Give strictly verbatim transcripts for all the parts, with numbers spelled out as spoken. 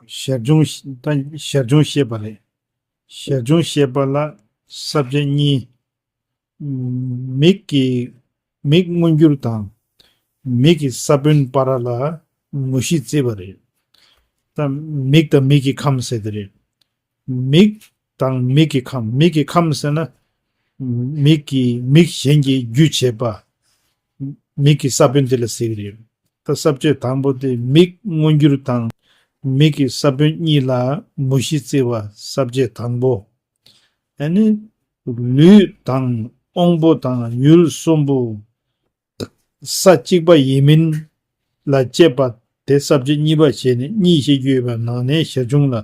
ཞར་བྱུང་ད་ཞར་བྱུང་བཤད་པ་རེད། ཞར་བྱུང་བཤད་པ་ལ་ས་བཅད་གཉིས། མིག་གི་མིག་མངོན་གྱུར་དང་མིག་གི་ས་བོན་བར་ལ་མུ་བཞི་བརྩི་བ་རེད། ད་མིག་དང་མིག་གི་ཁམས་ཟེར་དེ་རེད། མིག་དང་མིག་གི་ཁམས། མིག་གི་ཁམས་ཟེར་ན། མིག་གི་མིག་གཞན་གྱི་རྒྱུ་བྱེད་པ། མིག་གི་ས་བོན་དེ་ལ་ཟེར་གྱི་རེད། ད་ས་བཅད་དང་པོ་དེ་མིག་མངོན་གྱུར་དང་མིག་གི་ས་བོན་གཉིས་ལ་མུ་བཞི་བརྩི་བ་ས་བཅད་དང་པོ། ཨ་ནི་ལུས་དང་དབང་པོ་དང་ཡུལ་གསུམ་པོ། ས་གཅིག་པ་ཡིན་མིན་ལ་དཔྱད་པ་དེ་ས་བཅད་གཉིས་པ་བྱས་ནས་གཉིས་བཤད་རྒྱུ་ཡོད་པའི་ནང་ནས་ཞར་བྱུང་ལ།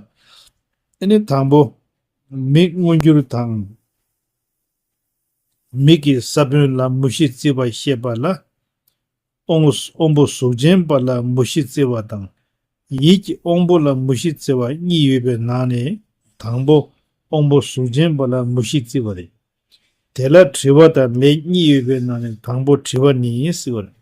ཨ་ནི་དང་པོ། མིག་མངོན་གྱུར་དང་། མིག་གི་ས་བོན་ལ་མུ་བཞི་བརྩི་བ་བཤད་པ་ལ། དབང་དབང་པོ་གཟུགས་ཅན་པ་ལ་མུ་བཞི་བརྩི་བ་དང་། ཡིད་ཀྱི་དབང་པོ་ལ་མུ་བཞི་བརྩི་བ་གཉིས་ཡོད་པའི་ནང་ནས་དང་པོ་དབང་པོ་གཟུགས་ཅན་པ་ལ་མུ་བཞི་བརྩི་བ་རེད། དེ་ལ་དྲི་བ་དང་ལན་གཉིས་ཡོད་པའི་ནང་ནས་དང་པོ་དྲི་བ་ནི་ཟེར་བ་རེད།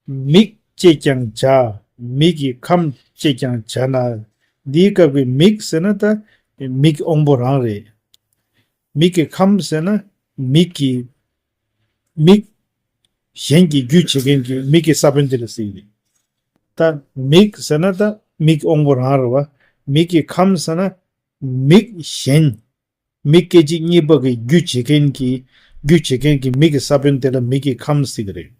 མིག་ཅེས་ཀྱང་བྱ། མིག་གི་ཁམས་ཅེས་ཀྱང་བྱ་ན། འདིའི་སྐབས་ཀྱི་མིག་ཟེར་ན་ད་མིག་དབང་པོ་རང་རེད། མིག་གི་ཁམས་ཟེར་ན་མིག་གི་མིག་གཞན་གྱི་རྒྱུ་བྱེད་མཁན་གྱི་མིག་གི་ས་བོན་དེ་ལ་ཟེར་གྱི་རེད། ད་མིག་ཟེར་ན་ད་མིག་དབང་པོ་རང་རེད་བ། མིག་གི་ཁམས་ཟེར་ན་མིག་གཞན། མིག་སྐད་ཅིག་གཉིས་པ་གི་རྒྱུ་བྱེད་མཁན་གྱི་རྒྱུ་བྱེད་མཁན་གྱི་མིག་གི་ས་བོན་དེ་ལ་མིག་གི་ཁམས་ཟེར་གྱི་རེད།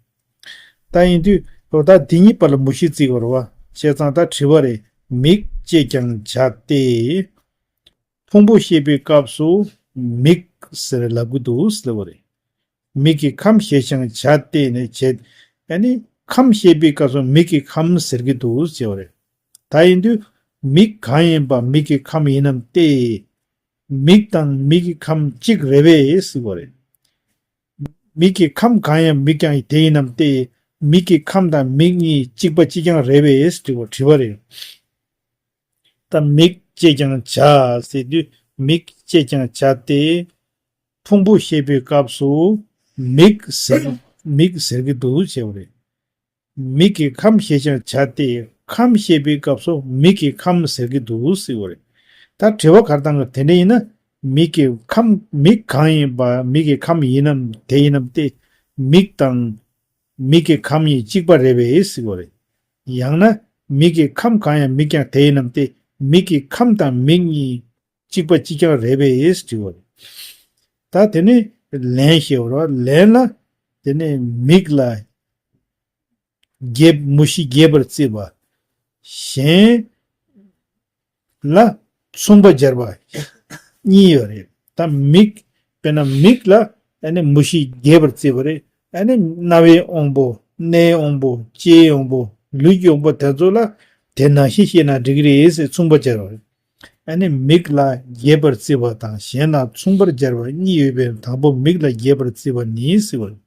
ད་ཡིན་དུས་ད་འདི་གཉིས་བར་ལ་མུ་བཞི་བརྩི་དགོས་རེད་བ། བྱས་ཙང་ད་དྲི་བ་རེད། མིག་ཅེས་ཀྱང་བྱ་སྟེ། ཕུང་པོ་བཤད་པའི་སྐབས་སུ་མིག་ཟེར་ལབ་ཀྱི་འདུག་ཟེར་བ་རེད། མིག་གི་ཁམས་ཞེས་ཀྱང་བྱ་སྟེ་ནས་བྱེད། ཨ་ནི་ཁམས་བཤད་པའི་སྐབས་སུ་མིག་གི་ཁམས་ཟེར་གྱི་འདུག་ཟེར་བ་རེད། ད་ཡིན་དུས་མིག་གང་ཡིན་པ་མིག་གི་ཁམས་ཡིན་ནམ་སྟེ། མིག་དང་མིག་གི་ཁམས་གཅིག་རེད་པས་ཟེར་བ་རེད། མིག་གི་ཁམས་གང་ཡང་མིག་ཀྱང་དེ་ཡིན་ནམ་སྟེ། མིག་གི་ཁམས་དང་མིག་གཉིས་གཅིག་པ་གཅིག་རྐྱང་རེད་པས་དྲི་བ་དྲི་བ་རེད། ད་མིག་ཅེས་ཀྱང་བྱ་ཟེར་དུས་མིག་ཅེས་ཀྱང་བྱ་སྟེ། ཕུང་པོ་བཤད་པའི་སྐབས་སུ་མིག་ཟེར་མིག་ཟེར་གྱི་འདུག་ཟེར་བ་རེད། མིག་གི་ཁམས་ཞེས་ཀྱང་བྱ་སྟེ། ཁམས་བཤད་པའི་སྐབས་སུ་མིག་གི་ཁམས་ཟེར་གྱི་འདུག་ཟེར་བ་རེད། ད་དྲི་བ་ག་རེ་བཏང་གི་དེ་འདྲ་ཡིན་ན། མིག་གི་ཁམས་མིག་གང་ཡིན་པ་མིག་གི་ཁམས་ཡིན་ནམ་དེ་ཡིན་ནམ་སྟེ། མིག་དང་མིག་གི་ཁམས་གཉིས་གཅིག་པ་རེད་པས་ཟེར་བ་རེད། ཡང་ན་མིག་གི་ཁམས་གང་ཡང་མིག་ཀྱང་དེ་ཡིན་ནམ་སྟེ། མིག་གི་ཁམས་དང་མིག་གཉིས་གཅིག་པ་གཅིག་རྐྱང་རེད་པས་དྲི་བ་རེད། ད་དེ་ནས་ལན་ཞེས་པ་རེད་བ། ལན་ལ་དེ་ནས་མིག་ལ་རྒྱས་མུ་བཞི་རྒྱས་པར་བརྩི་བ། གཞན་ལ་མཚུངས་པ་སྦྱར་བ་གཉིས་ཡོད་རེད། ད་མིག་དཔེར་ན་མིག་ལ་ཨ་ནི་མུ་བཞི་རྒྱས་པར་བརྩི་བ་རེད། ཨ་ནི་རྣ་བའི་དབང་པོ། སྣའི་དབང་པོ། ལྕེའི་དབང་པོ། ལུས་ཀྱི་དབང་པོ་དེ་ཚོ་ལ་དེ་ནང་བཞིན་བཤད་ན་འགྲིག་གི་རེད་ཟེར་མཚུངས་པ་སྦྱར་བ་རེད། ཨ་ནི་མིག་ལ་རྒྱས་པར་བརྩི་བ་དང་གཞན་ལ་མཚུངས་པར་སྦྱར་བ་གཉིས་ཡོད་པའི་དང་པོ་མིག་ལ་རྒྱས་པར་བརྩི་བ་ནི་ཟེར་བ་རེད།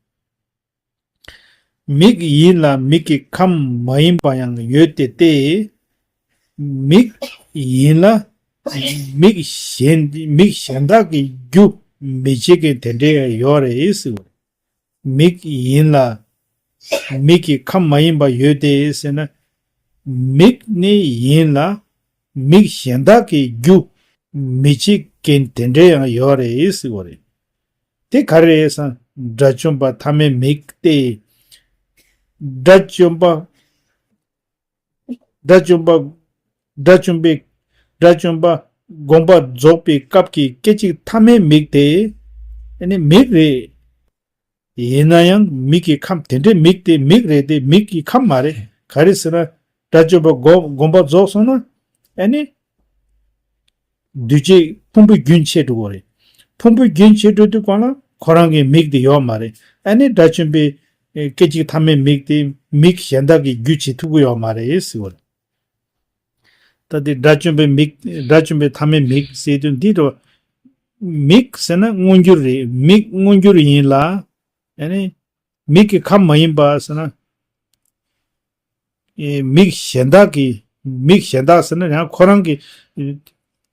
མིག་ཡིན་ལ་མིག་གི་ཁམས་མ་ཡིན་པ་ཡང་ཡོད་དེ་སྟེ། མིག་ཡིན་ལ་མིག་གཞན་མིག་གཞན་དག་གི་རྒྱུ་མི་བྱེད་མཁན་དེ་འདྲ་ཡང་ཡོད་རེད་ཟེར་བ། མིག་ཡིན་ལ་མིག་གི་ཁམས་མ་ཡིན་པ་ཡོད་དེ་ཟེར་ན། མིག་ནི་ཡིན་ལ་མིག་གཞན་དག་གི་རྒྱུ་མི་བྱེད་མཁན་དེ་འདྲ་ཡང་ཡོད་རེད་ཟེར་བ་རེད། དེ་ག་རེ་རེད་ཟེར་ན། དགྲ་བཅོམ་པ་ཐ་མའི་མིག་སྟེ། དགྲ་བཅོམ་པ། དགྲ་བཅོམ་པ། དགྲ་བཅོམ་པའི། དགྲ་བཅོམ་པ་དགོངས་པ་རྫོགས་པའི་སྐབས་ཀྱི་སྐད་ཅིག་ཐ་མའི་མིག་དེ། ཨ་ནི་མིག་རེད། ཡིན་ན་ཡང་མིག་གི་ཁམས་དེ་འདྲའི་མིག་དེ་མིག་རེད་དེ་མིག་གི་ཁམས་མ་རེད། ག་རེ་ཟེར་ན། དགྲ་བཅོམ་པ་དགོངས་དགོངས་པ་རྫོགས་སོང་ན། ཨ་ནི། འདུས་བྱས་ཕུང་པོའི་རྒྱུན་ཆད་འགྲོ་གི་རེད། ཕུང་པོའི་རྒྱུན་ཆད་འགྲོ་དུས་གང་ལ་ཁོ་རང་གི་མིག་དེ་ཡོད་མ་རེད། ཨ་ནི་དགྲ་བཅོམ་པའི་སྐད་ཅིག་ཐ་མའི་མིག་དེ་མིག་གཞན་དག་གི་རྒྱུ་བྱེད་ཐུབ་ཀྱི་ཡོད་མ་རེད་ཟེར་བ་རེད། ད་དེ་དགྲ་བཅོམ་པའི་མིག་དགྲ་བཅོམ་པའི་ཐ་མའི་མིག་ཟེར་དུས་འདི་འགྲོ། མིག་ཟེར་ན་མངོན་གྱུར་རེད། མིག་མངོན་གྱུར་ཡིན་ལ། ཨ་ནི། མིག་གི་ཁམས་མ་ཡིན་པ་ཟེར་ན། ཨེ། མིག་གཞན་དག་གི། མིག་གཞན་དག་ཟེར་ན་ཡང་ཁོ་རང་གི། ཨེ།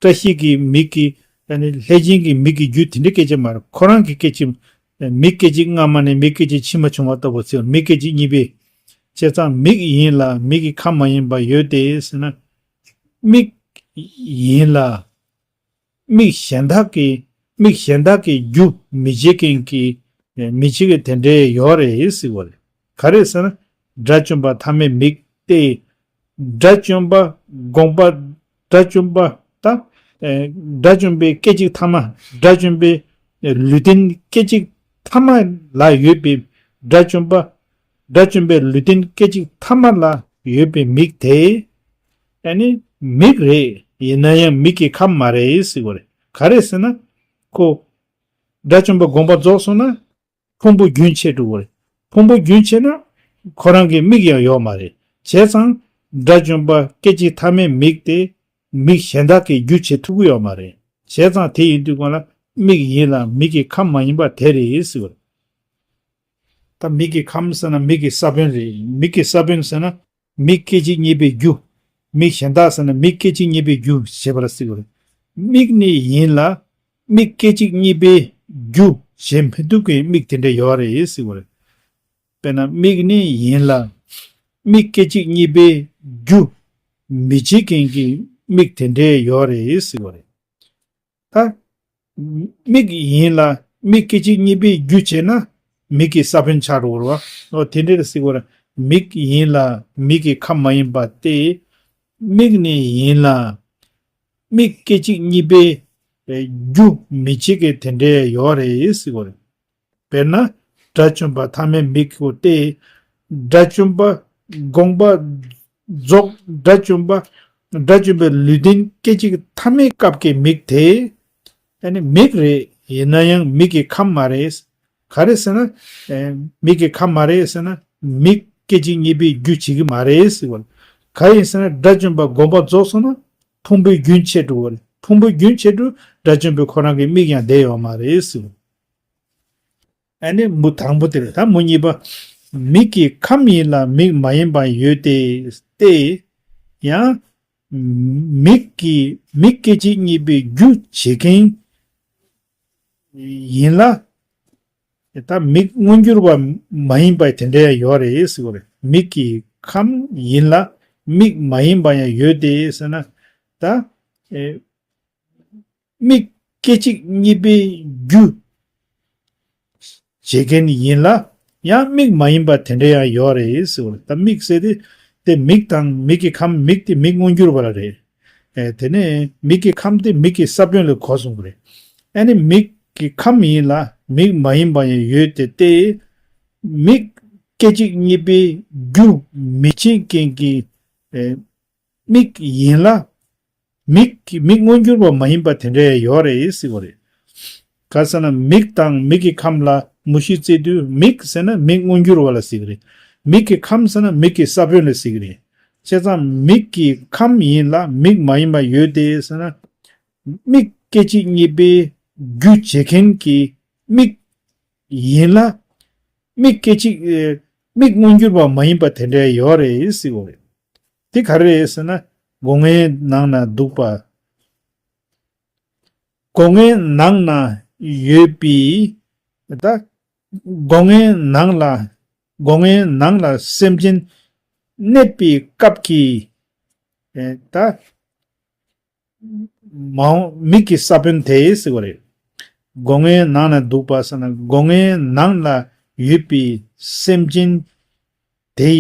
བཀྲ་ཤིས་ཀྱི་མིག་གི། ཨ་ནི་ལྷས་བྱིན་གྱི་མིག་གི་རྒྱུ་དེ་འདྲའི་སྐད་ཆ་མ་རེད། ཁོ་རང་གི་སྐད་ཆ། ཨེ། མིག་སྐད་ཅིག་སྔ་མ་ནས་མིག་སྐད་ཅིག་ཕྱི་མ་བྱུང་བ་ལྟ་བུ་ཟེར། མིག་སྐད་ཅིག་གཉིས་པའི། བྱས་ཙང་མིག་ཡིན་ལ་མིག་གི་ཁམས་མ་ཡིན་པ་ཡོད་དེ་ཟེར་ན། མིག་ཡིན་ལ་མིག་གཞན་དག་གི་མིག་གཞན་དག་གི་རྒྱུ་མི་བྱེད་མཁན་གྱི་མི་བྱེད་མཁན་དེ་འདྲའི་ཡོད་རེད་ཟེར་བ་རེད། ག་རེ་ཟེར་ན། དགྲ་བཅོམ་པ་ཐ་མའི་མིག་སྟེ། དགྲ་བཅོམ་པ་དགོངས་པ། དགྲ་བཅོམ་པ་དང་། ཨེ། དགྲ་བཅོམ་པའི་སྐད་ཅིག་ཐ་མ། དགྲ་བཅོམ་པའི་ལུས་རྟེན་སྐད་ཅིག་ཐ་མ་ལ་ཡོད་པའི་དགྲ་བཅོམ་པ། དགྲ་བཅོམ་པའི་ལུས་རྟེན་སྐད་ཅིག་ཐ་མ་ལ་ཡོད་པའི་མིག་དེ། ཨ་ནི་མིག་རེད། ཡིན་ན་ཡང་མིག་གི་ཁམས་མ་རེད་ཟེར་བ་རེད། ག་རེ་ཟེར་ན། ཁོ། དགྲ་བཅོམ་པ་དགོངས་པ་རྫོགས་སོང་ན། ཕུང་པོ་རྒྱུན་ཆད་འགྲོ་བ་རེད། ཕུང་པོ་རྒྱུན་ཆད་ན། ཁོ་རང་གི་མིག་ཡང་ཡོད་མ་རེད། བྱས་ཙང་། དགྲ་བཅོམ་པ་སྐད་ཅིག་ཐ་མའི་མིག་དེ། མིག་གཞན་དག་གི་རྒྱུ་བྱེད་ཐུབ་ཀྱི་ཡོད་མ་རེད། བྱས་ཙང་དེ་ཡིན་དུས་གང་ལ་མིག་ཡིན་ལ་མིག་གི་ཁམས་མ་ཡིན་པ་དེ་རེད་ཟེར་བ་རེད། ད་མིག་གི་ཁམས་ཟེར་ན་མིག་གི་ས་བོན་རེད། མིག་གི་ས་བོན་ཟེར་ན། མིག་སྐད་ཅིག་གཉིས་པའི་རྒྱུ། མིག་གཞན་དག་ཟེར་ན་མིག་སྐད་ཅིག་གཉིས་པའི་རྒྱུ་ཞེས་པ་ལ་ཟེར་བ་རེད། མིག་ནི་ཡིན་ལ། མིག་སྐད་ཅིག་གཉིས་པའི་རྒྱུ་བྱེད་མི་ཐུབ་མཁན་མིག་དེ་འདྲ་ཡོད་རེད་ཟེར་བ་རེད། དཔེར་ན་མིག་ནི་ཡིན་ལ། མིག་སྐད་ཅིག་གཉིས་པའི་རྒྱུ་མི་བྱེད་མཁན་གྱི་མིག་དེ་འདྲ་ཡོད་རེད་ཟེར་བ་རེད། ད། མིག་ཡིན་ལ་མིག་སྐད་ཅིག་གཉིས་པའི་རྒྱུ་བྱས་ན་མིག་གི་ས་བོན་ཆགས་འགྲོ་བ་རེད་བ། འོ་དེ་འདྲ་ཟེར་བ་རེད། མིག་ཡིན་ལ་མིག་གི་ཁམས་མ་ཡིན་པ་སྟེ། མིག་ནི་ཡིན་ལ་མིག་སྐད་ཅིག་གཉིས་པའི་རྒྱུ་མི་བྱེད་མཁན་དེ་འདྲ་ཡོད་རེད་ཟེར་བ་རེད། དཔེར་ན། དགྲ་བཅོམ་པ་ཐ་མའི་མིག་གོ་སྟེ། དགྲ་བཅོམ་པ་དགོངས་པ་རྫོགས། དགྲ་བཅོམ་པ། དགྲ་བཅོམ་པའི་ལུས་རྟེན་སྐད་ཅིག་ཐ་མའི་སྐབས་ཀྱི་མིག་དེ། ཨ་ནི་མིག་རེད། ཡིན་ན་ཡང་མིག་གི་ཁམས་མ་རེད། ག་རེ་ཟེར་ན། ཨེ། མིག་གི་ཁམས་མ་རེད་ཟེར་ན། མིག་སྐད་ཅིག་གཉིས་པའི་རྒྱུ་བྱེད་ཀྱི་མ་རེད་ཟེར་བ་རེད། ག་ཡིན་ཟེར་ན་དགྲ་བཅོམ་པ་དགོངས་པ་རྫོགས་སོང་ན། ཕུང་པོའི་རྒྱུན་ཆད་འགྲོ་བ་རེད། ཕུང་པོའི་རྒྱུན་ཆད་འགྲོ། དགྲ་བཅོམ་པའི་ཁོ་རང་གི་མིག་ཡང་བསྡད་ཡོད་མ་རེད་ཟེར་བ་རེད། ཨ་ནི་མུ་དང་པོ་དེ་རེད། ད་མུ་གཉིས་པ། མིག་གི་ཁམས་ཡིན་ལ་མིག་མ་ཡིན་པ་ཡོད་དེ་སྟེ། ཡང་། མིག་གི་མིག་སྐད་ཅིག་གཉིས་པའི་རྒྱུ་བྱེད་མཁན་ཡིན་ལ། ད་མིག་མངོན་གྱུར་བ་མ་ཡིན་པ་དེ་འདྲ་ཡང་ཡོད་རེད་ཟེར་བ་རེད། མིག་གི་ཁམས་ཡིན་ལ་མིག་མ་ཡིན་པ་ཡང་ཡོད་དེ་ཟེར་ན། ད། ཨེ། མིག་སྐད་ཅིག་གཉིས་པའི་རྒྱུ་བྱེད་མཁན་ཡིན་ལ། ཡང་མིག་མ་ཡིན་པ་དེ་འདྲ་ཡང་ཡོད་རེད་ཟེར་བ་རེད། ད་མིག་ཟེར་དེ། དེ་མིག་དང་མིག་གི་ཁམས། མིག་དེ་མིག་མངོན་གྱུར་བ་ལ་རེད། ཨེ། དེ་ནས་མིག་གི་ཁམས་དེ་མིག་གི་ས་བོན་ལ་གོ་སོང་བ་རེད། ཨ་ནི་མིག་གི་ཁམས་ཡིན་ལ་མིག་མ་ཡིན་པ་ཡང་ཡོད་དེ་སྟེ། མིག་སྐད་ཅིག་གཉིས་པའི་རྒྱུ་མི་བྱེད་མཁན་གྱི། ཨེ། མིག་ཡིན་ལ། མིག་གི་མིག་མངོན་གྱུར་བ་མ་ཡིན་པ་དེ་འདྲ་ཡོད་རེད་ཟེར་བ་རེད། ག་ཟེར་ན་མིག་དང་མིག་གི་ཁམས་ལ་མུ་བཞི་བརྩི་དུས། མིག་ཟེར་ན་མིག་མངོན་གྱུར་བ་ལ་ཟེར་གི་རེད། མིག་གི་ཁམས་ཟེར་ན་མིག་གི་ས་བོན་ལ་ཟེར་གི་རེད། བྱས་ཙང་མིག་གི་ཁམས་ཡིན་ལ་མིག་མ་ཡིན་པ་ཡོད་དེ་ཟེར་ན། མིག་སྐད་ཅིག་གཉིས་པའི་རྒྱུ་བྱེད་མཁན་གྱི་མིག་ཡིན་ལ། མིག་སྐད་ཅིག་ཨེ། མིག་མངོན་གྱུར་བ་མ་ཡིན་པ་དེ་འདྲ་ཡོད་རེད་ཟེར་བ་རེད། དེ་ག་རེ་རེད་ཟེར་ན། སྒོ་ལྔའི་ནང་ན་འདུག་པ། སྒོ་ལྔའི་ནང་ན་ཡོད་པའི། ད། སྒོ་ལྔའི་ནང་ལ། སྒོ་ལྔའི་ནང་ལ་སེམས་ཅན་གནས་པའི་སྐབས་ཀྱི། ཨེ། ད། མ་འོངས་མིག་གི་ས་བོན་དེ་ཟེར་བ་རེད། སྒོ་ལྔའི་ནང་ན་འདུག་པ་ཟེར་ན། སྒོ་ལྔའི་ནང་ལ་ཡོད་པའི་སེམས་ཅན་དེ།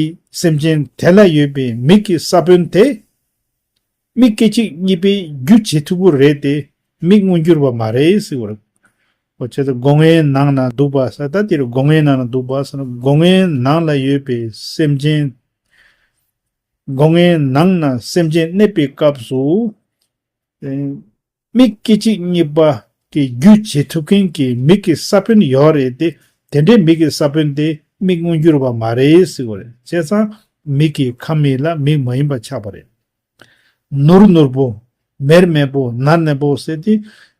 སེམས་ཅན་དེ་ལ་ཡོད་པའི་མིག་གི་ས་བོན་དེ། མིག་སྐད་ཅིག་གཉིས་པའི་རྒྱུ་བྱེད་ཐུབ་ཀྱི་རེད་དེ། མིག་མངོན་གྱུར་བ་མ་རེད་ཟེར་བ་རེད། འོ་བྱས་ཙང་སྒོ་ལྔའི་ནང་ན་འདུག་པ་ཟེར། ད་དེར་སྒོ་ལྔའི་ནང་ན་འདུག་པ་ཟེར་ན། སྒོ་ལྔའི་ནང་ལ་ཡོད་པའི་སེམས་ཅན། སྒོ་ལྔའི་ནང་ན་སེམས་ཅན་གནས་པའི་སྐབས་སུ། ཨེ། མིག་སྐད་ཅིག་གཉིས་པ་གི་རྒྱུ་བྱེད་ཐུབ་མཁན་གྱི་མིག་གི་ས་བོན་ཡོད་རེད་དེ། དེ་འདྲའི་མིག་གི་ས་བོན་དེ་མིག་མངོན་གྱུར་བ་མ་རེད་ཟེར་བ་རེད། བྱས་ཙང་མིག་གི་ཁམས་ཡིན་ལ་མིག་མ་ཡིན་པ་ཆགས་པ་རེད། ནོར་ནོར་བུ། མེར་མེར་པོ། ནར་ནར་པོ་ཟེར་དེ།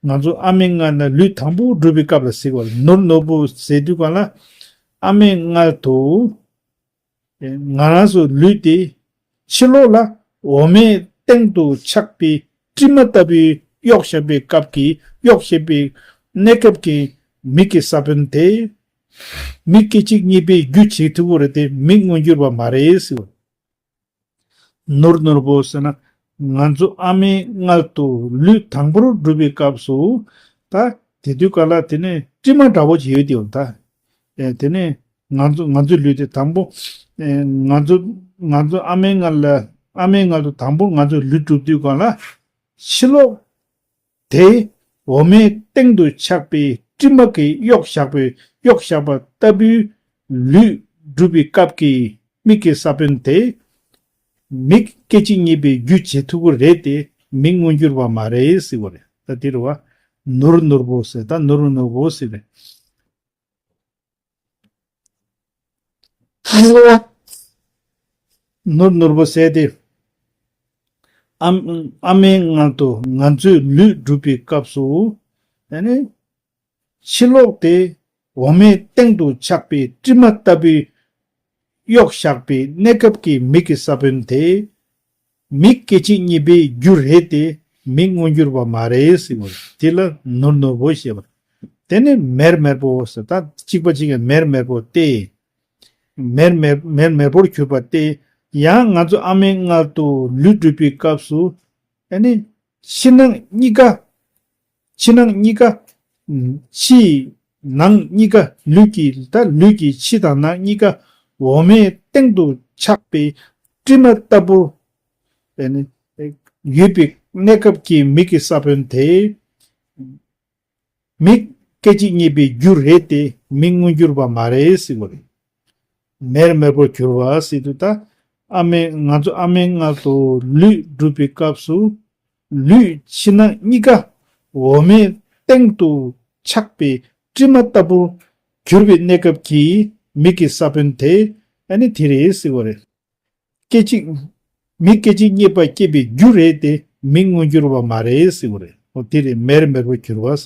ང་ཚོ་ཨ་མའི་མངལ་ནས་ལུས་དང་པོ་འགྲོ་བའི་སྐབས་ལ་ཟེར་བ་རེད། ནོར་ནོར་བུ་ཟེར་དུས་གང་ལ། ཨ་མའི་མངལ་དུ། ང་རང་ཚོ་ལུས་དེ་ཕྱི་ལོགས་ལ་འོ་མའི་སྟེང་དུ་ཆགས་པའི་དྲི་མ་ལྟ་བུའི་གཡོགས་བཞག་པའི་སྐབས་ཀྱི། གཡོགས་བཞག་པའི་གནས་སྐབས་ཀྱི་མིག་གི་ས་བོན་དེ། མིག་སྐད་ཅིག་གཉིས་པའི་རྒྱུ་བྱེད་ཐུབ་ཀྱི་རེད་དེ་མིག་མངོན་གྱུར་པ་མ་རེད་ཟེར་བ། ནོར་ནོར་པོ་ཟེར་ན། ང་ཚོ་ཨ་མའི་མངལ་དུ་ལུས་དང་པོར་སྒྲུབ་པའི་སྐབས་སུ། ད་དེ་དུས་ག་ལ་དེ་ནས་དྲི་མ་འདྲ་བོ་ཅིག་ཡོད་དེ་ཡོད་ད། ཨེ་དེ་ནས་ང་ཚོ་ང་ཚོའི་ལུས་དེ་དང་པོ། ཨེ་ང་ཚོ་ང་ཚོ་ཨ་མའི་མངལ་ལ་ཨ་མའི་མངལ་དུ་དང་པོ་ང་ཚོ་ལུས་གྲུབ་དུས་ག་ལ། ཕྱི་ལོགས་དེ་འོ་མའི་སྟེང་དུ་ཆགས་པའི་དྲི་མ་གིས་གཡོགས་བཞག་པའི་གཡོགས་བཞག་པ་ལྟ་བུའི་ལུས་གྲུབ་པའི་སྐབས་ཀྱི་མིག་གི་ས་བོན་དེ། མིག་སྐད་ཅིག་གཉིས་པའི་རྒྱུ་བྱེད་ཐུབ་ཀྱི་རེད་དེ་མིག་མངོན་གྱུར་པ་མ་རེད་ཟེར་བ་རེད། ད་དེ་རུ་བ། ནོར་ནོར་པོ་ཟེར་ད་ནོར་ནོར་པོ་ཟེར་རེད། ནོར་ནོར་པོ་ཟེར་ཏེ། ཨམ་ཨ་མའི་མངལ་དུ་ང་ཚོའི་ལུས་གྲུབ་པའི་སྐབས་སུ། ཨ་ནི། ཕྱི་ལོགས་དེ་འོ་མའི་སྟེང་དུ་ཆགས་པའི་དྲི་མ་ལྟ་བུའི་གཡོགས་བཞག་པའི་གནས་སྐབས་ཀྱི་མིག་གི་ས་བོན་དེ། མིག་སྐད་ཅིག་གཉིས་པའི་རྒྱུ་རེད་དེ་མིག་མངོན་གྱུར་པ་མ་རེད་ཟེར་བ་རེད། དེ་ལ་ནོར་ནོར་པོ་ཞེས་པ། དེ་ནི་མེར་མེར་པོ་ཟེར་ད་གཅིག་པ་གཅིག་གིས་མེར་མེར་པོ་སྟེ། མེར་མེར་མེར་མེར་པོར་གྱུར་པ་སྟེ། ཡང་ང་ཚོ་ཨ་མའི་མངལ་དུ་ལུས་གྲུབ་པའི་སྐབས་སུ། ཨ་ནི། ཕྱི་ནང་གཉིས་ཀ་ཕྱི་ནང་གཉིས་ཀ་ཕྱིའི་ནང་གཉིས་ཀ་ལུས་ཀྱི་ད་ལུས་ཀྱི་ཕྱི་དང་ནང་གཉིས་ཀ་འོ་མའི་སྟེང་དུ་ཆགས་པའི་དྲི་མ་ལྟ་བུ་ཡོད་པའི་གནས་སྐབས་ཀྱི་མིག་གི་ས་བོན་དེ། མིག་སྐད་ཅིག་གཉིས་པའི་རྒྱུ་རེད་དེ་མིག་མངོན་གྱུར་པ་མ་རེད་ཟེར་བ་རེད། མེར་མེར་པོར་གྱུར་བ་ཟེར་དུས་ད། ཨ་མའི་ང་ཚོ་ཨ་མའི་མངལ་དུ་ལུས་གྲུབ་པའི་སྐབས་སུ། ལུས་ཕྱི་ནང་གཉིས་ཀ་འོ་མའི་སྟེང་དུ་ཆགས་པའི་དྲི་མ་ལྟ་བུར་གྱུར་པའི་གནས་སྐབས་ཀྱི་མིག་གི་ས་བོན་དེ་ཨ་ནི་དེ་རེད་ཟེར་བ་རེད། སྐད་ཅིག་མིག་སྐད་ཅིག་གཉིས་པ་སྐྱེས་པའི་རྒྱུ་རེད་དེ་མིག་མངོན་གྱུར་པ་མ་རེད་ཟེར་བ་རེད། འོ་དེ་རེད་མེར་མེར་པོར་གྱུར་བ།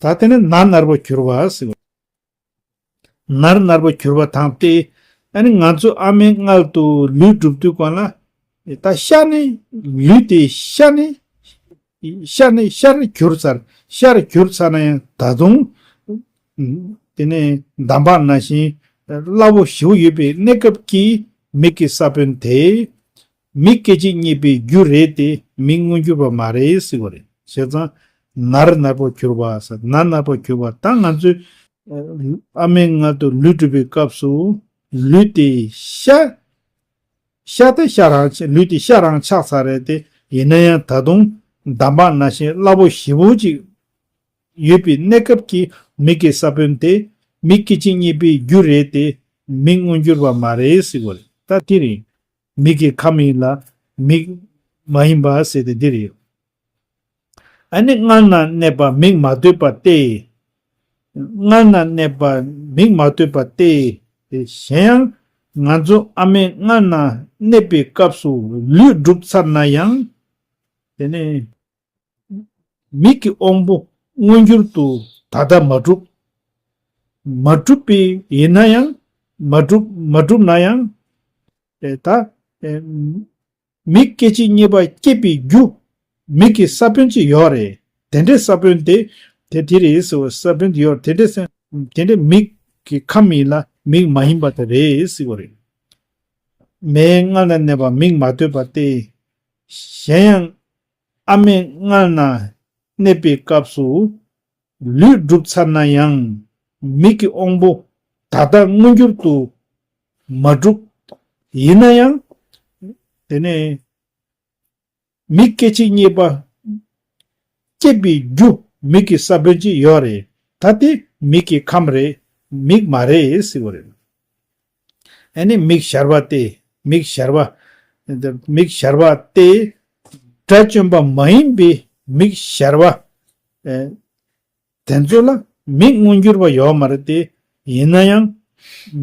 ད་དེ་ནི་ནར་ནར་པོར་གྱུར་བ་ཟེར་བ། ནར་ནར་པོ་གྱུར་པ་དང་སྟེ། ཨ་ནི་ང་ཚོ་ཨ་མའི་མངལ་དུ་ལུས་གྲུབ་དུས་གང་ལ། ད་ཤ་ནི་ལུས་དེ་ཤ་ནི་ཤ་ནི་ཤར་གྱུར་ཚར་ཤར་གྱུར་ཚར་ན་ཡང་ད་དུང་། དེ་ནས་འདམ་བག་ནང་བཞིན་སླ་པོ་ཞེ་པོ་ཡོད་པའི་གནས་སྐབས་ཀྱི་མིག་གི་ས་བོན་དེ། མིག་སྐད་ཅིག་གཉིས་པའི་རྒྱུ་རེད་དེ་མིག་མངོན་གྱུར་པ་མ་རེད་ཟེར་བ་རེད། བྱས་ཙང་ནར་ནར་པོ་གྱུར་པ་ཟེར་ནར་ནར་པོ་གྱུར་པ་ད་ང་ཚོས་ཨ་མའི་མངལ་དུ་ལུས་གྲུབ་པའི་སྐབས་སུ་ལུས་དེ་ཤ་ཤ་དེ་ཤ་རང་ཆགས་ལུས་དེ་ཤ་རང་ཆགས་ཚར་རེད་དེ་ཡིན་ན་ཡང་ད་དུང་འདམ་བག་ནང་བཞིན་སླ་པོ་ཞེ་པོ་ཅིག་ཡོད་པའི་གནས་སྐབས་ཀྱི་མིག་གི་ས་བོན་དེ་མིག་སྐད་ཅིག་གཉིས་པའི་རྒྱུ་རེད་དེ་མིག་མངོན་གྱུར་པ་མ་རེད་ཟེར་བ་རེད། ད་དེ་རེད། མིག་གི་ཁམས་ཡིན་ལ་མིག་མ་ཡིན་པ་ཟེར་ཏེ་འདི་རེད། ཨ་ནི་མངལ་ན་གནས་པ་མིག་མ་ལྟོས་པ་སྟེ། མངལ་ན་གནས་པ་མིག་མ་ལྟོས་པ་སྟེ། གཞན་ཡང་ང་ཚོ་ཨ་མའི་མངལ་ན་གནས་པའི་སྐབས་སུ་ལུས་གྲུབ་ཚར་ན་ཡང་། དེ་ནས་མིག་གི་དབང་པོ་མངོན་གྱུར་དུ་ད་ལྟ་མ་གྲུབ། མ་གྲུབ་པའི་ཡིན་ན་ཡང་མ་གྲུབ་མ་གྲུབ་ན་ཡང་། ཨེ་ད། ཨེ། མིག་སྐད་ཅིག་གཉིས་པ་སྐྱེད་པའི་རྒྱུ། མིག་གི་ས་བོན་ཅིག་ཡོད་རེད། དེ་འདྲའི་ས་བོན་དེ། དེ་དེ་རེད་ཟེར་བ་ས་བོན་དེ་ཡོད་དེ་འདྲའི་ས། དེ་འདྲའི་མིག་གི་ཁམས་ཡིན་ལ་མིག་མ་ཡིན་པ་དེ་རེད་ཟེར་བ་རེད། མའི་མངལ་ན་གནས་པ་མིག་མ་ལྟོས་པ་སྟེ། གཞན་ཡང་། ཨ་མའི་མངལ་ན་གནས་པའི་སྐབས་སུ། ལུས་གྲུབ་ཚར་ན་ཡང་། མིག་གི་དབང་པོ་ད་ལྟ་མངོན་གྱུར་དུ་མ་གྲུབ། ཡིན་ན་ཡང་། དེ་ནས་མིག་སྐད་ཅིག་གཉིས་པ་སྐྱེད་པའི་རྒྱུ་མིག་གི་ས་བོན་ཅིག་ཡོད་རེད། ད་དེ་མིག་གི་ཁམས་རེད། མིག་མ་རེད་ཟེར་བ་རེད། ཨ་ནི་མིག་ཞར་བ་སྟེ། མིག་ཞར་བ། མིག་ཞར་བ་སྟེ། དགྲ་བཅོམ་པ་མ་ཡིན་པའི་མིག་ཞར་བ། ཨེ། དེ་ཚོ་ལ་མིག་མངོན་གྱུར་པ་ཡོད་མ་རེད་དེ། ཡིན་ན་ཡང་།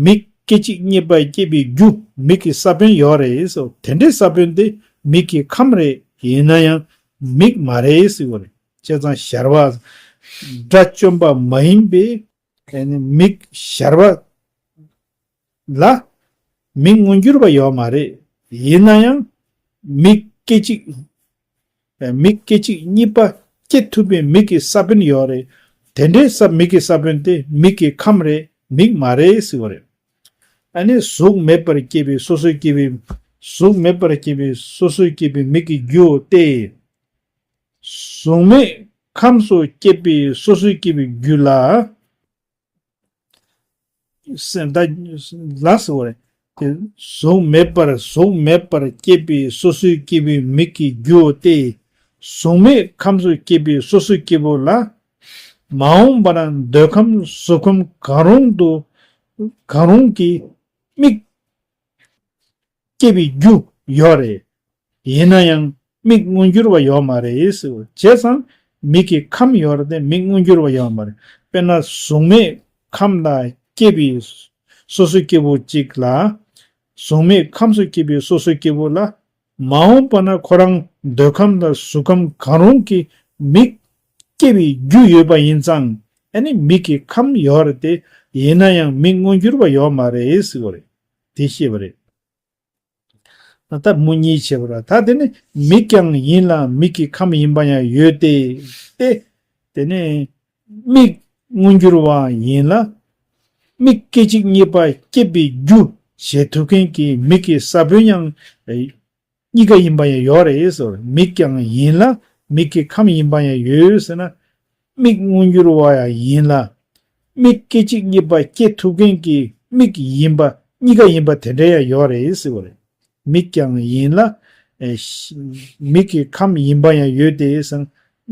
མིག་སྐད་ཅིག་གཉིས་པ་སྐྱེད་པའི་རྒྱུ་མིག་གི་ས་བོན་ཡོད་རེད་ཟེར། དེ་འདྲའི་ས་བོན་དེ་མིག་གི་ཁམས་རེད། ཡིན་ན་ཡང་མིག་མ་རེད་ཟེར་བ་རེད། བྱས་ཙང་ཞར་བ། དགྲ་བཅོམ་པ་མ་ཡིན་པའི་མིག་ཞར་བ། ལ། མིག་མངོན་གྱུར་པ་ཡོད་མ་རེད། ཡིན་ན་ཡང་། མིག་སྐད་ཅིག་མིག་སྐད་ཅིག་གཉིས་པ་སྐྱེ་ཐུབ་པའི་མིག་གི་ས་བོན་ཡོད་རེད། དེ་འདྲའི་ས་མིག་གི་ས་བོན་དེ་མིག་གི་ཁམས་རེད། མིག་མ་རེད་ཟེར་བ་རེད། ཨ་ནི་གཟུགས་མེད་པར་སྐྱེས་པའི་སོ་སོའི་སྐྱེས་པའི། གཟུགས་མེད་པར་སྐྱེས་པའི་སོ་སོའི་སྐྱེས་པའི་མིག་གི་རྒྱུའོ་སྟེ། གཟུགས་མེད་ཁམས་སུ་སྐྱེས་པའི་སོ་སོའི་སྐྱེས་པའི་རྒྱུ་ལ། སེམས་ད་ལ་ཟེར་བ་རེད། དེ་གཟུགས་མེད་པར། གཟུགས་མེད་པར་སྐྱེས་པའི་སོ་སོའི་སྐྱེས་པའི་མིག་གི་རྒྱུའོ་སྟེ། གཟུགས་མེད་ཁམས་སུ་སྐྱེས་པའི་སོ་སོའི་སྐྱེ་བོ་ལ། མ་འོངས་པ་ན་འདོད་ཁམས་གཟུགས་ཁམས་གང་རུང་དུ། གང་རུང་གི་མིག་སྐྱེ་བའི་རྒྱུ་ཡོད་རེད། ཡིན་ན་ཡང་མིག་མངོན་གྱུར་བ་ཡོད་མ་རེད་ཟེར། བྱས་ཙང་མིག་གི་ཁམས་ཡོད་རེད་དེ་མིག་མངོན་གྱུར་བ་ཡོད་མ་རེད། དཔེར་ན་གཟུགས་མེད་ཁམས་ལ་སྐྱེས་པའི་སོ་སོའི་སྐྱེ་བོ་གཅིག་ལ། གཟུགས་མེད་ཁམས་སུ་སྐྱེས་པའི་སོ་སོའི་སྐྱེ་བོ་ལ། མ་འོངས་པ་ན་ཁོ་རང་འདོད་ཁམས་དང་གཟུགས་ཁམས་གང་རུང་གི་མིག་སྐྱེ་བའི་རྒྱུ་ཡོད་པ་ཡིན་ཙང་། ཨ་ནི་མིག་གི་ཁམས་ཡོད་རེད་དེ། ཡིན་ན་ཡང་མིག་མངོན་གྱུར་བ་ཡོད་མ་རེད་ཟེར་བ་རེད། དེ་བཤད་པ་རེད། ད་མུ་གཉིས་བྱས་པ་ར། ད་དེ་ནི་མིག་ཀྱང་ཡིན་ལ་མིག་གི་ཁམས་ཡིན་པ་ཡང་ཡོད་དེ། ཏེ། དེ་ནི་མིག་མངོན་གྱུར་བ་ཡིན་ལ། མིག་སྐད་ཅིག་གཉིས་པ་སྐྱེད་པའི་རྒྱུ་བྱེད་ཐུབ་མཁན་གྱི་མིག་གི་ས་བོན་ཡང་གཉིས་ཀ་ཡིན་པ་ཡང་ཡོད་རེད་ཟེར། མིག་ཀྱང་ཡིན་ལ་མིག་གི་ཁམས་ཡིན་པ་ཡང་ཡོད་ཟེར་ན། མིག་མངོན་གྱུར་བ་ཡང་ཡིན་ལ། མིག་སྐད་ཅིག་གཉིས་པ་སྐྱེ་ཐུབ་མཁན་གྱི་མིག་ཡིན་པ་གཉིས་ཀ་ཡིན་པ་དེ་འདྲ་ཡང་ཡོད་རེད་ཟེར་བ་རེད། མིག་ཀྱང་ཡིན་ལ། ཨེ་ཤ། མིག་གི་ཁམས་ཡིན་པ་ཡང་ཡོད་དེ་ཟེར།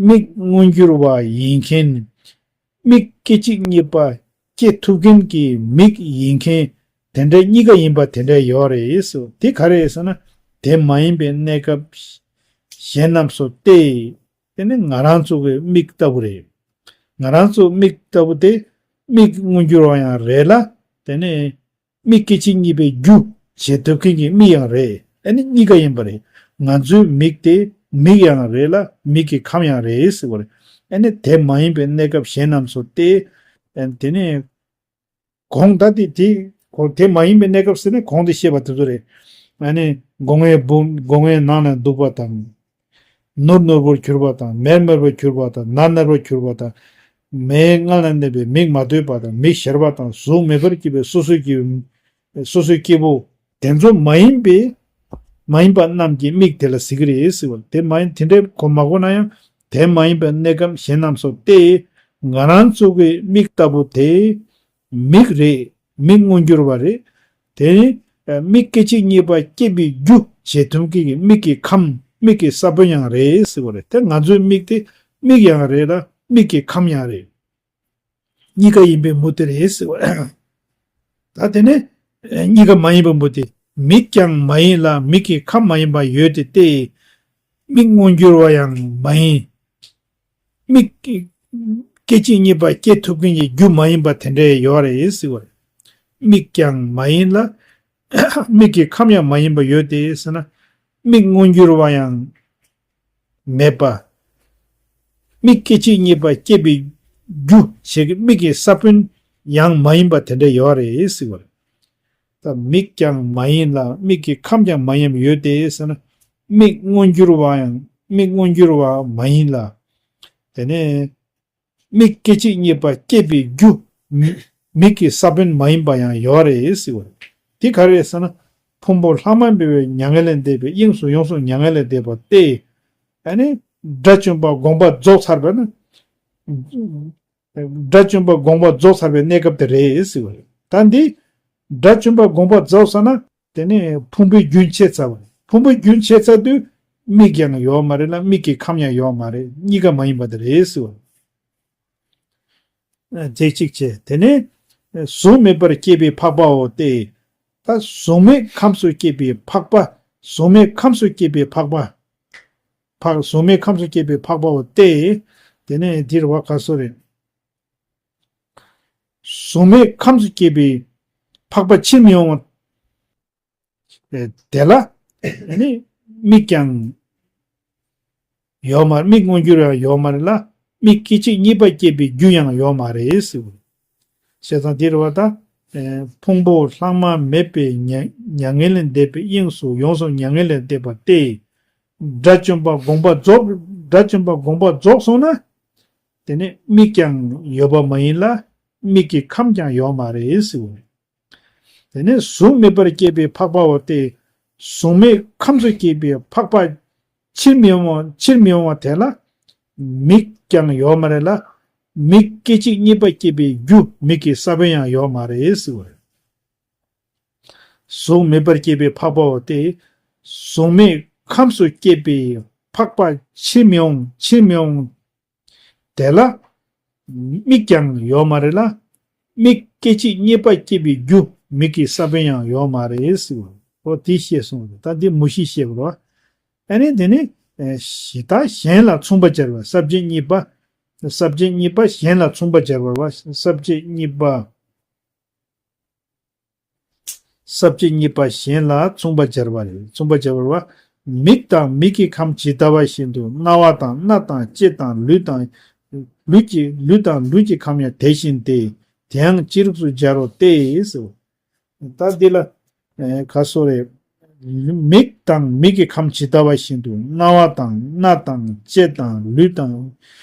མིག་མངོན་གྱུར་བ་ཡིན་མཁན། མིག་སྐད་ཅིག་གཉིས་པ་སྐྱེ་ཐུབ་མཁན་གྱི་མིག་ཡིན་མཁན་དེ་འདྲ་གཉིས་ཀ་ཡིན་པ་དེ་འདྲ་ཡོད་རེད་ཟེར། དེ་ག་རེད་ཟེར་ན། དེ་མ་ཡིན་པའི་གནས་སྐབས་གཞན་རྣམས་སུ་སྟེ། དེ་ནི་ང་རང་ཚོ་གི་མིག་ལྟ་བུ་རེད། ང་རང་ཚོ་མིག་ལྟ་བུ་དེ་མིག་མངོན་གྱུར་བ་ཡང་རེད་ལ། དེ་ནི་མིག་སྐད་ཅིག་གཉིས་པའི་རྒྱུ་བྱེད་ཐུབ་མཁན་གྱི་མིག་ཡང་རེད། ཨ་ནི་གཉིས་ཀ་ཡིན་པ་རེད། ང་ཚོའི་མིག་དེ་མིག་ཡང་རེད་ལ་མིག་གི་ཁམས་ཡང་རེད་ཟེར་བ་རེད། ཨ་ནི་དེ་མ་ཡིན་པའི་གནས་སྐབས་གཞན་རྣམས་སུ་སྟེ། ཨ་ནི་དེ་ནི། གོང་ད་དེ་དེ་གོང་དེ་མ་ཡིན་པའི་གནས་སྐབས་ཟེར་ནས་གོང་དེ་བཤད་པ་དེ་ཚོ་རེད། ཨ་ནི་སྒོ་ངའི་སྦུག་སྒོ་ངའི་ནང་ན་འདུག་པ་དང་། ནོར་ནོར་བུར་གྱུར་པ་དང་མེར་མེར་བར་གྱུར་པ་དང་ནར་ནར་བར་གྱུར་པ་དང་། མེའི་མངལ་ན་གནས་པའི་མིག་མ་ལྟོས་པ་དང་མིག་ཞར་བ་དང་གཟུགས་མེད་པར་སྐྱེས་པའི་སོ་སོའི་སྐྱེ་སོ་སོའི་སྐྱེ་བོ། དེ་ཚོ་མ་ཡིན་པའི་མ་ཡིན་པ་རྣམས་ཀྱི་མིག་དེ་ལ་ཟེར་གྱི་རེད་ཟེར་བ། དེ་མ་ཡིན་དེ་འདྲའི་གོ་མ་གོ་ན་ཡང་དེ་མ་ཡིན་པའི་གནས་སྐབས་གཞན་རྣམས་སུ་སྟེ། ང་རང་ཚོ་གི་མིག་ལྟ་བུ་དེ། མིག་རེད། མིག་མངོན་གྱུར་བ་རེད། དེ་ནི་མིག་སྐད་ཅིག་གཉིས་པ་སྐྱེད་པའི་རྒྱུ་བྱེད་ཐུབ་མཁན་གྱི་མིག་གི་ཁམས་མིག་གི་ས་བོན་ཡང་རེད་ཟེར་བ་རེད། དེ་ང་ཚོའི་མིག་དེ་མིག་ཡང་རེད་ལ་མིག་གི་ཁམས་ཡང་རེད། གཉིས་ཀ་ཡིན་པའི་མུ་སྟེགས་རེད་ཟེར་བ། ད་དེ་ནི་གཉིས་ཀ་མ་ཡིན་པའི་མུ་སྟེགས། མིག་ཀྱང་མ་ཡིན་ལ་མིག་གི་ཁམས་མ་ཡིན་པ་ཡོད་དེ་སྟེ། མིག་མངོན་གྱུར་བ་ཡང་མ་ཡིན། མིག་གི་སྐད་ཅིག་གཉིས་པ་སྐྱེ་ཐུབ་མཁན་གྱི་རྒྱུ་མ་ཡིན་པ་དེ་འདྲ་ཡོད་རེད་ཟེར་བ་རེད། མིག་ཀྱང་མ་ཡིན་ལ། མིག་གི་ཁམས་ཡང་མ་ཡིན་པ་ཡོད་དེ་ཟེར་ན། མིག་མངོན་གྱུར་བ་ཡང་མེད་པ། མིག་སྐད་ཅིག་གཉིས་པ་སྐྱེད་པའི་རྒྱུ་བྱེད་ཀྱི་མིག་གི་ས་བོན་ཡང་མ་ཡིན་པ་དེ་འདྲ་ཡོད་རེད་ཟེར་བ་རེད། ད་མིག་ཀྱང་མ་ཡིན་ལ་མིག་གི་ཁམས་ཀྱང་མ་ཡིན་པ་ཡོད་དེ་ཟེར་ན། མིག་མངོན་གྱུར་བ་ཡང་མིག་མངོན་གྱུར་བ་མ་ཡིན་ལ། དེ་ནས་མིག་སྐད་ཅིག་གཉིས་པ་སྐྱེད་པའི་རྒྱུ། མི་མིག་གི་ས་བོན་མ་ཡིན་པ་ཡང་ཡོད་རེད་ཟེར་བ་རེད། དེ་ག་རེ་རེད་ཟེར་ན། ཕུང་པོ་ལྷག་མ་མེད་པའི་མྱ་ངན་ལས་འདས་པའི་དབྱིངས་སུ་ཡོངས་སུ་མྱ་ངན་ལས་འདས་པ་སྟེ། ཨ་ནི་དགྲ་བཅོམ་པ་དགོངས་པ་རྫོགས་ཚར་བས་ན། དགྲ་བཅོམ་པ་དགོངས་པ་རྫོགས་ཚར་བའི་གནས་སྐབས་དེ་རེད་ཟེར་བ་རེད། ད་འདི་དགྲ་བཅོམ་པ་དགོངས་པ་རྫོགས་ཚར་ན། དེ་ནས་ཕུང་པོའི་རྒྱུན་ཆད་ཚར་བ་རེད། ཕུང་པོའི་རྒྱུན་ཆད་ཚར་དུས་མིག་ཡང་ཡོད་མ་རེད་ལ་མིག་གི་ཁམས་ཡང་ཡོད་མ་རེད། གཉིས་ཀ་མ་ཡིན་པ་དེ་རེད་ཟེར་བ། རྫས་གཅིག་བྱས། དེ་ནས་གཟུགས་མེད་པར་སྐྱེས་པའི་འཕགས་པའོ་སྟེ། ད་གཟུགས་མེད་ཁམས་སུ་སྐྱེས་པའི་འཕགས་པ། གཟུགས་མེད་ཁམས་སུ་སྐྱེས་པའི་འཕགས་པ། འཕགས་གཟུགས་མེད་ཁམས་སུ་སྐྱེས་པའི་འཕགས་པའོ་སྟེ། དེ་ནས་འདིར་བ་ག་སོ་རེད། གཟུགས་མེད་ཁམས་སུ་སྐྱེས་པའི་འཕགས་པ་ཕྱིར་མི་འོང་བ། དེ་ལ་ནི་མིག་ཀྱང་ཡོད་མ་རེད། མིག་མངོན་གྱུར་ཡང་ཡོད་མ་རེད་ལ་མིག་སྐད་ཅིག་གཉིས་པ་སྐྱེས་པའི་རྒྱུ་ཡང་ཡོད་མ་རེད་ཟེར་བ། བྱས་ཙང་འདིར་བ་ད། ཕུང་པོ་ལྷག་མ་མེད་པའི་མྱ་མྱ་ངན་ལས་འདས་པའི་དབྱིངས་སུ་ཡོངས་སུ་མྱ་ངན་ལས་འདས་པ་སྟེ། དགྲ་བཅོམ་པ་དགོངས་པ་རྫོགས། དགྲ་བཅོམ་པ་དགོངས་པ་རྫོགས་སོང་ན། དེ་ནི་མིག་ཀྱང་ཡོད་པ་མ་ཡིན་ལ། མིག་གི་ཁམས་ཀྱང་ཡོད་མ་རེད་ཟེར་བ་རེད། དེ་ནས་གཟུགས་མེད་པར་སྐྱེས་པའི་འཕགས་པའོ་སྟེ། གཟུགས་མེད་ཁམས་སུ་སྐྱེས་པའི་འཕགས་པ་ཕྱིར་མི་འོང་བ་ཕྱིར་མི་འོང་བ་དེ་ལ་མིག་ཀྱང་ཡོད་མ་རེད་ལ། མིག་སྐད་ཅིག་གཉིས་པ་སྐྱེས་པའི་རྒྱུ་མིག་གི་ས་བོན་ཡང་ཡོད་མ་རེད་ཟེར་བ་རེད། གཟུགས་མེད་པར་སྐྱེས་པའི་འཕགས་པའོ་སྟེ། གཟུགས་མེད་ཁམས་སུ་སྐྱེས་པའི་འཕགས་པ་ཕྱིར་མི་འོང་ཕྱིར་མི་འོང་དེ་ལ་མིག་ཀྱང་ཡོད་མ་རེད་ལ། མིག་སྐད་ཅིག་གཉིས་པ་སྐྱེས་པའི་རྒྱུ་མིག་གི་ས་བོན་ཡང་ཡོད་མ་རེད་ཟེར་བ། འོ་དེ་བཤད་སོང་བ་རེད། ད་འདི་མུ་བཞི་བཤད་པ་རེད་བ། ཨ་ནི་དེ་ནི་ཨེ་ཞེ་དག་གཞན་ལ་མཚུངས་པ་སྦྱར་བ། ས་བཅད་གཉིས་པ། ས་བཅད་གཉིས་པ་གཞན་ལ་མཚུངས་པ་སྦྱར་བ་རེད་བ། ས་བཅད་གཉིས་པ། ས་བཅད་གཉིས་པ་གཞན་ལ་མཚུངས་པ་སྦྱར་བ་རེད། མཚུངས་པ་སྦྱར་བ་རེད་བ། མིག་དང་མིག་གི་ཁམས་ཇི་ལྟ་བ་བཞིན་དུ་རྣ་བ་དང་སྣ་དང་ལྕེ་དང་ལུས་དང་། ལུས་ཀྱི་ལུས་དང་ལུས་ཀྱི་ཁམས་ཡང་དེ་བཞིན་ཏེ། དེ་ཡང་ཅི་རིགས་སུ་སྦྱར་རོ་སྟེ་ཟེར། ད་འདི་ལ་ཨེ་ག་སོ་རེད། མིག་དང་མིག་གི་ཁམས་ཇི་ལྟ་བ་བཞིན་དུ་རྣ་བ་དང་སྣ་དང་ལྕེ་དང་ལུས་དང་།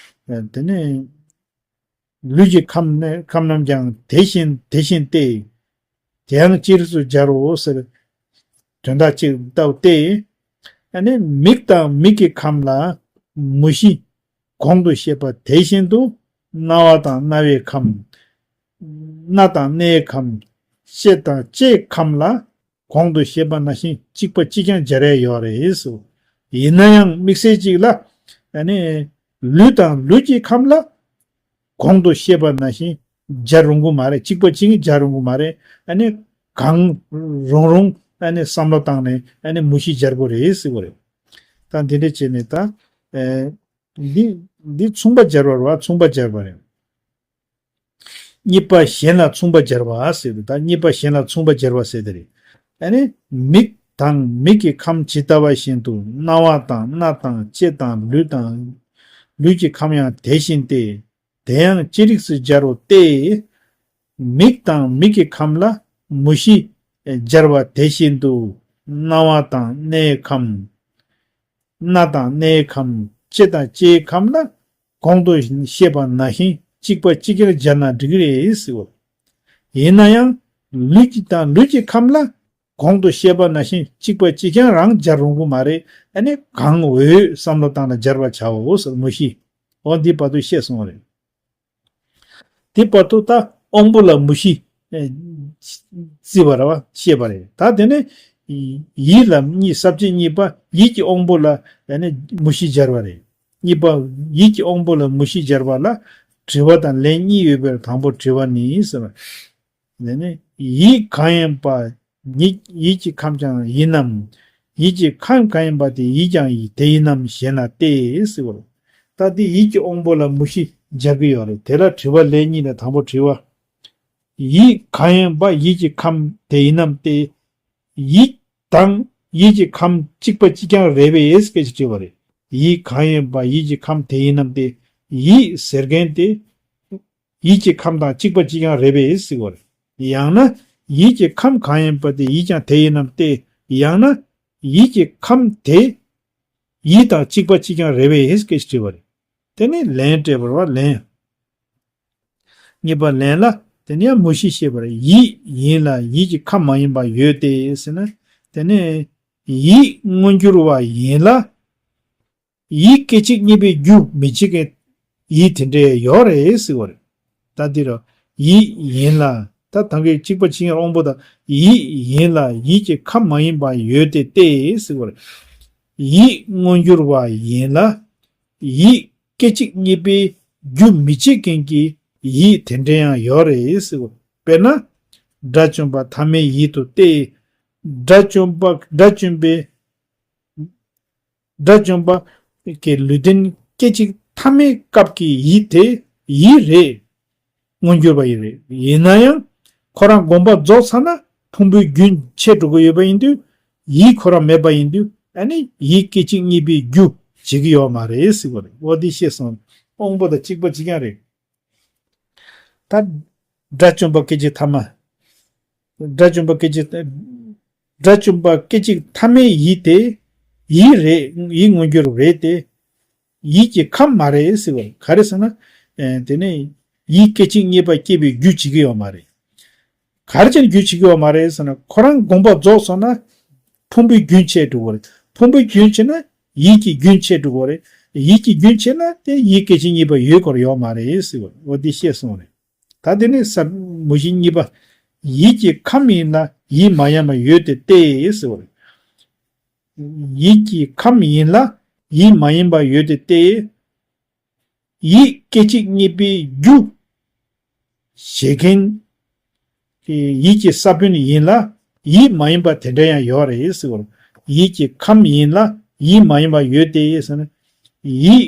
ཨེ་དེ་ནས་ལུས་ཀྱི་ཁམས་ནི་ཁམས་རྣམས་ཀྱང་དེ་བཞིན་དེ་བཞིན་ཏེ། དེ་ཡང་ཅི་རིགས་སུ་སྦྱར་རོ་ཟེར། དོན་དག་ཅིག་བལྟ་སྟེ། ཨ་ནི་མིག་དང་མིག་གི་ཁམས་ལ་མུ་བཞི་གོང་དུ་བཤད་པ་དེ་བཞིན་དུ་རྣ་བ་དང་རྣ་བའི་ཁམས། སྣ་དང་སྣའི་ཁམས། ལྕེ་དང་ལྕེའི་ཁམས་ལ་གོང་དུ་བཤད་པ་ནང་བཞིན་གཅིག་པ་གཅིག་རྐྱང་སྦྱར་ཡ་ཡོད་རེད་ཟེར། ཡིན་ན་ཡང་དམིགས་བསལ་གཅིག་ལ་ཨ་ནི་ལུས་དང་ལུས་ཀྱི་ཁམས་ལ་གོང་དུ་བཤད་པ་ནང་བཞིན་སྦྱར་རུང་གི་མ་རེད། གཅིག་པ་གཅིག་སྦྱར་རུང་གི་མ་རེད། ཨ་ནི་གང་རུང་རུང་ཨ་ནི་བསམ་བློ་བཏང་ནས་ཨ་ནི་མུ་བཞི་སྦྱར་དགོས་རེད་ཟེར་བ་རེད། ད་འདི་འདྲ་བྱས་ནས་ད་ཨེ་འདི་འདི་མཚུངས་པ་སྦྱར་བ་རེད་བ། མཚུངས་པ་སྦྱར་བ་རེད། གཉིས་པ་གཞན་ལ་མཚུངས་པ་སྦྱར་བ་ཟེར་ཏེ། ད་གཉིས་པ་གཞན་ལ་མཚུངས་པ་སྦྱར་བ་ཟེར་དེ་རེད། ཨ་ནི་མིག་དང་མིག་གི་ཁམས་ཇི་ལྟ་བ་བཞིན་དུ་རྣ་བ་དང་སྣ་དང་ལྕེ་དང་ལུས་དང་། ལུས་ཀྱི་ཁམས་ཡང་དེ་བཞིན་ཏེ། དེ་ཡང་ཅི་རིགས་སུ་སྦྱར་རོ་སྟེ། མིག་དང་མིག་གི་ཁམས་ལ་མུ་བཞི་སྦྱར་བ་དེ་བཞིན་དུ་རྣ་བ་དང་སྣའི་ཁམས། སྣ་དང་སྣའི་ཁམས། ལྕེ་དང་ལྕེའི་ཁམས་ལ་གོང་དུ་བཤད་པ་ནང་བཞིན་གཅིག་པ་གཅིག་རྐྱང་སྦྱར་ན་འགྲིག་གི་རེད་ཟེར་བ། ཡིན་ན་ཡང་ལུས་ཀྱི་དང་ལུས་ཀྱི་ཁམས་ལ་གོང་དུ་བཤད་པ་ནང་བཞིན་གཅིག་པ་གཅིག་རྐྱང་རང་སྦྱར་རུང་གི་མ་རེད། ཨ་ནི་གང་འོས་བསམ་བློ་བཏང་ནས་སྦྱར་བར་བྱའོ་ཟེར། མུ་བཞི། འོ་འདི་བར་དུ་བཤད་སོང་བ་རེད། དེ་བར་དུ་ད་དབང་པོ་ལ་མུ་བཞི་ཨེ་བརྩི་བ་རེད་བ། བཤད་པ་རེད། ད་དེ་ནས་ཡིད་ལ་གཉིས། ས་བཅད་གཉིས་པ་ཡིད་ཀྱི་དབང་པོ་ལ་ཨ་ནི་མུ་བཞི་སྦྱར་བ་རེད། གཉིས་པ་ཡིད་ཀྱི་དབང་པོ་ལ་མུ་བཞི་སྦྱར་བ་ལ་དྲི་བ་དང་ལན་གཉིས་ཡོད་པའི་དང་པོ་དྲི་བ་ནི་ཟེར་བ། དེ་ནས་ཡིད་གང་ཡིན་པ་ཡིད་ཡིད་ཀྱི་ཁམས་ཀྱང་ཡིན་ནམ། ཡིད་ཀྱི་ཁམས་གང་ཡིན་པ་དེ་ཡིད་ཀྱང་དེ་ཡིན་ནམ་ཞེ་ན་སྟེ་ཟེར་བ་རེད། ད་འདི་ཡིད་ཀྱི་དབང་པོ་ལ་མུ་བཞི་སྦྱར་གྱི་ཡོད་རེད། དེ་ལ་དྲི་བ་ལན་གཉིས་ལ་དང་པོ་དྲི་བ། ཡིད་གང་ཡིན་པ་ཡིད་ཀྱི་ཁམས་དེ་ཡིན་ནམ་སྟེ། ཡིད་དང་ཡིད་ཀྱི་ཁམས་གཅིག་པ་གཅིག་རྐྱང་རེད་པས་སྐད་ཆ་དྲིས་པ་རེད། ཡིད་གང་ཡིན་པ་ཡིད་ཀྱི་ཁམས་དེ་ཡིན་ནམ་སྟེ། ཡིད་ཟེར་མཁན་དེ་ཡིད་ཀྱི་ཁམས་དང་གཅིག་པ་གཅིག་རྐྱང་རེད་པས་ཟེར་བ་རེད། ཡང་ན་ཡིད་ཀྱི་ཁམས་གང་ཡིན་པ་དེ་ཡིད་ཀྱང་དེ་ཡིན་ནམ་སྟེ། ཡང་ན་ཡིད་ཀྱི་ཁམས་དེ་ཡིད་དང་གཅིག་པ་གཅིག་རྐྱང་རེད་པས་སྐད་ཆ་དྲིས་པ་རེད། དེ་ནས་ལན་སྤྲད་པ་རེད་བ། ལན། གཉིས་པ་ལན་ལ་དེ་ནས་ཡང་མུ་བཞི་བཤད་པ་རེད། ཡིད་ཡིན་ལ་ཡིད་ཀྱི་ཁམས་མ་ཡིན་པ་ཡོད་དེ་ཟེར་ན། དེ་ནས་ཡིད་མངོན་གྱུར་བ་ཡིན་ལ་ཡིད་སྐད་ཅིག་གཉིས་པའི་རྒྱུ་མི་བྱེད་མཁན་ཡིད་དེ་འདྲ་ཡོད་རེད་ཟེར་བ་རེད། ད་འདི་རུ་ཡིད་ཡིན་ལ། ད་ད་གིན་གཅིག་པ་གཅིག་རྐྱང་དབང་པོ་དང་ཡིད་ཡིན་ལ་ཡིད་ཀྱི་ཁམས་མ་ཡིན་པ་ཡོད་དེ་སྟེ་ཟེར་བ་རེད། ཡིད་མངོན་གྱུར་བ་ཡིན་ལ་ཡིད་སྐད་ཅིག་གཉིས་པའི་རྒྱུ་མི་བྱེད་མཁན་གྱི་ཡིད་དེ་འདྲ་ཡང་ཡོད་རེད་ཟེར་བ། དཔེར་ན་དགྲ་བཅོམ་པ་ཐ་མའི་ཡིད་དུ་སྟེ། དགྲ་བཅོམ་པ་དགྲ་བཅོམ་པའི་དགྲ་བཅོམ་པ་གི་ལུས་རྟེན་སྐད་ཅིག་ཐ་མའི་སྐབས་ཀྱི་ཡིད་དེ་ཡིད་རེད། མངོན་གྱུར་པ་ཡིན་རེད། ཡིན་ན་ཡང་ཁོ་རང་དགོངས་པ་རྫོགས་ཚར་ན་ཕུང་པོའི་རྒྱུན་ཆད་འགྲོ་གི་ཡོད་པ་ཡིན་དུས་ཡིད་ཁོ་རང་མེད་པ་ཡིན་དུས་ཨ་ནི་ཡིད་སྐད་ཅིག་གཉིས་པའི་རྒྱུ་བྱེད་ཀྱི་ཡོད་མ་རེད་ཟེར་བ་རེད། འོ་འདི་ཤེས་སོང་། དབང་པོ་དང་གཅིག་པ་གཅིག་རྐྱང་རེད། ད་དགྲ་བཅོམ་པ་སྐད་ཅིག་ཐ་མ། དགྲ་བཅོམ་པ་སྐད་ཅིག་དགྲ་བཅོམ་པ་སྐད་ཅིག་ཐ་མའི་ཡིད་དེ་ཡིད་རེད། ཡིད་མངོན་གྱུར་རེད་དེ། ཡིད་ཀྱི་ཁམས་མ་རེད་ཟེར་བ་ག་རེ་ཟེར་ན། ཨེ་དེ་ནས་ ཡིད་སྐད་ཅིག་གཉིས་པ་སྐྱེས་པའི་རྒྱུ་བྱེད་ཀྱི་ཡོད་མ་རེད། ག་རེ་བྱས་ནས་རྒྱུ་བྱེད་ཀྱི་ཡོད་མ་རེད་ཟེར་ན། ཁོ་རང་དགོངས་པ་རྫོགས་སོང་ན་ཕུང་པོའི་རྒྱུན་ཆད་འགྲོ་གི་རེད། ཕུང་པོའི་རྒྱུན་ཆད་ན་ཡིད་ཀྱི་རྒྱུན་ཆད་འགྲོ་གི་རེད། ཡིད་ཀྱི་རྒྱུན་ཆད་ན་དེ་ཡིད་སྐད་ཅིག་གཉིས་པ་ཡོད་དགོས་ཡོད་མ་རེད་ཟེར་བ། འོ་འདི་བཤད་སོང་རེད། ད་དེ་ནས་ས་མུ་བཞི་གཉིས་པ། ཡིད་ཀྱི་ཁམས་ཡིན་ལ་ཡིད་མ་ཡིན་པ་ཡོད་དེ་སྟེ་ཟེར་བ་རེད། ཡིད་ཀྱི་ཁམས་ཡིན་ལ་ཡིད་མ་ཡིན་པ་ཡོད་དེ་སྟེ། ཡིད་སྐད་ཅིག་གཉིས་པའི་རྒྱུ་བྱེད་མཁན་གྱི་ཡིད་ཀྱི་ས་བོན་ཡིན་ལ་ཡིད་མ་ཡིན་པ་དེ་འདྲ་ཡང་ཡོད་རེད་ཟེར་བ་རེད། ཡིད་ཀྱི་ཁམས་ཡིན་ལ་ཡིད་མ་ཡིན་པ་ཡོད་དེ་ཟེར་ན། ཡིད་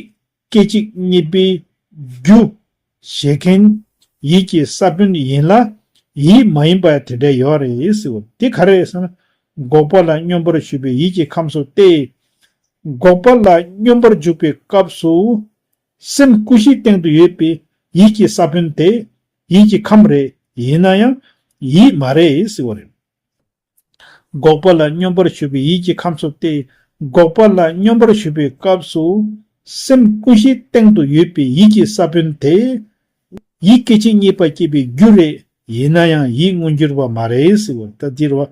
སྐད་ཅིག་གཉིས་པའི་རྒྱུ་བྱེད་མཁན་ཡིད་ཀྱི་ས་བོན་ཡིན་ལ་ཡིད་མ་ཡིན་པ་དེ་འདྲ་ཡོད་རེད་ཟེར་བ། དེ་ག་རེ་རེད་ཟེར་ན། འགོག་པ་ལ་སྙོམས་པར་ཞུགས་པའི་ཡིད་ཀྱི་ཁམས་སོ་སྟེ། འགོག་པ་ལ་སྙོམས་པར་འཇུག་པའི་སྐབས་སུ་སེམས་ཀུན་གཞིའི་སྟེང་དུ་ཡོད་པའི་ཡིད་ཀྱི་ས་བོན་དེ་ཡིད་ཀྱི་ཁམས་རེད། ཡིན་ན་ཡང་ཡིད་མ་རེད་ཟེར་བ་རེད། འགོག་པ་ལ་སྙོམས་པར་ཞུགས་པའི་ཡིད་ཀྱི་ཁམས་སོ་སྟེ། འགོག་པ་ལ་སྙོམས་པར་ཞུགས་པའི་སྐབས་སུ་སེམས་ཀུན་གཞིའི་སྟེང་དུ་ཡོད་པའི་ཡིད་ཀྱི་ས་བོན་དེ་ཡིད་སྐད་ཅིག་གཉིས་པ་སྐྱེས་པའི་རྒྱུ་རེད། ཡིན་ན་ཡང་ཡིད་མངོན་གྱུར་པ་མ་རེད་ཟེར་བ། ད་འདིར་བ།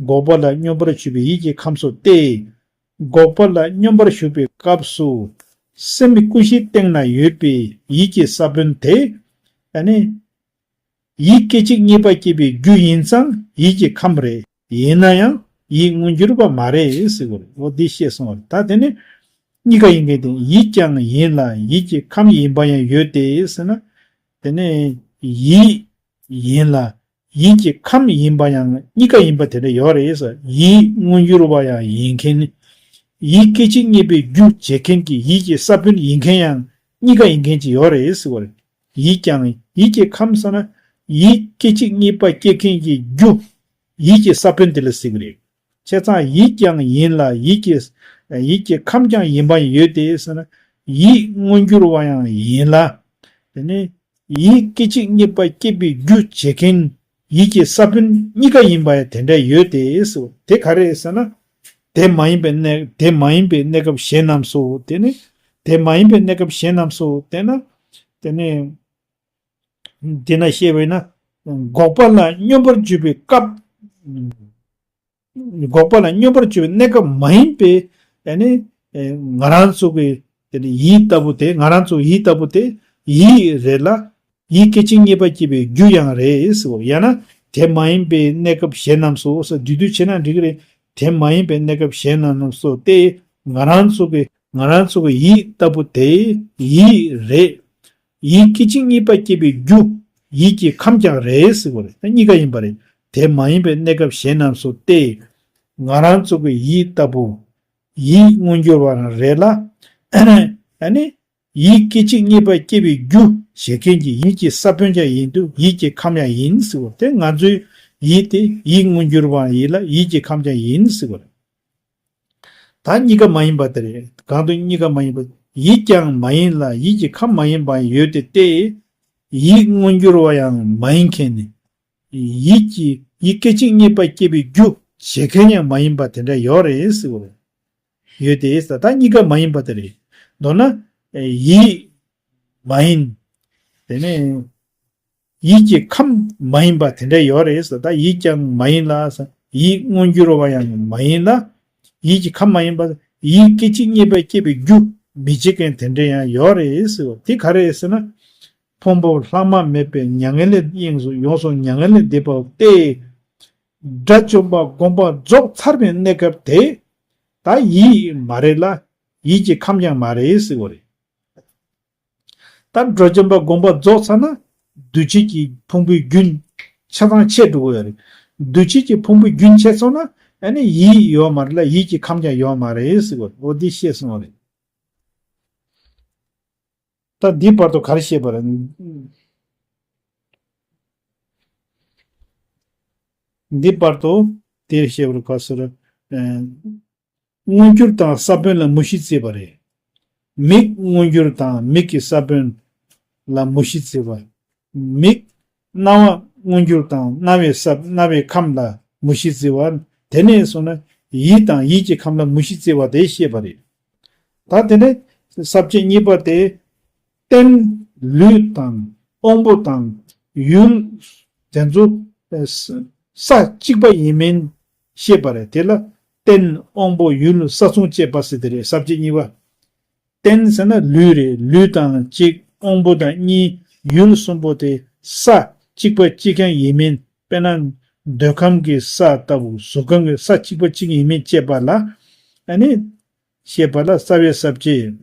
འགོག་པ་ལ་སྙོམས་པར་ཞུགས་པའི་ཡིད་ཀྱི་ཁམས་སོ་སྟེ། འགོག་པ་ལ་སྙོམས་པར་ཞུགས་པའི་སྐབས་སུ་སེམས་ཀུན་གཞིའི་སྟེང་ན་ཡོད་པའི་ཡིད་ཀྱི་ས་བོན་དེ། ཨ་ནི། ཡིད་སྐད་ཅིག་གཉིས་པ་སྐྱེས་པའི་རྒྱུ་ཡིན་ཙང་ཡིད་ཀྱི་ཁམས་རེད། ཡིན་ན་ཡང་ཡིད་མངོན་གྱུར་པ་མ་རེད་ཟེར་བ་རེད། འོ་འདི་བཤད་སོང་བ་རེད། ད་དེ་ནི་གཉིས་ཀ་ཡིན་མཁན་དེ། ཡིད་ཀྱང་ཡིན་ལ་ཡིད་ཀྱི་ཁམས་ཡིན་པ་ཡང་ཡོད་དེ་ཟེར་ན། དེ་ནི་ཡིད་ཡིན་ལ་ཡིད་ཀྱི་ཁམས་ཡིན་པ་ཡང་གཉིས་ཀ་ཡིན་པ་དེ་འདྲ་ཡོད་རེད་ཟེར། ཡིད་མངོན་གྱུར་པ་ཡང་ཡིན་མཁན། ཡིད་སྐད་ཅིག་གཉིས་པའི་རྒྱུ་བྱེད་མཁན་གྱི་ཡིད་ཀྱི་ས་བོན་ཡིན་མཁན་ཡང་གཉིས་ཀ་ཡིན་མཁན་ཅིག་ཡོད་རེད་ཟེར་བ་རེད། ཡིད་ཀྱང་ཡིད་ཀྱི་ཁམས་ཟེར་ན། ཡིད་སྐད་ཅིག་གཉིས་པ་སྐྱེ་མཁན་གྱི་རྒྱུ། ཡིད་ཀྱི་ས་བོན་དེ་ལ་ཟེར་གྱི་རེད། བྱས་ཙང་ཡིད་ཀྱང་ཡིན་ལ་ཡིད་ཀྱི་ཡིད་ཀྱི་ཁམས་ཀྱང་ཡིན་པ་ཡོད་དེ་ཟེར་ན། ཡིད་མངོན་གྱུར་བ་ཡང་ཡིན་ལ། དེ་ནི་ཡིད་སྐད་ཅིག་གཉིས་པ་སྐྱེད་པའི་རྒྱུ་བྱེད་མཁན་ཡིད་ཀྱི་ས་བོན་གཉིས་ཀ་ཡིན་པ་ཡང་དེ་འདྲ་ཡོད་དེ་ཟེར། དེ་ག་རེ་ཟེར་ན། དེ་མ་ཡིན་པའི་གནས་དེ་མ་ཡིན་པའི་གནས་སྐབས་གཞན་རྣམས་སོ། དེ་ནི་དེ་མ་ཡིན་པའི་གནས་སྐབས་གཞན་རྣམས་སོ། དེ་ན་དེ་ནི། འདི་ན་བཤད་པས་ན། འགོག་པ་ལ་སྙོམས་པར་འཇུག་པའི་སྐབས། འགོག་པ་ལ་སྙོམས་པར་འཇུག་པའི་གནས་སྐབས་མ་ཡིན་པའི་ཨ་ནི། ང་རང་ཚོ་གི་དེ་ནི་ཡིད་ལྟ་བུ་དེ། ང་རང་ཚོ་ཡིད་ལྟ་བུ་དེ་ཡིད་རེད་ལ། ཡིད་སྐད་ཅིག་གཉིས་པ་སྐྱེས་པའི་རྒྱུ་ཡང་རེད་ཟེར་བ། ཡང་ན་དེ་མ་ཡིན་པའི་གནས་སྐབས་གཞན་རྣམས་སོ་ཟེར། བསྡུས་བསྡུས་བྱས་ན་འགྲིག་གི་རེད། དེ་མ་ཡིན་པའི་གནས་སྐབས་གཞན་རྣམས་སོ་སྟེ། ང་རང་ཚོ་གི་ང་རང་ཚོ་གི་ཡིད་ལྟ་བུ་དེ་ཡིད་རེད། ཡིད་སྐད་ཅིག་གཉིས་པ་སྐྱེད་པའི་རྒྱུ། ཡིད་ཀྱི་ཁམས་ཀྱང་རེད་ཟེར་བ་རེད། ད་གཉིས་ཀ་ཡིན་པ་རེད། དེ་མ་ཡིན་པའི་གནས་སྐབས་གཞན་རྣམས་སོ་སྟེ། ང་རང་ཚོ་གི་ཡིད་ལྟ་བུ། ཡིད་མངོན་གྱུར་བ་རང་རེད་ལ། ཨ་ནི། ཡིད་སྐད་ཅིག་གཉིས་པ་སྐྱེད་པའི་རྒྱུ་བྱེད་མཁན་གྱི་ཡིད་ཀྱི་ས་བོན་ཀྱང་ཡིན་དུས་ཡིད་ཀྱི་ཁམས་ཡང་ཡིན་ཟེར་བ། དེ་ང་ཚོའི་ཡིད་དེ་ཡིད་མངོན་གྱུར་བ་ཡིན་ལ་ཡིད་ཀྱི་ཁམས་ཀྱང་ཡིན་ཟེར་བ་རེད། ད་གཉིས་ཀ་མ་ཡིན་པ་དེ་རེད། གང་དུ་གཉིས་ཀ་མ་ཡིན་པ། ཡིད་ཀྱང་མ་ཡིན་ལ་ཡིད་ཀྱི་ཁམས་མ་ཡིན་པ་ཡོད་དེ་སྟེ། ཡིད་མངོན་གྱུར་བ་ཡང་མ་ཡིན་མཁན་ནི། ཡིད་ཀྱི་ཡིད་སྐད་ཅིག་གཉིས་པ་སྐྱེད་པའི་རྒྱུ་བྱེད་མཁན་ཡང་མ་ཡིན་པ་དེ་འདྲ་ཡོད་རེད་ཟེར་བ་རེད། ཡོད་དེ་ཟེར། ད་གཉིས་ཀ་མ་ཡིན་པ་དེ་རེད། མདོར་ན། ཡིད་མ་ཡིན། དེ་ནས། ཡིད་ཀྱི་ཁམས་མ་ཡིན་པ་དེ་འདྲ་ཡོད་རེད་ཟེར། ད་ཡིད་ཀྱང་མ་ཡིན་ལ་ཟེར། ཡིད་མངོན་གྱུར་བ་ཡང་མ་ཡིན་ལ། ཡིད་ཀྱི་ཁམས་མ་ཡིན་པ། ཡིད་སྐད་ཅིག་གཉིས་པ་སྐྱེད་པའི་རྒྱུ་མི་བྱེད་མཁན་དེ་འདྲ་ཡང་ཡོད་རེད་ཟེར། དེ་ག་རེ་རེད་ཟེར་ན། ཕུང་པོ་ལྷག་མ་མེད་པའི་མྱ་ངན་ལས་དབྱིངས་སུ་ཡོངས་སུ་མྱ་ངན་ལས་འདས་པ་སྟེ། དགྲ་བཅོམ་པ་དགོངས་པ་རྫོགས་ཚར་བའི་གནས་སྐབས་དེ། ད་ཡིད་མ་རེད་ལ། ཡིད་ཀྱི་ཁམས་ཀྱང་མ་རེད་ཟེར་བ་རེད། ད་དགྲ་བཅོམ་པ་དགོངས་པ་རྫོགས་ཚར་ན། འདུ་བྱེད་ཀྱི་ཕུང་པོའི་རྒྱུན་ཆ་ཚང་ཆད་འགྲོ་གི་ཡོད་རེད། འདུ་བྱེད་ཀྱི་ཕུང་པོའི་རྒྱུན་ཆད་སོང་ན། ཨ་ནི་ཡིད་ཡོད་མ་རེད་ལ་ཡིད་ཀྱི་ཁམས་ཀྱང་ཡོད་མ་རེད་ཟེར་བ་རེད། འོ་འདི་བཤད་སོང་བ་རེད། ད་འདི་བར་དུ་ག་རེ་བཤད་པ་རེད། འདི་བར་དུ་དེར་བཤད་པར་ག་ཟེར། ཨ། མངོན་གྱུར་དང་ས་བོན་ལ་མུ་བཞི་བརྩི་བ་རེད། མིག་མངོན་གྱུར་དང་མིག་གི་ས་བོན་ལ་མུ་བཞི་བརྩི་བ། མིག་རྣ་བ་མངོན་གྱུར་དང་རྣ་བའི་ས་རྣ་བའི་ཁམས་ལ་མུ་བཞི་བརྩི་བ། དེ་ནས་བཟུང་ན་ཡིད་དང་ཡིད་ཀྱི་ཁམས་ལ་མུ་བཞི་བརྩི་བ་དེ་བཤད་པ་རེད། ད་དེ་ནས་ས་བཅད་གཉིས་པ་དེ། རྟེན་ལུས་དང་ དབང་པོ་དང་ཡུལ་དེ་ཚོ་ས་གཅིག་པ་ཡིན་མིན་ཤེས་པ་རེད། དེ་ལ་རྟེན་དབང་པོ་ཡུལ་ས་མཚུངས་བཅད་པ་ཟེར་དེ་རེད། ས་བཅད་གཉིས་པ། རྟེན་ཟེར་ན་ལུས་རེད། ལུས་དང་གཅིག་དབང་པོ་དང་གཉིས། ཡུལ་གསུམ་པོ་དེ་ས་གཅིག་པ་གཅིག་རྐྱང་ཡིན་མིན། དཔེར་ན་འདོད་ཁམས་ཀྱི་ས་ལྟ་བུ་གཟུགས་ཁམས་ཀྱི་ས་གཅིག་པ་གཅིག་ཡིན་མིན་བཅད་པ་ལ། ཨ་ནི་བཤད་པ་ལ་རྩ་བའི་ས་བཅད་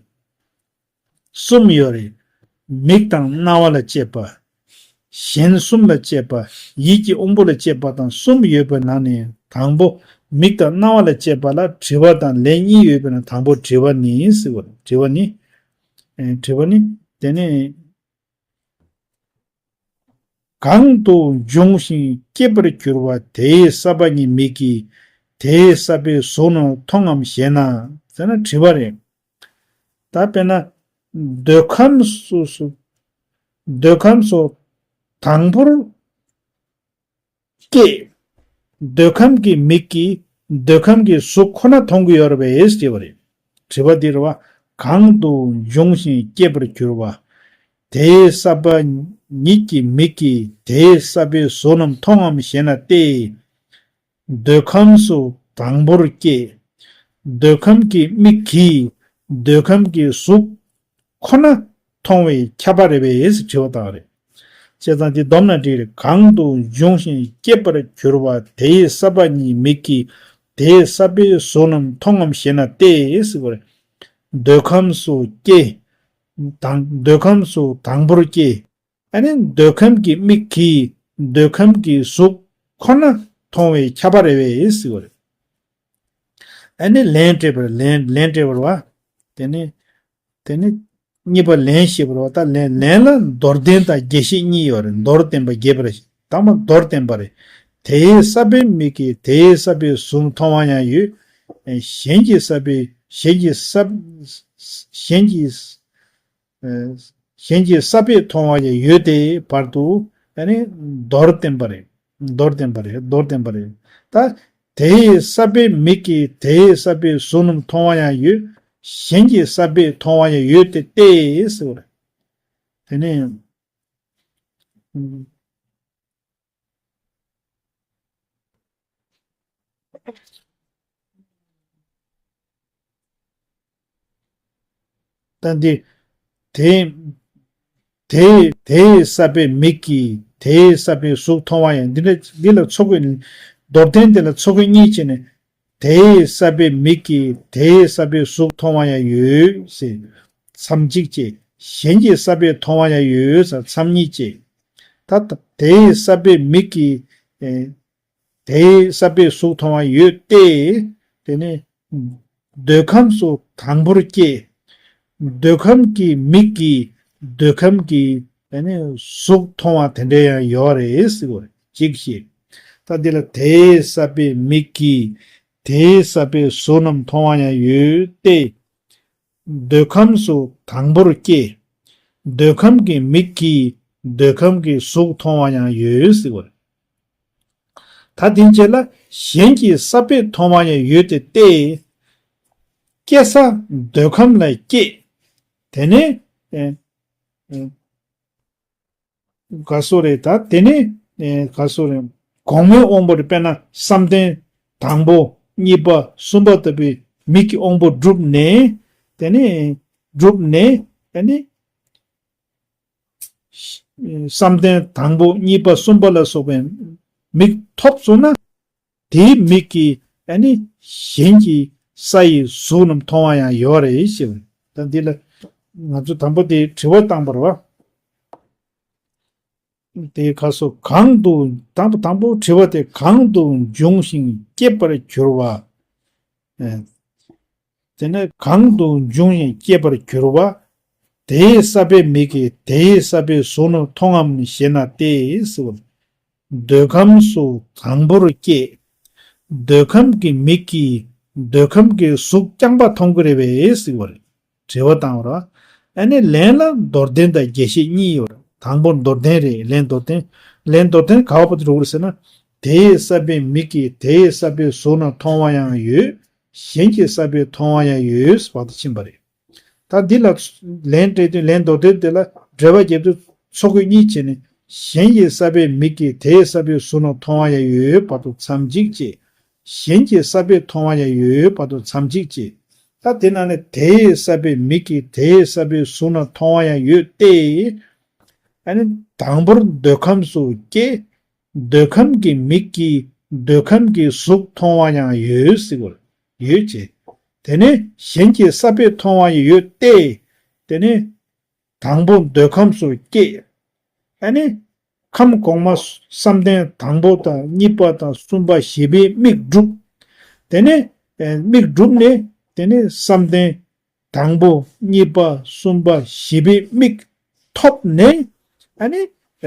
གསུམ་ཡོད་རེད། མིག་དང་རྣ་བ་ལ་བཅད་པ། གཞན་གསུམ་ལ་བཅད་པ། ཡིད་ཀྱི་དབང་པོ་ལ་བཅད་པ་དང་གསུམ་ཡོད་པའི་ནང་ནས་དང་པོ་མིག་དང་རྣ་བ་ལ་བཅད་པ་ལ་དྲི་བ་དང་ལན་གཉིས་ཡོད་པའི་ནང་དང་པོ་དྲི་བ་ནི་ཟེར་བ། དྲི་བ་ནི། ཨེ། དྲི་བ་ནི། དེ་ནས། གང་དུ་འབྱུང་ཞིང་སྐྱེས་པར་གྱུར་པ་དེའི་ས་པ་ཉིད་མིག་གིས་དེའི་ས་པའི་གཟུགས་རྣམས་མཐོང་ངམ་ཞེ་ན་ཟེར་ན་དྲི་བ་རེད། ད་དཔེར་ན། འདོད་ཁམས་སུ་སུ། འདོད་ཁམས་སུ་དང་པོར་སྐྱེས། འདོད་ཁམས་ཀྱི་མིག་གིས་འདོད་ཁམས་ཀྱི་གཟུགས་ཁོ་ན་མཐོང་གི་ཡོད་རེད་པས་ཞེས་པ་རེད། དྲི་བ་འདི་རེད་བ། གང་དུ་འབྱུང་ཞིང་སྐྱེས་པར་གྱུར་པ། དེའི་ས་པ་ཉིད་ཀྱི་མིག་གིས་དེའི་ས་པའི་གཟུགས་རྣམས་མཐོང་ངམ་ཞེ་ན་སྟེ། འདོད་ཁམས་སུ་དང་པོར་སྐྱེས། འདོད་ཁམས་ཀྱི་མིག་གིས་འདོད་ཁམས་ཀྱི་གཟུགས་ཁོ་ན་མཐོང་བས་ཁྱབ་པ་རེད་པས་དྲི་བ་བཏང་རེད། བྱས་ཙང་འདི་བསྡོམས་ན་འགྲིག་རེད། གང་དུ་འབྱུང་ཞིང་སྐྱེས་པར་གྱུར་པ་དེའི་ས་པ་ཉིད་མིག་གིས་དེའི་ས་པའི་གཟུགས་རྣམས་མཐོང་ངམ་ཞེ་ན་སྟེ་ཟེར་བ་རེད། འདོད་ཁམས་སུ་སྐྱེས། དང་། འདོད་ཁམས་སུ་དང་པོར་སྐྱེས། ཨ་ནི་འདོད་ཁམས་ཀྱི་མིག་གིས་འདོད་ཁམས་ཀྱི་གཟུགས་ཁོ་ན་མཐོང་བས་ཁྱབ་པ་རེད་པས་ཟེར་བ་རེད། ཨ་ནི་ལན་སྤྲད་པར། ལན་ལན་སྤྲད་པར་བ། དེ་ནི། དེ་ནི་གཉིས་པ་ལན་བཤད་པར་བ། ད་ལན་ལན་ལ་མདོར་བསྟན་དང་རྒྱས་བཤད་གཉིས་ཡོད་རེད། མདོར་བསྟན་པ་རྒྱས་པར། དང་པོ་མདོར་བསྟན་པ་རེད། དེའི་ས་པའི་མིག་གིས་དེའི་ས་པའི་གཟུགས་མཐོང་བ་ཡང་ཡོད། གཞན་གྱི་ས་པའི། གཞན་གྱི་ས། གཞན་གྱི། གཞན་གྱི་ས་པས་མཐོང་བ་ཡང་ཡོད་དེ་བར་དུ་ཨ་ནི་མདོར་བསྟན་པ་རེད། མདོར་བསྟན་པ་རེད། མདོར་བསྟན་པ་རེད། ད་དེའི་ས་པའི་མིག་གིས་དེའི་ས་པའི་གཟུགས་རྣམས་མཐོང་བ་ཡང་ཡོད། གཞན་གྱི་ས་པས་མཐོང་བ་ཡང་ཡོད་དེ་སྟེ་ཟེར་བ་རེད། དེ་ནས། ད་འདི། དེ། དེ། དེའི་ས་པའི་མིག་གིས་དེའི་ས་པའི་གཟུགས་མཐོང་བ་ཡང་། འདི་ལ། འདི་ལ་ཚོགས་ཀྱི། མདོར་བསྟན་འདི་ལ་ཚོགས་ཀྱི་གཉིས་བྱས་ནས། དེའི་ས་པའི་མིག་གིས་དེའི་ས་པའི་གཟུགས་མཐོང་བ་ཡང་ཡོད་ཟེར། མཚམས་གཅིག་བཅད། གཞན་གྱི་ས་པས་མཐོང་བ་ཡང་ཡོད་ཟེར། མཚམས་གཉིས་བཅད། ད་དེའི་ས་པའི་མིག་གིས། ཨེ། དེའི་ས་པའི་གཟུགས་མཐོང་བ་ཡོད་དེ། དེ་ནི་འདོད་ཁམས་སུ་དང་པོར་སྐྱེས། འདོད་ཁམས་ཀྱི་མིག་གིས་འདོད་ཁམས་ཀྱི་དེ་ནི་གཟུགས་མཐོང་བ་དེ་འདྲ་ཡང་ཡོད་རེད་ཟེར་བ་རེད། གཅིག་བཤད། ད་འདི་ལ་དེའི་ས་པའི་མིག་གིས་དེའི་ས་པའི་གཟུགས་རྣམས་མཐོང་བ་ཡང་ཡོད་དེ། འདོད་ཁམས་སུ་དང་པོར་སྐྱེས། འདོད་ཁམས་ཀྱི་མིག་གིས་འདོད་ཁམས་ཀྱི་གཟུགས་མཐོང་བ་ཡང་ཡོད་ཟེར་བ་རེད། ད་དེའི་རྗེས་ལ་གཞན་གྱི་ས་པས་མཐོང་བ་ཡང་ཡོད་དེ་སྟེ། སྐྱེ་ས་འདོད་ཁམས་ལ་སྐྱེས། དེ་ནས། ཨེ། ཨེ། ག་སོ་རེད། ད་དེ་ནས། ཨེ། ག་སོ་རེད། གོང་མའི་དབང་པོ་རེད། དཔེར་ན་བསམ་གཏན་དང་པོ་གཉིས་པ་གསུམ་པ་ལྟ་བུའི་མིག་གི་དབང་པོ་གྲུབ་ནས། དེ་ནས་གྲུབ་ནས། དེ་ནས་བསམ་གཏན་དང་པོ་གཉིས་པ་གསུམ་པ་ལ་སོགས་པའི་མིག་ཐོབ་སོང་ན། དེའི་མིག་གིས་ཨ་ནི་གཞན་གྱི་ས་ཡི་གཟུགས་རྣམས་མཐོང་བ་ཡང་ཡོད་རེད་ཞེས་པ། ད་འདི་ལ་ང་ཚོ་དང་པོ་དེ་དྲི་བ་བཏང་བ་རེད་བ། དེའི་ཁ་སོ་གང་དུ། དང་པོ་དང་པོ་དྲི་བ་དེ་གང་དུ་འབྱུང་ཞིང་སྐྱེས་པར་གྱུར་པ། ཨེ། དེ་ནས་གང་དུ་འབྱུང་ཞིང་སྐྱེས་པར་གྱུར་པ། དེའི་ས་པའི་མིག་གིས་དེའི་ས་པའི་གཟུགས་རྣམས་མཐོང་ངམ་ཞེ་ན་སྟེ་ཟེར་བ། འདོད་ཁམས་སུ་དང་པོར་སྐྱེས། འདོད་ཁམས་ཀྱི་མིག་གིས་འདོད་ཁམས་ཀྱི་གཟུགས་རྐྱང་པ་མཐོང་གི་རེད་པས་ཟེར་བ་རེད། དྲི་བ་བཏང་བ་རེད། ཨ་ནི་ལན་ལ་མདོར་བསྟན་དང་རྒྱས་བཤད་གཉིས་ཡོད་རེད། དང་པོ་མདོར་བསྟན་རེད། ལན་མདོར་བསྟན། ལན་མདོར་བསྟན་ག་བ་པོ་དེ་འགྲོ་གི་རེད་ཟེར་ན། དེའི་ས་པའི་མིག་གིས་དེའི་ས་པའི་གཟུགས་རྣམས་མཐོང་བ་ཡང་ཡོད། གཞན་གྱི་ས་པས་མཐོང་བ་ཡང་ཡོད་ཟེར་བ་དེ་ཕྱིན་པ་རེད། ད་འདི་ལ་ལན་སྤྲད་དུས་ལན་མདོར་བསྟན་དེ་ལ་འགྲེལ་པ་རྒྱབ་དུས་ ཚོགས་ཀྱི་གཉིས་བྱས་ནས། གཞན་གྱི་ས་པའི་མིག་གིས་དེའི་ས་པའི་གཟུགས་རྣམས་མཐོང་བ་ཡང་ཡོད་པ་དང་མཚམས་གཅིག་བཅད། གཞན་གྱི་ས་པའི་མཐོང་བ་ཡང་ཡོད་པ་དང་མཚམས་གཅིག་བཅད། ད་དེ་ན་ནི་དེའི་ས་པའི་མིག་གིས་དེའི་ས་པའི་གཟུགས་རྣམས་མཐོང་བ་ཡང་ཡོད་དེ། ཨ་ནི་དང་པོར་འདོད་ཁམས་སུ་སྐྱེས། འདོད་ཁམས་ཀྱི་མིག་གིས་འདོད་ཁམས་ཀྱི་གཟུགས་མཐོང་བ་ཡང་ཡོད་ཟེར་བ་ཡོད་ཅེས། དེ་ནས་གཞན་གྱི་ས་པའི་མཐོང་བ་ཡང་ཡོད་དེ། དེ་ནས་དང་པོ་འདོད་ཁམས་སུ་སྐྱེས། ཨ་ནི་ཁམས་གོང་མ་བསམ་གཏན་དང་པོ་དང་གཉིས་པ་དང་གསུམ་པ་བཞི་པའི་མིག་གྲུབ། དེ་ནས་ཨེ་མིག་གྲུབ་ནས་དེ་ནས་བསམ་གཏན་དང་པོ་གཉིས་པ་གསུམ་པ་བཞི་པའི་མིག་ཐོབ་ནས། ཨ་ནི་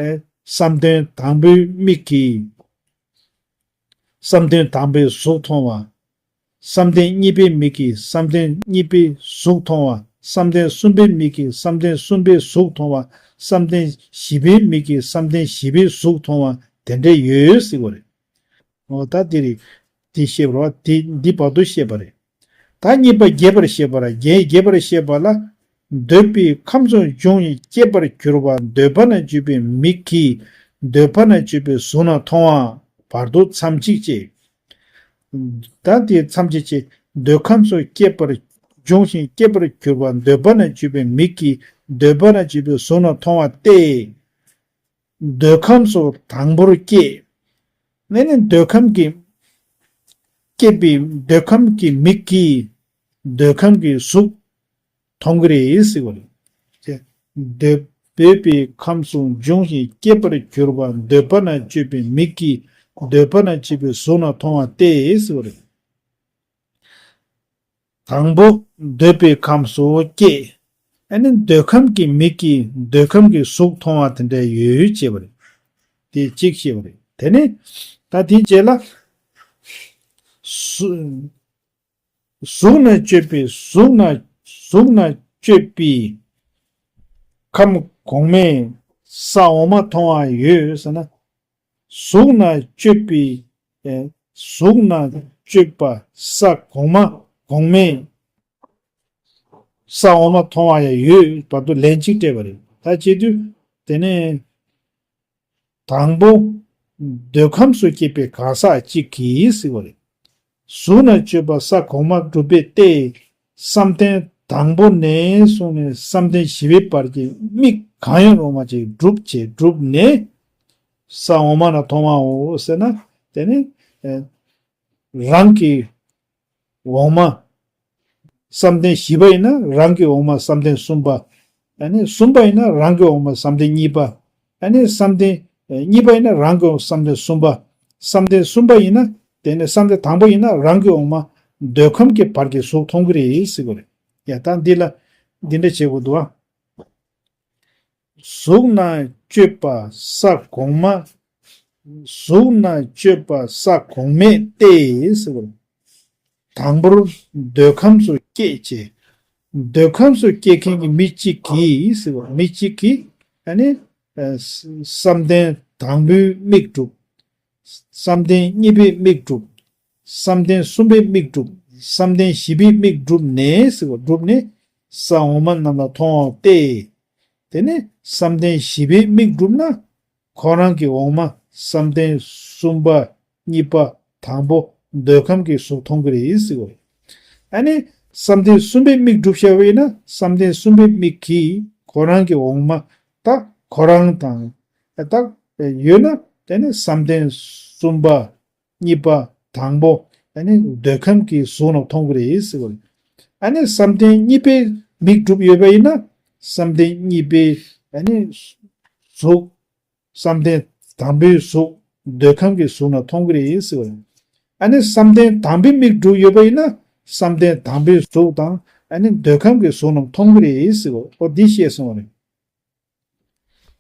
ཨེ་བསམ་གཏན་དང་པོའི་མིག་གིས་བསམ་གཏན་དང་པོའི་གཟུགས་མཐོང་བ། བསམ་གཏན་གཉིས་པའི་མིག་གིས་བསམ་གཏན་གཉིས་པའི་གཟུགས་མཐོང་བ། བསམ་གཏན་གསུམ་པའི་མིག་གིས་བསམ་གཏན་གསུམ་པའི་གཟུགས་མཐོང་བ། བསམ་གཏན་བཞི་པའི་མིག་གིས་བསམ་གཏན་བཞི་པའི་གཟུགས་མཐོང་བ་དེ་འདྲ་ཡོད་ཟེར་བ་རེད། འོ་ད་འདི་རེད། འདི་བཤད་པ་རེད་བ། འདི་འདི་བར་དུ་བཤད་པ་རེད། ད་གཉིས་པ་རྒྱས་པར་བཤད་པ་ར། རྒྱས་རྒྱས་པར་བཤད་པ་ལ། འདོད་པའི་ཁམས་སུ་འབྱུང་ཞིང་སྐྱེས་པར་གྱུར་པ་འདོད་པ་ན་སྤྱོད་པའི་མིག་གིས་འདོད་པ་ན་སྤྱོད་པའི་གཟུགས་རྣམས་མཐོང་བ་བར་དུ་མཚམས་གཅིག་བཅད། ད་དེ་མཚམས་གཅིག་བཅད། འདོད་ཁམས་སུ་སྐྱེས་པར་འབྱུང་ཞིང་སྐྱེས་པར་གྱུར་པ་འདོད་པ་ན་སྤྱོད་པའི་མིག་གིས་འདོད་པ་ན་སྤྱོད་པའི་གཟུགས་རྣམས་མཐོང་བ་སྟེ། འདོད་ཁམས་སུ་དང་པོར་སྐྱེས། ནས་ནི་འདོད་ཁམས་ཀྱི་སྐྱེས་པའི་འདོད་ཁམས་ཀྱི་མིག་གིས་འདོད་ཁམས་ཀྱི་གཟུགས་མཐོང་གི་རེད་ཟེར་བ་རེད། འདོད་འདོད་པའི་ཁམས་སུ་འབྱུང་ཞིང་སྐྱེས་པར་གྱུར་པ་འདོད་པ་ན་སྤྱོད་པའི་མིག་གིས་འདོད་པ་ན་སྤྱོད་པའི་གཟུགས་རྣམས་མཐོང་བ་སྟེ་ཟེར་བ་རེད། དང་པོ་འདོད་པའི་ཁམས་སུ་སྐྱེས། ཨ་ནི་འདོད་ཁམས་ཀྱི་མིག་གིས་འདོད་ཁམས་ཀྱི་གཟུགས་མཐོང་བ་དེ་འདྲ་ཡོད་ཅེས་པ་རེད། དེ་གཅིག་ཤེས་པ་རེད། དེ་ནས་ད་དེའི་རྗེས་ལ། གཟུགས་གཟུགས་ན་སྤྱོད་པའི་གཟུགས་ན་གཟུགས་ན་སྤྱོད་པའི་ཁམས་གོང་མའི་ས་འོག་མ་མཐོང་བ་ཡོད་ཟེར་ན། གཟུགས་ན་སྤྱོད་པའི་ཨེ་གཟུགས་ན་སྤྱོད་པ་ས་གོང་མ་གོང་མའི་ས་འོག་མ་མཐོང་བ་ཡང་ཡོད་བར་དུ་ལན་གཅིག་སྤྲད་པ་རེད། ད་བྱེད་དུས་དེ་ནས་དང་པོ་འདོད་ཁམས་སུ་སྐྱེས་པའི་གང་ཟག་གཅིག་གིས་ཟེར་བ་རེད། གཟུགས་ན་སྤྱོད་པ་ས་གོང་མ་གྲུབ་པའི་སྟེ། བསམ་གཏན་དང་པོ་ནས་བཟུང་ནས་བསམ་གཏན་བཞི་པའི་བར་གྱི་མིག་གང་ཡང་རུང་བ་ཅིག་གྲུབ་བྱས་གྲུབ་ནས་ས་འོག་མ་ན་མཐོང་བའོ་ཟེར་ན། དེ་ནི་ཨེ་རང་གི་འོག་མ་བསམ་གཏན་བཞི་པ་ཡིན་ན་རང་གི་འོག་མ་བསམ་གཏན་གསུམ་པ། ཨ་ནི་གསུམ་པ་ཡིན་ན་རང་གི་འོག་མ་བསམ་གཏན་གཉིས་པ། ཨ་ནི་བསམ་གཏན་ཨེ་གཉིས་པ་ཡིན་ན་རང་གི་འོག་བསམ་གཏན་གསུམ་པ། བསམ་གཏན་གསུམ་པ་ཡིན་ན་དེ་ནས་བསམ་གཏན་དང་པོ་ཡིན་ན་རང་གི་འོག་མ་འདོད་ཁམས་ཀྱི་བར་གྱི་གཟུགས་མཐོང་གི་རེད་ཟེར་གི་རེད། ཡ་ད་འདི་ལ་འདི་འདྲ་བྱེད་དགོས་འདུག་ཨ། གཟུགས་ན་སྤྱོད་པ་ས་གོང་མ། གཟུགས་ན་སྤྱོད་པ་ས་གོང་མས་ཏེ་ཟེར་བ། དང་པོར་འདོད་ཁམས་སུ་སྐྱེས་བྱས། འདོད་ཁམས་སུ་སྐྱེས་མཁན་གྱི་མི་གཅིག་གིས་ཟེར་བ། མི་གཅིག་གིས་ཨ་ནི་ཨ་བསམ་གཏན་དང་པོའི་མིག་གྲུབ། བསམ་གཏན་གཉིས་པའི་མིག་གྲུབ། བསམ་གཏན་གསུམ་པའི་མིག་གྲུབ། བསམ་གཏན་བཞི་པའི་མིག་གྲུབ་ནས་ཟེར་བ། གྲུབ་ནས་ས་འོག་མ་རྣམས་ལ་མཐོང་བ་སྟེ། དེ་ནས་བསམ་གཏན་བཞི་པའི་མིག་གྲུབ་ན། ཁོ་རང་གི་འོག་མ་བསམ་གཏན་གསུམ་པ་གཉིས་པ་དང་པོ་འདོད་ཁམས་ཀྱི་གཟུགས་མཐོང་གི་རེད་ཟེར་བ། ཨ་ནི་བསམ་གཏན་གསུམ་པའི་མིག་གྲུབ་བྱས་པ་ཡིན་ན་བསམ་གཏན་གསུམ་པའི་མིག་གིས་ཁོ་རང་གི་འོག་མ་ད་ཁོ་རང་དང་ད་ཡོད་ན་དེ་ནི་བསམ་གཏན་གསུམ་པ་གཉིས་པ་དང་པོ་ཨ་ནི་འདོད་ཁམས་ཀྱི་གཟུགས་རྣམས་མཐོང་གི་རེད་ཟེར་བ། ཨ་ནི་བསམ་གཏན་གཉིས་པའི་མིག་གྲུབ་ཡོད་པ་ཡིན་ན་བསམ་གཏན་གཉིས་པའི་ཨ་ནི་གཟུགས། བསམ་གཏན་དང་པོའི་གཟུགས་འདོད་ཁམས་ཀྱི་གཟུགས་རྣམས་མཐོང་གི་རེད་ཟེར་བ། ཨ་ནི་བསམ་གཏན་དང་པོའི་མིག་གྲུབ་ཡོད་པ་ཡིན་ན་བསམ་གཏན་དང་པོའི་གཟུགས་དང་ཨ་ནི་འདོད་ཁམས་ཀྱི་གཟུགས་རྣམས་མཐོང་གི་རེད་ཟེར་བ། འོ་འདི་བཤད་སོང་བ་རེད།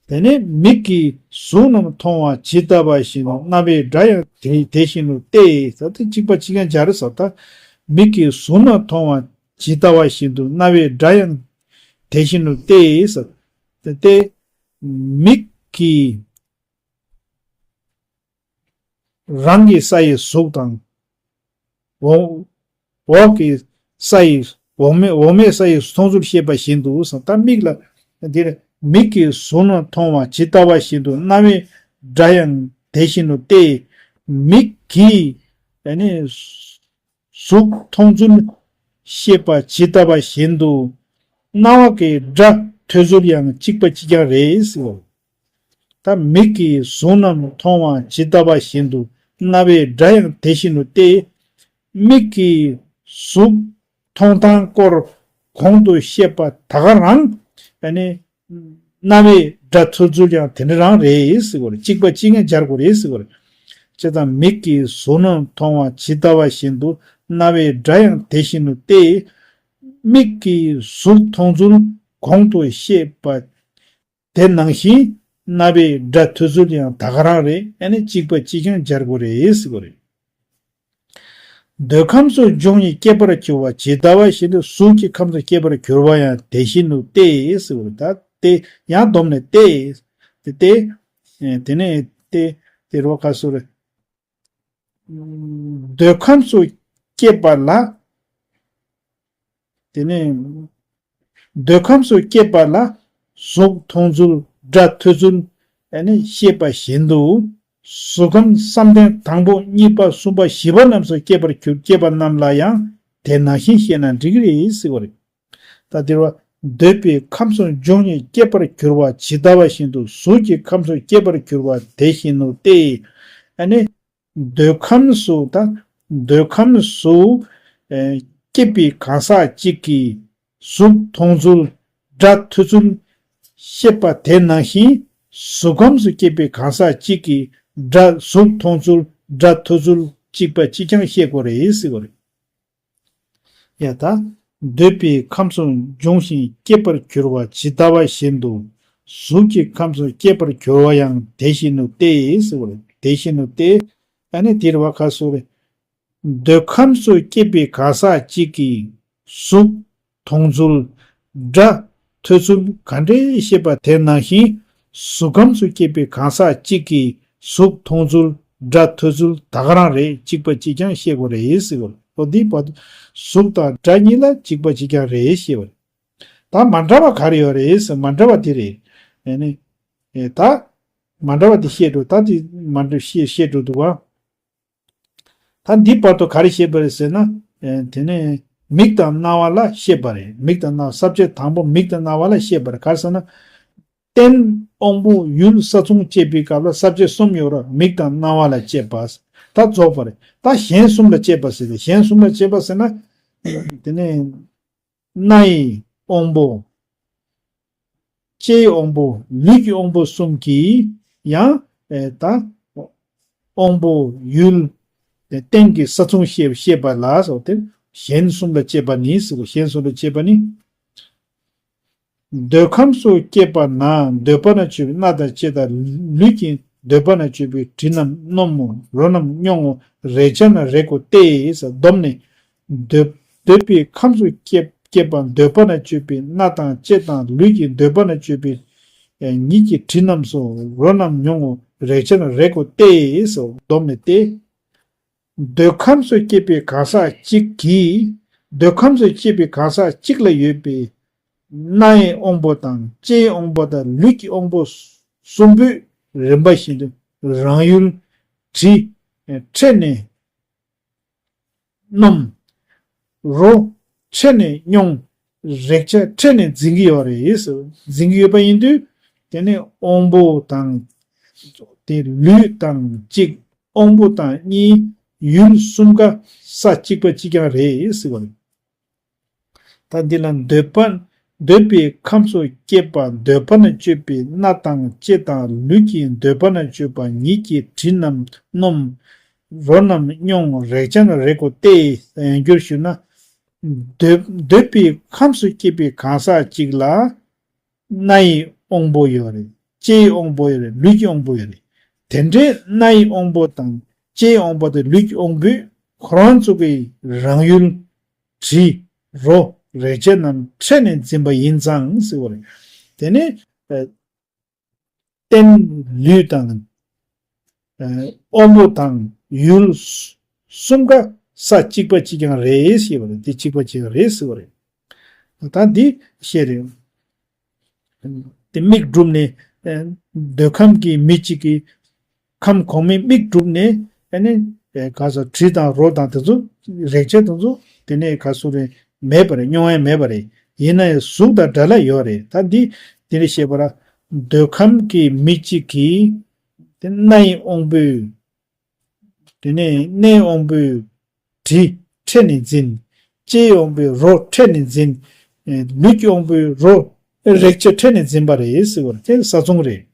དེ་ནས་མིག་གིས་གཟུགས་རྣམས་མཐོང་བ་ཇི་ལྟ་བ་བཞིན་དུ་རྣ་བའི་སྒྲ་ཡང་དེ་དེ་བཞིན་དུ་སྟེ། ད་དེ་གཅིག་པ་གཅིག་རྐྱང་སྦྱར་ས། ད་མིག་གིས་གཟུགས་རྣམས་མཐོང་བ་ཇི་ལྟ་བ་བཞིན་དུ་རྣ་བའི་སྒྲ་ཡང་དེ་བཞིན་དུ་སྟེ། ད་དེ་མིག་གིས་རང་གི་ས་ཡི་གཟུགས་དང་། འོག་འོག་གི་ས་ཡི་འོག་མའི་འོག་མའི་ས་ཡི་མཐོང་ཚུལ་ཤེས་པ་བཞིན་དུ་ཟེར། ད་མིག་ལ་འདིར་ མིག་གིས་གཟུགས་རྣམས་མཐོང་བ་ཇི་ལྟ་བ་བཞིན་དུ། རྣ་བའི་སྒྲ་ཡང་དེ་བཞིན་དུ་སྟེ། མིག་གིས་ཨ་ནི་གཟུགས་མཐོང་ཚུལ་ཤེས་པ་ཇི་ལྟ་བ་བཞིན་དུ། རྣ་བ་གིས་སྒྲ་ཐོས་ཚུལ་ཡང་གཅིག་པ་གཅིག་རྐྱང་རེད་ཟེར་བ། ད་མིག་གིས་གཟུགས་རྣམས་མཐོང་བ་ཇི་ལྟ་བ་བཞིན་དུ། རྣ་བའི་སྒྲ་ཡང་དེ་བཞིན་དུ་སྟེ། མིག་གིས་གཟུགས་མཐོང་སྟངས་སྐོར་གོང་དུ་བཤད་པ་ད་ག་རང་ཨ་ནི་རྣ་བའི་སྒྲ་ཐོས་ཚུལ་ཡང་དེ་འདྲ་རང་རེད་ཟེར་བ་རེད། གཅིག་པ་གཅིག་རྐྱང་སྦྱར་དགོས་རེད་ཟེར་བ་རེད། བྱས་ཙང་མིག་གིས་གཟུགས་རྣམས་མཐོང་བ་ཇི་ལྟ་བ་བཞིན་དུ། རྣ་བའི་སྒྲ་ཡང་དེ་བཞིན་དུ་སྟེ། མིག་གིས་གཟུགས་མཐོང་ཚུལ་གོང་དུ་བཤད་པ་དེ་ནང་བཞིན། རྣ་བའི་སྒྲ་ཐོས་ཚུལ་ཡང་ད་ག་རང་རེད། ཨ་ནི་གཅིག་པ་གཅིག་རྐྱང་སྦྱར་དགོས་རེད་ཟེར་བ་རེད། འདོད་ཁམས་སུ་འབྱུང་ཞིང་སྐྱེ་བར་འགྱུར་བ་ཇི་ལྟ་བ་བཞིན་དུ། གཟུགས་ཀྱི་ཁམས་སུ་སྐྱེ་བར་འགྱུར་བ་ཡང་དེ་བཞིན་དུ་སྟེ་ཟེར་བ་རེད། ད་སྟེ་ཡང་སྡོམ་ནས་སྟེ། དེ་སྟེ། ཨེ་དེ་ནས་སྟེ། དེ་རོ་ཁ་སུ་རེད། འདོད་ཁམས་སུ་སྐྱེས་པ་ལ། དེ་ནས་འདོད་ཁམས་སུ་སྐྱེས་པ་ལ་གཟུགས་མཐོང་ཚུལ་སྒྲ་ཐོས་ཚུལ་ཨ་ནི་ཤེས་པ་བཞིན་དུ། གཟུགས་ཁམས་བསམ་གཏན་དང་པོ་གཉིས་པ་གསུམ་པ་བཞི་པ་རྣམས་སུ་སྐྱེས་པར་གྱུར་སྐྱེས་པ་རྣམས་ལ་ཡང་དེ་ནང་བཞིན་ཤེས་ན་འགྲིག་གི་རེད་ཟེར་བ་རེད། ད་འདིར་བ། འདོད་པའི་ཁམས་སུ་འབྱུང་ཞིང་སྐྱེ་བར་འགྱུར་བ་ཇི་ལྟ་བ་བཞིན་དུ། གཟུགས་ཀྱི་ཁམས་སུ་སྐྱེ་བར་འགྱུར་བ་དེ་བཞིན་ནོ་སྟེ། ཨ་ནི། འདོད་ཁམས་སུ་ད། འདོད་ཁམས་སུ། ཨེ་སྐྱེས་པའི་གང་ཟག་གཅིག་གིས་གཟུགས་མཐོང་ཚུལ། སྒྲ་ཐོས་ཚུལ། ཤེས་པ་དེ་ནང་བཞིན། གཟུགས་ཁམས་སུ་སྐྱེས་པའི་གང་ཟག་གཅིག་གིས་སྒྲ་གཟུགས་མཐོང་ཚུལ། སྒྲ་ཐོས་ཚུལ་གཅིག་པ་གཅིག་རྐྱང་ཤེས་དགོས་རེད་ཟེར་བ་རེད། ཡ་ད། འདོད་པའི་ཁམས་སུ་འབྱུང་ཞིང་སྐྱེ་བར་འགྱུར་བ་ཇི་ལྟ་བ་བཞིན་དུ། གཟུགས་ཀྱི་ཁམས་སུ་སྐྱེ་བར་འགྱུར་བ་ཡང་དེ་བཞིན་ནོ་སྟེ་ཟེར་བ་རེད། དེ་བཞིན་ནོ་སྟེ། ཨ་ནི་དེར་བ་ཁ་སོ་རེ། འདོད་ཁམས་སུ་སྐྱེས་པའི་གང་ཟག་གཅིག་གིས་གཟུགས་མཐོང་ཚུལ། སྒྲ་ཐོས་ཚུལ་ག་འདྲའི་ཤེས་པ་དེ་ནང་བཞིན། གཟུགས་ཁམས་སུ་སྐྱེས་པའི་གང་ཟག་གཅིག་གིས་གཟུགས་མཐོང་ཚུལ། སྒྲ་ཐོས་ཚུལ་ད་ག་རང་རེད། གཅིག་པ་གཅིག་རྐྱང་ཤེས་དགོས་རེད་ཟེར་བ་རེད། ཨོ་འདིའི་བར་དུ་གཟུགས་དང་སྒྲ་གཉིས་ལ་གཅིག་པ་གཅིག་རྐྱང་རེད་ཞེས་པ་རེད། ད་མ་འདྲ་བ་ག་རེ་ཡོད་རེད་ཟེར། མ་འདྲ་བ་དེ་རེད། ཨེ་ནི། ཨེ་ད། མ་འདྲ་བ་དེ་ཤེས་འགྲོ། ད་དེ་མ་འདྲ་ཤེས་ཤེས་འགྲོ་འདུག་བ། ད་འདི་བར་དུ་ག་རེ་བཤད་པ་རེད་ཟེར་ན། ཨེ་དེ་ནས་མིག་དང་རྣ་བ་ལ་བཤད་པ་རེད། མིག་དང་རྣ་བ་ས་བཅད་དང་པོ་མིག་དང་རྣ་བ་ལ་བཤད་པ་རེད། ག་རེ་ཟེར་ན། རྟེན་དབང་པོ་ཡུལ་ས་མཚུངས་བཅད་པའི་སྐབས་ལ་ས་བཅད་གསུམ་ཡོད་ར། མིག་དང་རྣ་བ་ལ་བཅད་པ། ད་རྫོགས་པ་རེད། ད་གཞན་གསུམ་ལ་བཅད་པ་ཟེར་ཏེ། གཞན་གསུམ་ལ་བཅད་པ་ཟེར་ན། དེ་ནས་རྣ་ཡི་དབང་པོ། ལྕེའི་དབང་པོ། ལུས་ཀྱི་དབང་པོ་གསུམ་གྱིས་ཡང་ཨེ་ད་དབང་པོ་ཡུལ་རྟེན་གྱི་ས་མཚུངས་ཤེས་ཤེས་པ་ལ་སོགས་ཏེ་གཞན་གསུམ་ལ་བཅད་པ་ནི་ཟེར་གོ། གཞན་གསུམ་ལ་བཅད་པ་ནི། འདོད་ཁམས་སུ་སྐྱེས་པ་ན་འདོད་པ་ན་སྤྱོད་པའི་སྣ་དང་ལྕེ་དང་། ལུས་ཀྱི་འདོད་པ་ན་སྤྱོད་པའི་དྲི་རྣམས་སྣོམ་མོ། རོ་རྣམས་མྱོང་ངོ་། རེག་བྱ་རྣམས་རེག་གོ་སྟེ་ཟེར། སྡོམ་ནི། འདོད་འདོད་པའི་ཁམས་སུ་སྐྱེས་སྐྱེས་པ་འདོད་པ་ན་སྤྱོད་པའི་སྣ་དང་ལྕེ་དང་། ལུས་ཀྱི་འདོད་པ་ན་སྤྱོད་པའི་ཉིད་ཀྱི་དྲི་རྣམས་སོ། རོ་རྣམས་མྱོང་ངོ་། རེག་བྱ་རྣམས་རེག་གོ་སྟེ་ཟེར། སྡོམ་ནི་སྟེ། འདོད་ཁམས་སུ་སྐྱེས་པའི་གང་ཟག་གཅིག་གིས། འདོད་ཁམས་སུ་སྐྱེས་པའི་གང་ཟག་གཅིག་ལ་ཡོད་པའི་རྣ་ཡི་དབང་པོ་དང་ལྕེའི་དབང་པོ་དང་ལུས་ཀྱི་དབང་པོ་གསུམ་པོས་རིམ་པ་བཞིན་དུ་རང་ཡུལ། དྲི། ཕྲད་ནས་སྣོམ། རོ། ཕྲད་ནས་མྱོང་། རེག་བྱ་ཕྲད་ནས་འཛིན་གྱི་ཡོད་རེད། འཛིན་གྱི་ཡོད་པ་ཡིན་དུས། དེ་ནི་དབང་པོ་དང་། དེ་ལུས་དང་གཅིག་དབང་པོ་དང་གཉིས། ཡུལ་གསུམ་ཀ་ས་གཅིག་པ་གཅིག་རྐྱང་རེད་ཟེར་བ་རེད། ད་འདི་ལ་འདོད་པ། འདོད་པའི་ཁམས་སུ་སྐྱེས་པ་འདོད་པ་ན་སྤྱོད་པའི་སྣ་དང་ལྕེ་དང་ལུས་ཀྱི་འདོད་པ་ན་སྤྱོད་པ་ཉིད་ཀྱི་དྲི་རྣམས་སྣོམ། རོ་རྣམས་མྱོང་། རེག་བྱ་རྣམས་རེག་གོ་སྟེ། ཡང་བསྒྱུར་ཞུས་ན། འདོད་འདོད་པའི་ཁམས་སུ་སྐྱེས་པའི་གང་ཟག་གཅིག་ལ། རྣ་ཡི་དབང་པོ་ཡོད་རེད། ལྕེ་ཡི་དབང་པོ་ཡོད་རེད། ལུས་ཀྱི་དབང་པོ་ཡོད་རེད། དེ་འདྲའི་རྣ་ཡི་དབང་པོ་དང་ལྕེ་ཡི་དབང་པོ་དང་ལུས་ཀྱི་དབང་པོས་ཁོ་རང་ཚོ་གི་རང་ཡུལ། དྲི། རོ། རེག་བྱ་རྣམས་ཕྲད་ནས་འཛིན་པ་ཡིན་ཙང་ཟེར་བ་རེད། དེ་ནི། ཨ། རྟེན་ལུས་དང་། ཨ། དབང་པོ་དང་ཡུལ་གསུམ་ཀ་ས་གཅིག་པ་གཅིག་རྐྱང་རེད་ཞེས་པ་རེད། དེ་གཅིག་པ་གཅིག་རྐྱང་རེད་ཟེར་བ་རེད། ད་འདི་བཤད་རེད། དེ་མིག་བསྒྲུབས་ནས་ཨེ་འདོད་ཁམས་ཀྱི་མི་གཅིག་གི་ཁམས་གོང་མའི་མིག་བསྒྲུབས་ནས་ཨ་ནི་ཨེ་ག་ཟེར་དྲི་དང་རོ་དང་དེ་ཚོ་རེག་བྱ་དེ་ཚོ་དེ་ནས་ག་ཟེར་རེད། མེད་པ་རེད། མྱོང་ཡ་མེད་པ་རེད། ཡིན་ན་ཡང་གཟུགས་དང་འདྲ་ལ་ཡོད་རེད། ད་འདི་དེ་ནས་བཤད་པ་ལ་འདོད་ཁམས་ཀྱི་མི་གཅིག་གིས་དེ་སྣའི་དབང་པོས། དེ་ནས་སྣའི་དབང་པོས་དྲི་ཕྲད་ནས་འཛིན། ལྕེའི་དབང་པོས་རོ་ཕྲད་ནས་འཛིན། ཨེ་ལུས་ཀྱི་དབང་པོས་རོ་རེག་བྱ་ཕྲད་ནས་འཛིན་པ་རེད་ཟེར་བ་རེད། དེ་ས་མཚུངས་རེད།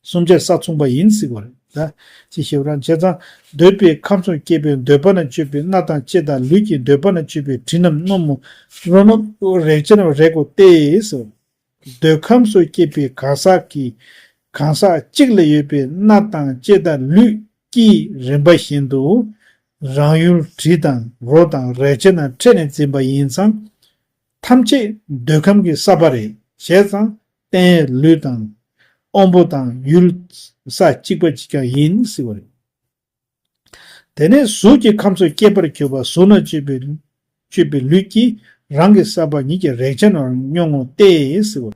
གསུམ་ཆ་ས་མཚུངས་པ་ཡིན་ཟེར་བ་རེད། ད་ཅི་ཞེས་པ་རང་བྱས་ཙང་འདོད་པའི་ཁམས་སུ་སྐྱེས་པའི་འདོད་པ་ན་སྤྱོད་པའི་སྣ་དང་ལྕེ་དང་ལུས་ཀྱི་འདོད་པ་ན་སྤྱོད་པའི་དྲི་རྣམས་སྣོམ་མོ། རོ་རྣམས་རེག་བྱ་རྣམས་རེག་གོ་སྟེ་ཟེར། འདོད་ཁམས་སུ་སྐྱེས་པའི་གང་ཟག་གི་གང་ཟག་གཅིག་ལ་ཡོད་པའི་སྣ་དང་ལྕེ་དང་ལུས་ཀྱིས་རིམ་པ་བཞིན་དུ་རང་ཡུལ་དྲི་དང་རོ་དང་རེག་བྱ་རྣམས་ཕྲད་ནས་འཛིན་པ་ཡིན་ཙང་། ཐམས་ཅད་འདོད་ཁམས་ཀྱི་ས་པ་རེད། བྱས་ཙང་རྟེན་ལུས་དང་དབང་པོ་དང་ཡུལ་ས་གཅིག་པ་གཅིག་རྐྱང་ཡིན་ཟེར་བ་རེད། དེ་ནས་གཟུགས་ཀྱི་ཁམས་སུ་སྐྱེས་པར་གྱུར་པ་གཟུགས་ན་སྤྱོད་པའི་སྤྱོད་པའི་ལུས་ཀྱིས་རང་གི་ས་པ་ཉིད་ཀྱི་རེག་བྱ་རྣམས་མྱོང་ངོ་སྟེ་ཟེར་བ།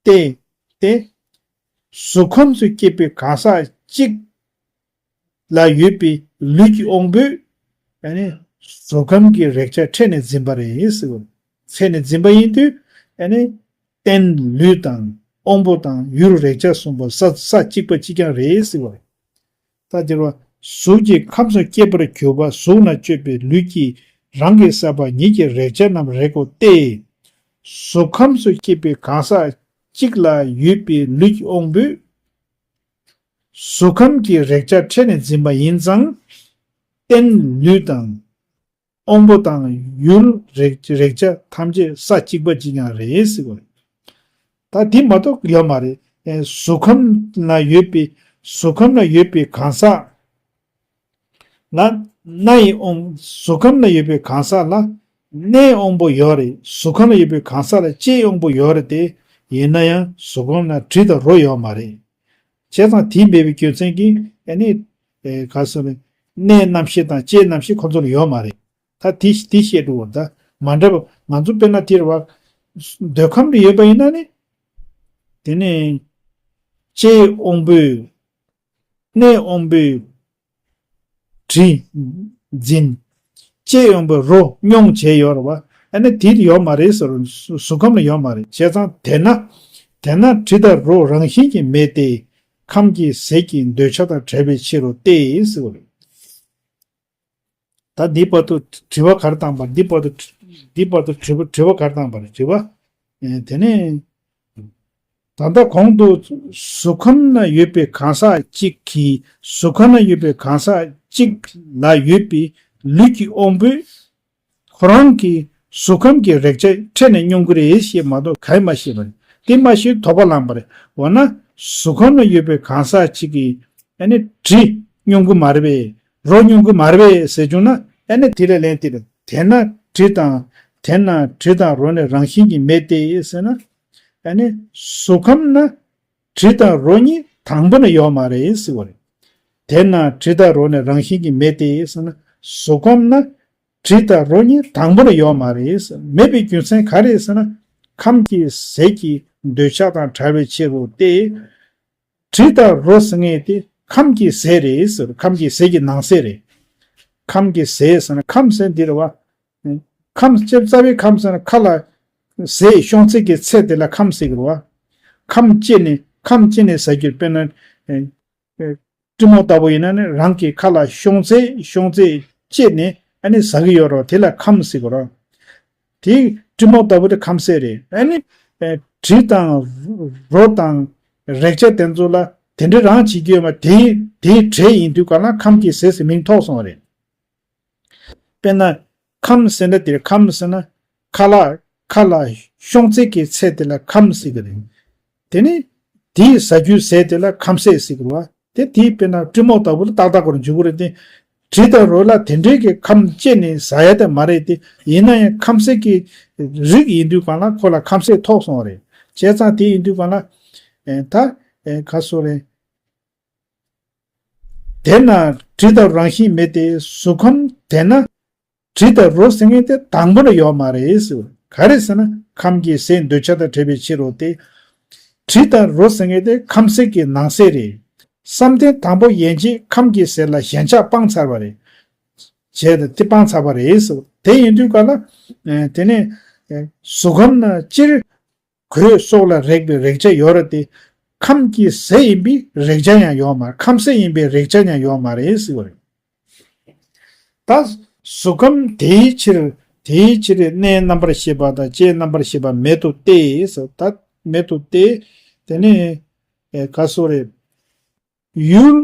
སྟེ་སྟེ། གཟུགས་ཁམས་སུ་སྐྱེས་པའི་གང་ཟག་གཅིག་ལ་ཡོད་པའི་ལུས་ཀྱི་དབང་པོས་ཨ་ནི་གཟུགས་ཁམས་ཀྱི་རེག་བྱ་ཕྲད་ནས་འཛིན་པ་རེད་ཟེར་བ། ཕྲད་ནས་འཛིན་པ་ཡིན་དུས་ཨ་ནི་རྟེན་ལུས་དང་དབང་པོ་དང་ཡུལ་རེག་བྱ་གསུམ་པོ་ས་ས་གཅིག་པ་གཅིག་རྐྱང་རེད་ཟེར་བ་རེད། ད་དེར་བ། གཟུགས་ཀྱི་ཁམས་སུ་སྐྱེས་པར་གྱུར་པ་གཟུགས་ན་སྤྱོད་པའི་ལུས་ཀྱིས་རང་གི་ས་པ་ཉིད་ཀྱི་རེག་བྱ་རྣམས་རེག་གོ་སྟེ། གཟུགས་ཁམས་སུ་སྐྱེས་པའི་གང་ཟག་གཅིག་ལ་ཡོད་པའི་ལུས་ཀྱི་དབང་པོས། གཟུགས་ཁམས་ཀྱི་རེག་བྱ་ཕྲད་ནས་འཛིན་པ་ཡིན་ཙང་། རྟེན་ལུས་དང་། དབང་པོ་དང་ཡུལ་རེག་རེག་བྱ་ཐམས་ཅད་ས་གཅིག་པ་གཅིག་རྐྱང་རེད་ཟེར་བ་རེད། ད་འདི་མ་གཏོགས་ཡོད་མ་རེད། ཨེ་གཟུགས་ཁམས་ན་ཡོད་པའི་གཟུགས་ཁམས་ན་ཡོད་པའི་གང་ཟག་ལ་སྣའི་དབང་། གཟུགས་ཁམས་ན་ཡོད་པའི་གང་ཟག་ལ་སྣའི་དབང་པོ་ཡོད་རེད། གཟུགས་ཁམས་ན་ཡོད་པའི་གང་ཟག་ལ་ལྕེའི་དབང་པོ་ཡོད་རེད་དེ། ཡིན་ན་ཡང་གཟུགས་ཁམས་ན་དྲི་དང་རོ་ཡོད་མ་རེད། བྱས་ཙང་དེ་མེད་པའི་རྒྱུ་མཚན་གྱིས་ཨ་ནི། ཨེ་ག་ཟེར་རེད། སྣའི་རྣམ་ཤེས་དང་ལྕེའི་རྣམ་ཤེས་ཁོ་ཚོ་ལ་ཡོད་མ་རེད། ད་དེ་དེ་བཤད་འགྲོ་བ་ད་མ་འདྲ་བ་ང་ཚོ་དཔེར་ན་དེ་རེད་བ། འདོད་ཁམས་ལ་ཡོད་པ་ཡིན་ན་ནི། དེ་ནས་ལྕེའི་དབང་པོས། སྣའི་དབང་པོས་དྲི་འཛིན། ལྕེའི་དབང་པོས་རོ་མྱོང་བྱས་ཡོད་རེད་བ། ཨ་ནི་དེ་ཡོད་མ་རེད་ཟེར། གཟུགས་ཁམས་ལ་ཡོད་མ་རེད། བྱས་ཙང་དེས་ན། དེས་ན་དྲི་དང་རོ་རང་བཞིན་གྱིས་མེད་དེ། ཁམས་ཀྱི་ཟས་ཀྱི་འདོད་ཆགས་དང་བྲལ་བའི་ཕྱིར་རོ་སྟེ་ཟེར་བ་རེད། ད་འདི་བར་དུ་དྲི་བ་ག་རེ་བཏང་པ། འདི་བར་དུ་འདི་བར་དུ་དྲི་བ་དྲི་བ་ག་རེ་བཏང་པ་རེད། དྲི་བ། ཨེ་དེ་ནས་ད་ལྟ་གོང་དུ་གཟུགས་ཁམས་ན་ཡོད་པའི་གང་ཟག་གཅིག་གིས། གཟུགས་ཁམས་ན་ཡོད་པའི་གང་ཟག་གཅིག་ལ་ཡོད་པའི་ལུས་ཀྱི་དབང་པོས་ཁོ་རང་གི་གཟུགས་ཁམས་ཀྱི་རེག་བྱ་ཕྲད་ནས་མྱོང་གི་རེད་ཞེས་མ་གཏོགས་གང་ཡང་མ་ཤེས་པ་རེད། དེ་མ་ཤེས་དོགས་པ་ལངས་པ་རེད། འོ་ན་གཟུགས་ཁམས་ན་ཡོད་པའི་གང་ཟག་གཅིག་གིས་ཨ་ནི་དྲི་མྱོང་གི་མ་རེད་པས། རོ་མྱོང་གི་མ་རེད་པས་ཟེར་བྱུང་ན། ཨ་ནི་དེ་ལ་ལན་དེ་རེད། དེས་ན་དྲི་དང་། དེས་ན་དྲི་དང་རོ་ནི་རང་བཞིན་གྱིས་མེད་དེ་ཟེར་ན། ཨ་ནི་གཟུགས་ཁམས་ན་དྲི་དང་རོ་གཉིས་དང་པོ་ནས་ཡོད་མ་རེད་ཟེར་བ་རེད། དེས་ན་དྲི་དང་རོ་ནི་རང་བཞིན་གྱིས་མེད་དེ་ཟེར་ན། གཟུགས་ཁམས་ན་དྲི་དང་རོ་གཉིས་དང་པོ་ནས་ཡོད་མ་རེད་ཟེར། མེད་པའི་རྒྱུ་མཚན་ག་རེ་ཟེར་ན། ཁམས་ཀྱི་ཟས་ཀྱི་འདོད་ཆགས་དང་བྲལ་བའི་ཕྱིར་རོ་སྟེ། དྲི་དང་རོ་ཟེར་མཁན་དེ་ཁམས་ཀྱི་ཟས་རེད་ཟེར། ཁམས་ཀྱི་ཟས་ཀྱི་ནང་གསེས་རེད། ཁམས་ཀྱི་ཟས་ཟེར་ན་ཁམས་ཟེར་འདི་རེད་བ། ཁམས་ལྕེ་རྩ་བའི་ཁམས་ཟེར་ན་ཁ་ལ་ཟས་ཤོང་ཚད་ཀྱི་ཚད་དེ་ལ་ཁམས་ཟེར་གི་རེད་བ། ཁམས་བཅད་ནས་ཁམས་བཅད་ནས་ཟ་རྒྱུ་དཔེར་ན། ཨེ་ཨེ་སྤྲི་མོ་ལྟ་བུ་ཡིན་ན་ནི་རང་གི་ཁ་ལ་ཤོང་ཚད་ཤོང་ཚད་བཅད་ནས་ཨ་ནི་ཟ་གི་ཡོད་རེད་བ། དེ་ལ་ཁམས་ཟེར་གི་རེད་བ། དེ་སྤྲི་མོ་ལྟ་བུ་དེ་ཁམས་ཟས་རེད། ཨ་ནི་ཨེ་དྲི་དང་རོ་དང་རེག་བྱ་དེ་ཚོ་ལ་དེ་འདྲ་རང་བྱེད་ཀྱི་ཡོད་མ་དེ་དེའི་གྲས་ཡིན་དུས་ག་ལ་ཁམས་ཀྱི་ཟས་ཟེར་མིང་ཐོགས་སོང་བ་རེད། དཔེར་ན། ཁམས་ཟེར་ན་དེར་ཁམས་ཟེར་ན། ཁ་ལག་ཁ་ལ་ཤོང་ཚད་ཀྱི་ཚད་དེ་ལ་ཁམས་ཟེར་གི་རེད། དེ་ནི། དེའི་ཟ་རྒྱུའི་ཟས་དེ་ལ་ཁམས་ཟས་ཟེར་གི་རེད་བ། དེ་དེའི་དཔེར་ན་སྤྲི་མོ་ལྟ་བུ་ལ་ཏག་ཏག་གོ་ར་འཇུག་གི་རེད་དེ། དྲི་དང་རོ་ལ་དེ་འདྲའི་གི་ཁམས་བཅད་ནས་ཟ་ཡ་དེ་མ་རེད་དེ། ཡིན་ན་ཡང་ཁམས་ཟས་ཀྱི་རིགས་ཡིན་དུས་གང་ལ་ཁོ་ལ་ཁམས་ཟས་ཐོགས་སོང་བ་རེད། བྱས་ཙང་དེ་ཡིན་དུས་གང་ལ། ཨེ་ད། ཨེ་ག་སོ་རེད། དེས་ན་དྲི་དང་རང་བཞིན་མེད་དེ། གཟུགས་ཁམས་དེས་ན་དྲི་དང་རོ་ཟེར་མཁན་དེ་དང་པོ་ལ་ཡོད་མ་རེད་ཟེར། ག་རེ་ཟེར་ན་ཁམས་ཀྱི་ཟས་འདོད་ཆགས་དང་བྲལ་བའི་ཕྱིར་རོ་སྟེ། དྲི་དང་རོ་ཟེར་མཁན་དེ་ཁམས་ཟས་ཀྱི་ནང་གསེས་རེད། བསམ་གཏན་དང་པོ་ཡན་ཆད་ཁམས་ཀྱི་ཟས་ལ་ཞེན་ཆགས་སྤངས་ཚར་བ་རེད། བྱས་ཏེ་དེ་སྤངས་ཚར་བ་རེད་ཟེར། དེ་ཡིན་དུས་ག་ལ། ཨེ་དེ་ནས་ཨེ་གཟུགས་ཁམས་ན་སྤྱིར་གོས་སོགས་ལ་རེག་པའི་རེག་བྱ་ཡོད་རེད་དེ། ཁམས་ཀྱི་ཟས་ཡིན་པའི་རེག་བྱ་ཡང་ཡོད་མ་རེད། ཁམས་ཟས་ཡིན་པའི་རེག་བྱ་ཡང་ཡོད་མ་རེད་ཟེར་བ་རེད། ད་གཟུགས་ཁམས་དེའི་ཕྱིར། དེའི་ཕྱིར་གནས་རྣམ་པར་ཤེས་པ་དང་ལྕེ་རྣམ་པར་ཤེས་པ་མེད་དོ་སྟེ་ཟེར། ད་མེད་དོ་སྟེ། དེ་ནས་ཨེ་ག་སོ་རེད། ཡུལ།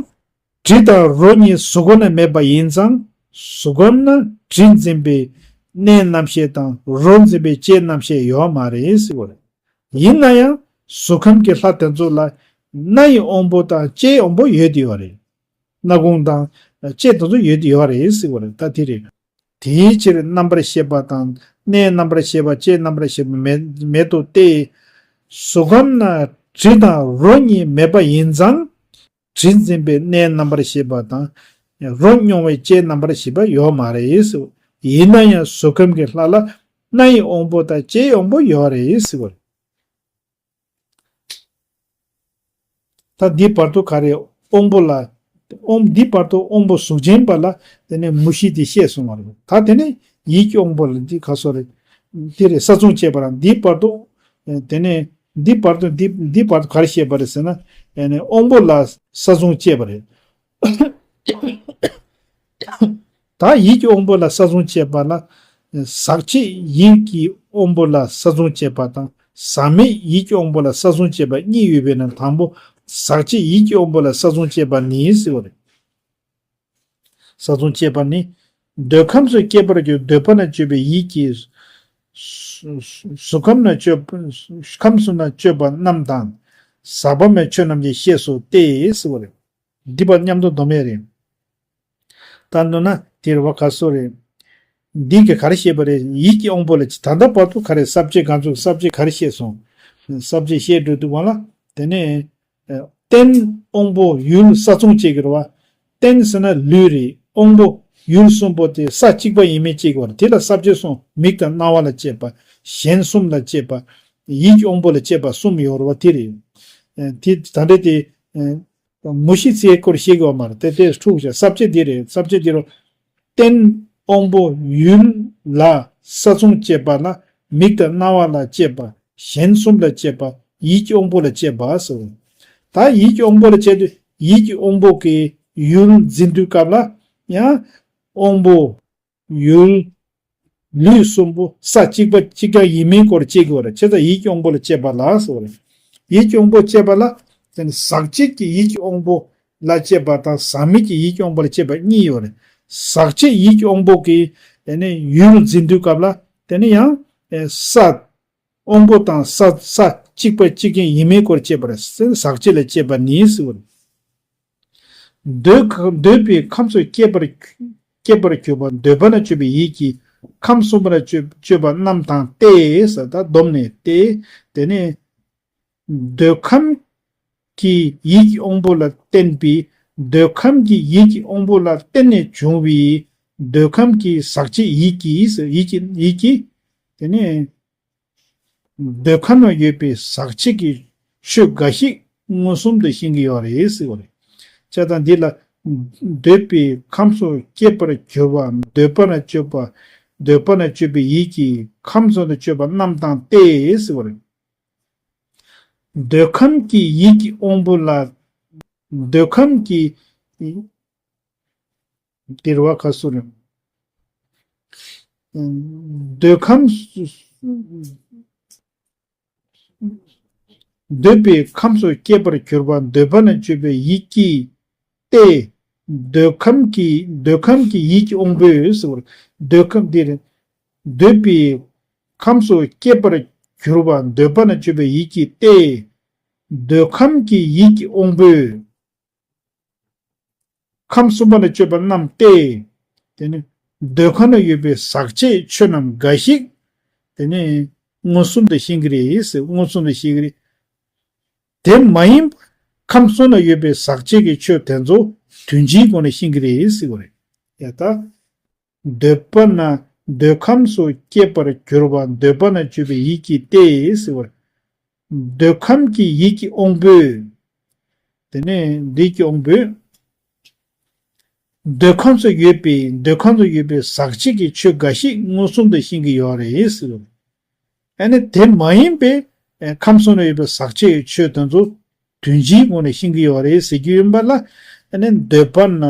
དྲི་དང་རོ་གཉིས་གཟུགས་ཁམས་ན་མེད་པ་ཡིན་ཙང་། གཟུགས་ཁམས་ན་དྲི་འཛིན་པའི་སྣའི་རྣམ་ཤེས་དང་རོ་འཛིན་པའི་ལྕེའི་རྣམ་ཤེས་ཡོད་མ་རེད་ཟེར་བ་རེད། ཡིན་ན་ཡང་གཟུགས་ཁམས་ཀྱི་ལྷ་དེ་ཚོ་ལ་སྣའི་དབང་པོ་དང་ལྕེའི་དབང་པོ་ཡོད་དེ་ཡོད་རེད། སྣ་ཁུང་དང་ལྕེ་དེ་ཚོ་ཡོད་དེ་ཡོད་རེད་ཟེར་བ་རེད། ད་དེ་རེད། དེའི་ཕྱིར་རྣམ་པར་ཤེས་པ་དང་སྣའི་རྣམ་པར་ཤེས་པ་ལྕེའི་རྣམ་པར་ཤེས་པ་མེད་མེད་དོ་སྟེ། གཟུགས་ཁམས་ན་དྲི་དང་རོ་གཉིས་མེད་པ་ཡིན་ཙང་། དྲི་འཛིན་པའི་སྣའི་རྣམ་པར་ཤེས་པ་དང་། རོ་མྱོང་བའི་ལྕེའི་རྣམ་པར་ཤེས་པ་ཡོད་མ་རེད་ཟེར། ཡིན་ན་ཡང་གཟུགས་ཁམས་ཀྱི་ལྷ་ལ་སྣའི་དབང་པོ་དང་ལྕེའི་དབང་པོ་ཡོད་རེད་ཟེར་བ་རེད། ད་འདི་བར་དུ་ག་རེ་དབང་པོ་ལ། དབང་འདི་བར་དུ་དབང་པོ་གཟུགས་ཅན་པ་ལ་དེ་ནས་མུ་བཞི་དེ་བཤད་སོང་བ་རེད། ད་དེ་ནས་ཡིད་ཀྱི་དབང་པོ་ལ་འདི་ག་སོ་རེད། འདི་རེད། ས་མཚུངས་བཅས་པ་རང་འདི་བར་དུ། དེ་ནས་འདི་བར་དུ་འདི་འདི་བར་དུ་ག་རེ་བཤད་པ་རེད་ཟེར་ན། དབང་པོ་ལ་ས་མཚུངས་བཅས་པ་རེད། ད་ཡིད་ཀྱི་དབང་པོ་ལ་ས་མཚུངས་བཅས་པ་ལ། ཟག་བཅས་ཡིད་ཀྱི་དབང་པོ་ལ་ས་མཚུངས་བཅས་པ་དང་ཟག་མེད་ཡིད་ཀྱི་དབང་པོ་ལ་ས་མཚུངས་བཅས་པ་གཉིས་ཡོད་པས་ན། དང་པོ་ཟག་བཅས་ཡིད་ཀྱི་དབང་པོ་ལ་ས་མཚུངས་བཅས་པ་ནི་ཟེར་བ་རེད། ས་མཚུངས་བཅས་པ་ནི། འདོད་ཁམས་སུ་སྐྱེས་པར་གྱུར་འདོད་པ་ན་སྤྱོད་པའི་ཡིད་ཀྱིས། གཟུགས་ཁམས་ན་སྤྱོད་ཁམས་སུ་ན་སྤྱོད་པ་རྣམས་དང་། ཟག་པ་མེད་ཆོས་རྣམས་ཀྱི་བཤད་སོ་སྟེ་ཟེར་བ་རེད། འདི་པ་མཉམ་དུ་སྡོམ་ཡས་རེད། ད་འདོད་ན་དེ་རེད་བ། ག་སོ་རེད། འདི་གི་ག་རེ་བཤད་པ་རེད། ཡིད་ཀྱི་དབང་པོ་ལ་ད་ལྟ་བར་དུ་ག་རེ་ས་བཅད་ག་ཚོད་ས་བཅད་ག་རེ་བཤད་སོང་། ས་བཅད་བཤད་འགྲོ་དུས་གང་ལ་དེ་ནས་རྟེན་དབང་པོ་ཡུལ་ས་མཚུངས་བཅས་ཀྱི་རེད་བ། རྟེན་ཟེར་ན་ལུས་རེད། དབང་པོ་ཡུལ་གསུམ་པོ་དེ་ས་གཅིག་པ་ཡིན་མིན་བཅས་ཀྱི་བར་དེ་ལ་ས་བཅད་གསུངས། མིག་དང་རྣ་བ་ལ་བཅས་པ། གཞན་གསུམ་ལ་བཅས་པ། ཡིད་ཀྱི་དབང་པོ་ལ་བཅས་པ་གསུམ་ཡོད་རེད་བ། དེ་རེད། དེ་ད་འདྲ་དེ། མུ་བཞི་ཚེ་སྐོར་ཤེས་དགོས་མ་རེད། དེ་དེ་འཁྲུག་བྱ་ས་བཅད་འདི་རེད། ས་བཅད་འདི་རུ། རྟེན་དབང་པོ་ཡུལ་ལ་ས་མཚུངས་བཅས་པ་ལ་མིག་དང་རྣ་བ་ལ་བཅས་པ། གཞན་གསུམ་ལ་བཅས་པ། ཡིད་ཀྱི་དབང་པོ་ལ་བཅས་པ་ཟེར། ད་ཡིད་ཀྱི་དབང་པོ་ལ་བཅས་དུས་ཡིད་ཀྱི་དབང་པོ་གི་ཡུལ་འཛིན་དུས་སྐབས་ལ་ཡང་དབང་པོ། ཡུལ། ལུས་གསུམ་པོ་ས་གཅིག་པ་གཅིག་རྐྱང་ཡིན་མིན་སྐོར་དཔྱད་དགོས་རེད། བྱས་ཙང་ཡིད་ཀྱི་དབང་པོ་ལ་དཔྱད་པ་ལ་ཟེར་བ་རེད། ཡིད་ཀྱི་དབང་པོ་དཔྱད་པ་ལ། དེ་ནི་ཟག་བཅས་ཀྱི་ཡིད་ཀྱི་དབང་པོ་ལ་དཔྱད་པ་དང་ཟག་མེད་ཀྱི་ཡིད་ཀྱི་དབང་པོ་ལ་དཔྱད་པ་གཉིས་ཡོད་རེད། ཟག་བཅས་ཡིད་ཀྱི་དབང་པོ་གི་དེ་ནི་ཡུལ་འཛིན་དུས་སྐབས་ལ་དེ་ནི་ཡང་ས། དབང་པོ་དང་ས་ས་གཅིག་པ་གཅིག་རྐྱང་ཡིན་མིན་སྐོར་དཔྱད་པ་རེད། ཟག་བཅས་ལ་དཔྱད་པ་ནི་ཟེར་བ་རེད། འདོད་ཁ་འདོད་པའི་ཁམས་སུ་སྐྱེས་པར་སྐྱེས་པར་གྱུར་པ་འདོད་པ་ན་སྤྱོད་པའི་ཡིད་ཀྱིས་ཁམས་གསུམ་པ་ན་སྤྱོད་སྤྱོད་པ་རྣམས་དང་སྟེ་ཟེར། ད་བསྡོམས་ནས་ཏེ། དེ་ནས་འདོད་ཁམས་ཀྱི་ཡིད་ཀྱི་དབང་པོ་ལ་བརྟེན་པའི་འདོད་ཁམས་ཀྱི་ཡིད་ཀྱི་དབང་པོ་ལ་བརྟེན་ནས་བྱུང་བའི་འདོད་ཁམས་ཀྱི་ཟག་བཅས་ཡིད་ཀྱིས་ཟེར། ཡིད་ཀྱི་ཡིད་ཀྱིས་དེ་ནས། འདོད་ཁམས་ན་ཡོད་པའི་ཟག་བཅས་ཀྱི་ཆོས་འགའ་ཞིག་མངོན་སུམ་དུ་ཤེས་ཀྱི་ཡོད་རེད་ཟེར་བ་རེད། བྱས་ཙང་འདི་ལ། འདོད་པའི་ཁམས་སུ་སྐྱེས་པར་གྱུར་པ་འདོད་པ་ན་སྤྱོད་པ། འདོད་པ་ན་སྤྱོད་པའི་ཡིད་ཀྱིས་ཁམས་གསུམ་དུ་སྤྱོད་པ་རྣམས་དང་སྟེ་ཟེར་བ་རེད། འདོད་ཁམས་ཀྱི་ཡིད་ཀྱི་དབང་པོ་ལ། འདོད་ཁམས་ཀྱི། འདིར་བ་ཁ་སུ་རེད། འདོད་ཁམས། འདོད་པའི་ཁམས་སུ་སྐྱེས་པར་གྱུར་པ་འདོད་པ་ན་སྤྱོད་པའི་ཡིད་ཀྱིས་ཏེ། འདོད་ཁམས་ཀྱི་འདོད་ཁམས་ཀྱི་ཡིད་ཀྱི་དབང་པོས་ཟེར་བར། འདོད་ཁམས་འདིར། འདོད་པའི་ཁམས་སུ་སྐྱེས་པར་གྱུར་པ་འདོད་པ་ན་སྤྱོད་པའི་ཡིད་ཀྱིས་ཏེ། འདོད་ཁམས་ཀྱི་ཡིད་ཀྱི་དབང་པོས། ཁམས་གསུམ་པ་ལ་སྤྱོད་པ་རྣམས་ཏེ། དེ་ནི་འདོད་ཁམས་ན་ཡོད་པའི་ཟག་བཅས་ཆོས་རྣམས་འགའ་ཞིག་དེ་ནི་མངོན་སུམ་དུ་ཤེས་ཀྱི་རེད་ཟེར། མངོན་སུམ་དུ་ཤེས་ཀྱི་རེད། དེ་མ་ཡིན་པ་ཁམས་གསུམ་ན་ཡོད་པའི་ཟག་བཅས་ཀྱི་ཆོས་དེ་ཚོ་དོན་སྤྱིའི་སྒོ་ནས་ཤེས་ཀྱི་རེད་ཟེར་བ་རེད། ཡ་ད། འདོད་པ་ན་ འདོད་ཁམས་སུ་སྐྱེས་པར་གྱུར་པ་འདོད་པ་ན་སྤྱོད་པའི་ཡིད་ཀྱིས་ཏེ་ཟེར་བར། འདོད་ཁམས་ཀྱི་ཡིད་ཀྱི་དབང་པོས། དེ་ནས་འདི་ཀྱི་དབང་པོས། འདོད་ཁམས་སུ་ཡོད་པའི་འདོད་ཁམས་སུ་ཡོད་པའི་ཟག་བཅས་ཀྱི་ཆོས་འགའ་ཞིག་མངོན་སུམ་དུ་ཤེས་ཀྱི་ཡོད་རེད་ཟེར། ཨ་ནི་དེ་མ་ཡིན་པའི་ཨ་ཁམས་གསུམ་ན་ཡོད་པའི་ཟག་བཅས་ཀྱི་ཆོས་དེ་ཚོ་དོན་སྤྱིའི་སྒོ་ནས་ཤེས་ཀྱི་ཡོད་རེད་ཟེར་རྒྱུ་ཡིན་པ་ལ། ཨ་ནི་འདོད་པ་ན་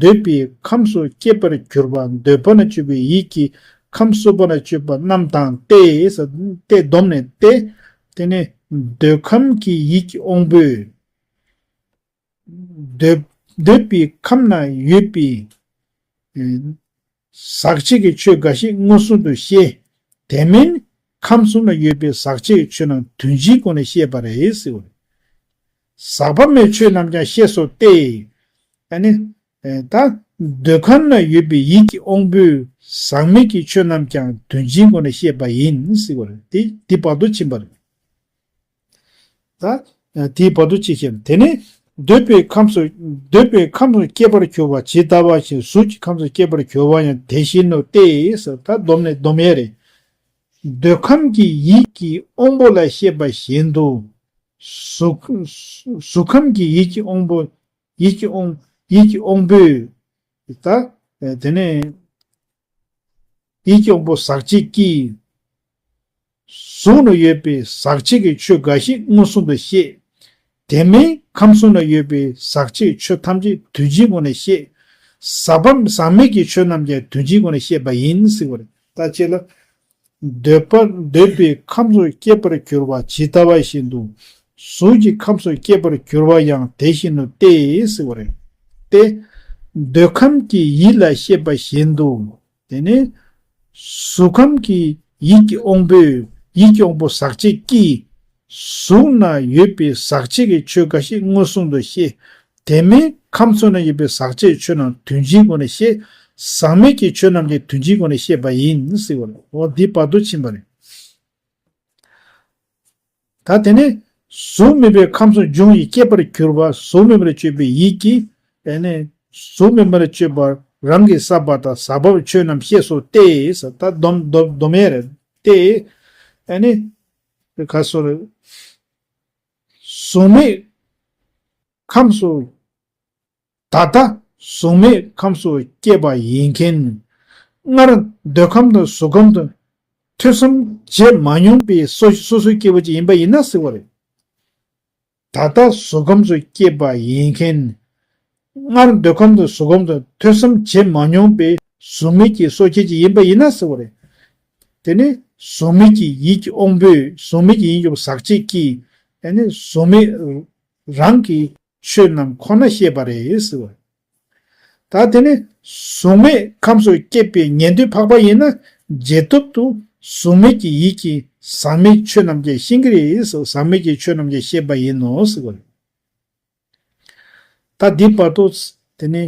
འདོད་པའི་ཁམས་སུ་སྐྱེས་པར་གྱུར་པ་འདོད་པ་ན་སྤྱོད་པའི་ཡིད་ཀྱིས་ཁམས་གསུམ་པ་ན་སྤྱོད་པ་རྣམས་དང་སྟེ། སྟེ་བསྡོམས་ནས་ཏེ། དེ་ནས་འདོད་ཁམས་ཀྱི་ཡིད་ཀྱི་དབང་པོས། འདོད་འདོད་པའི་ཁམས་ན་ཡོད་པའི་ཨེ་ཟག་བཅས་ཀྱི་ཆོས་འགའ་ཞིག་མངོན་སུམ་དུ་ཤེས། དེ་མིན་ཁམས་གསུམ་ན་ཡོད་པའི་ཟག་བཅས་ཀྱི་ཆོས་རྣམས་དོན་སྤྱིའི་སྒོ་ནས་ཤེས་པ་རེད་ཟེར་བ་རེད། ཟག་པ་མེད་ཆོས་རྣམས་ཀྱང་ཤེས་སོ་སྟེ། ཨ་ནི། ཨེ་ད། འདོད་ཁམས་ན་ཡོད་པའི་ཡིད་ཀྱི་དབང་པོས་ཟག་མེད་ཀྱི་ཆོས་རྣམས་ཀྱང་དོན་སྤྱིའི་སྒོ་ནས་ཤེས་པ་ཡིན་ཟེར་བ་རེད། དེ་འདི་བར་དུ་ཕྱིན་པ་རེད། ད། དེའི་བར་དུ་ཅི་ཤེས། དེ་ནི། འདོད་པའི་ཁམས་སུ། འདོད་པའི་ཁམས་སུ་སྐྱེས་པར་གྱུར་པ་ཇི་ལྟ་བ་བཞིན་གཟུགས་ཀྱི་ཁམས་སུ་སྐྱེས་པར་གྱུར་པ་ཡང་དེ་བཞིན་ནོ་སྟེ། ད་བསྡོམས་ནས་བསྡོམས་ཡས་རེད། འདོད་ཁམས་ཀྱི་ཡིད་ཀྱི་དབང་པོ་ལ་བཤད་པ་བཞིན་དུ། གཟུགས་གཟུགས་ཁམས་ཀྱི་ཡིད་ཀྱི་དབང་པོ། ཡིད་ཀྱི་དབང་ཡིད་ཀྱི་དབང་པོས། ད། དེ་ནས། ཡིད་ཀྱི་དབང་པོ་ཟག་བཅས་ཀྱིས། གཟུགས་ན་ཡོད་པའི་ཟག་བཅས་ཀྱི་ཆོས་འགའ་ཞིག་མངོན་སུམ་དུ་ཤེས། དེ་མིན་ཁམས་གསུམ་ན་ཡོད་པའི་ཟག་བཅས་ཆོས་ཐམས་ཅད་དོན་སྤྱིའི་སྒོ་ནས་ཤེས། ཟག་པ་ཟག་མེད་ཀྱི་ཆོས་རྣམས་ཀྱང་དོན་སྤྱིའི་སྒོ་ནས་ཤེས་པ་ཡིན་ཟེར་བ་རེད། ད་ཅེ་ལ། འདོད་པ་འདོད་པའི་ཁམས་སུ་སྐྱེས་པར་གྱུར་པ་ཇི་ལྟ་བ་བཞིན་དུ། གཟུགས་ཀྱི་ཁམས་སུ་སྐྱེས་པར་གྱུར་པ་ཡང་དེ་བཞིན་ནོ་སྟེ་ཟེར་བ་རེད། ཏེ། འདོད་ཁམས་ཀྱི་ཡིད་ལ་བཤད་པ་བཞིན་དུ། དེ་ནི། གཟུགས་ཁམས་ཀྱི་ཡིད་ཀྱི་དབང་པོས་ཡིད་ཀྱི་དབང་པོ་ཟག་བཅས་ཀྱིས། གཟུགས་ན་ཡོད་པའི་ཟག་བཅས་ཀྱི་ཆོས་འགའ་ཞིག་མངོན་སུམ་དུ་ཤེས། དེ་མིན་ཁམས་གསུམ་ན་ཡོད་པའི་ཟག་བཅས་ཀྱི་ཆོས་རྣམས་དོན་སྤྱིའི་སྒོ་ནས་ཤེས། ཟག་མེད་ཀྱི་ཆོས་རྣམས་ཀྱང་དོན་སྤྱིའི་སྒོ་ནས་ཤེས་པ་ཡིན་ཟེར་བ་རེད། འོ་འདི་བར་དུ་ཕྱིན་པ་རེད། ད་དེ་ནས་གཟུགས་མེད་པའི་ཁམས་སུ་འབྱུང་བའི་སྐྱེས་པར་གྱུར་པ་གཟུགས་མེད་པར་སྤྱོད་པའི་ཡིད་ཀྱིས། དེ་ནས་གཟུགས་མེད་པར་སྤྱོད་པ་རང་གི་ས་པ་དང་ཟག་པའི་ཆོས་རྣམས་ཤེས་སོ་སྟེ། ད་སྡོམ་སྡོམ་སྡོམ་ཡས་རེད་ཏེ། དེ་ནས་ག་སོ་རེད། གཟུགས་མེད་ཁམས་སུ། ད་ལྟ་གཟུགས་མེད་ཁམས་སུ་སྐྱེས་པ་ཡིན་མཁན། སྔར་འདོད་ཁམས་དང་གཟུགས་ཁམས་དང་ཐོས་བསམ་བྱེད་མ་མྱོང་པའི་སོ་སོ་སོའི་སྐྱེ་བོ་ཅིག་ཡིན་པ་ཡིན་ན་ཟེར་བ་རེད། ད་ལྟ་གཟུགས་ཁམས་སུ་སྐྱེས་པ་ཡིན་མཁན། སྔར་འདོད་ཁམས་དང་གཟུགས་ཁམས་དང་ཐོས་བསམ་བྱེད་མ་མྱོང་པའི་གཟུགས་མེད་ཀྱི་སོ་སྐྱེ་ཅིག་ཡིན་པ་ཡིན་ན་ཟེར་བ་རེད། དེ་ནི་གཟུགས་མེད་ཀྱི་ཡིད་ཀྱི་དབང་པོས་གཟུགས་མེད་ཀྱི་ཡིད་ཀྱི་ཟག་བཅས་ཀྱིས། དེ་ནི་གཟུགས་མེད་རང་གི་ཆོས་རྣམས་ཁོ་ན་ཤེས་པ་རེད་ཟེར་བ་རེད། ད་དེ་ནི་གཟུགས་མེད་ཁམས་སུ་སྐྱེས་པའི་ཉན་ཐོས་འཕགས་པ་ཡིན་ན་རྗེས་ཐོབ་ཏུ་གཟུགས་མེད་ཀྱི་ཡིད་ཀྱིས་ཟག་མེད་ཆོས་རྣམས་ཀྱང་ཤེས་ཀྱི་རེད་ཟེར། ཟག་མེད་ཀྱི་ཆོས་རྣམས་ཀྱང་ཤེས་པ་ཡིན་ནོ་ཟེར་བ་རེད། ད་འདི་བར་དུ་དེ་ནི་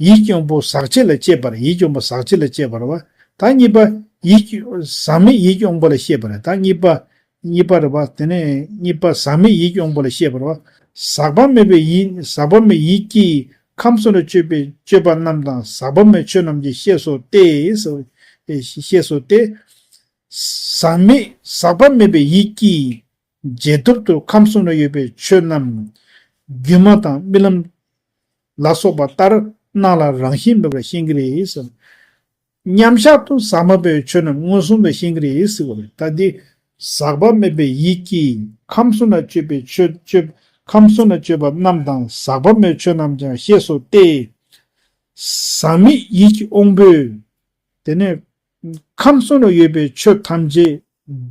ཡིད་ཀྱི་དབང་པོ་ཟག་བཅས་ལ་སྐྱེས་པ་རེད། ཡིད་ཀྱི་དབང་པོ་ཟག་བཅས་ལ་སྐྱེས་པ་རེད་བ། ད་གཉིས་པ་ཡིད་ཀྱི་ཟག་མེད་ཡིད་ཀྱི་དབང་པོ་ལ་སྐྱེས་པ་རེད། ད་གཉིས་པ། གཉིས་པ་རེད་བ། དེ་ནས་གཉིས་པ་ཟག་མེད་ཡིད་ཀྱི་དབང་པོ་ལ་བཤད་པ་རེད་བ། ཟག་པ་མེད་པའི་ཡིད། ཟག་པ་མེད་ཡིད་ཀྱིས་ཁམས་གསུམ་ལ་སྤྱོད་པའི་སྤྱོད་པ་རྣམས་དང་ཟག་པ་མེད་ཆོས་རྣམས་ཀྱི་ཤེས་སོ་སྟེ། ཤེས་སོ་སྟེ། ཟག་མེད་ཟག་པ་མེད་པའི་ཡིད་ཀྱིས་རྗེས་ཐོབ་ཏུ་ཁམས་གསུམ་ལ་ཡོད་པའི་ཆོས་རྣམས་སྒྱུ་མ་དང་རྨི་ལམ་ལ་སོགས་པ་ལྟར་སྣང་ལ་རང་བཞིན་མེད་པར་ཤེས་ཀྱི་རེད། མཉམ་གཞག་ཏུ་ཟག་མ་མེད་པའི་ཆོས་རྣམས་མངོན་སུམ་དུ་ཤེས་ཀྱི་རེད་ཟེར་བ་རེད། ད་འདི་ཟག་པ་མེད་པའི་ཡིད་ཀྱིས་ཁམས་གསུམ་ན་སྤྱོད་པའི་ཆོས་སྤྱོད་ཁམས་གསུམ་ན་སྤྱོད་པ་རྣམས་དང་ཟག་པ་མེད་ཆོས་རྣམས་ཀྱང་ཤེས་སོ་སྟེ། ཟག་མེད་ཡིད་ཀྱི་དབང་པོས། དེ་ནས་ཁམས་གསུམ་ན་ཡོད་པའི་ཆོས་ཐམས་ཅད་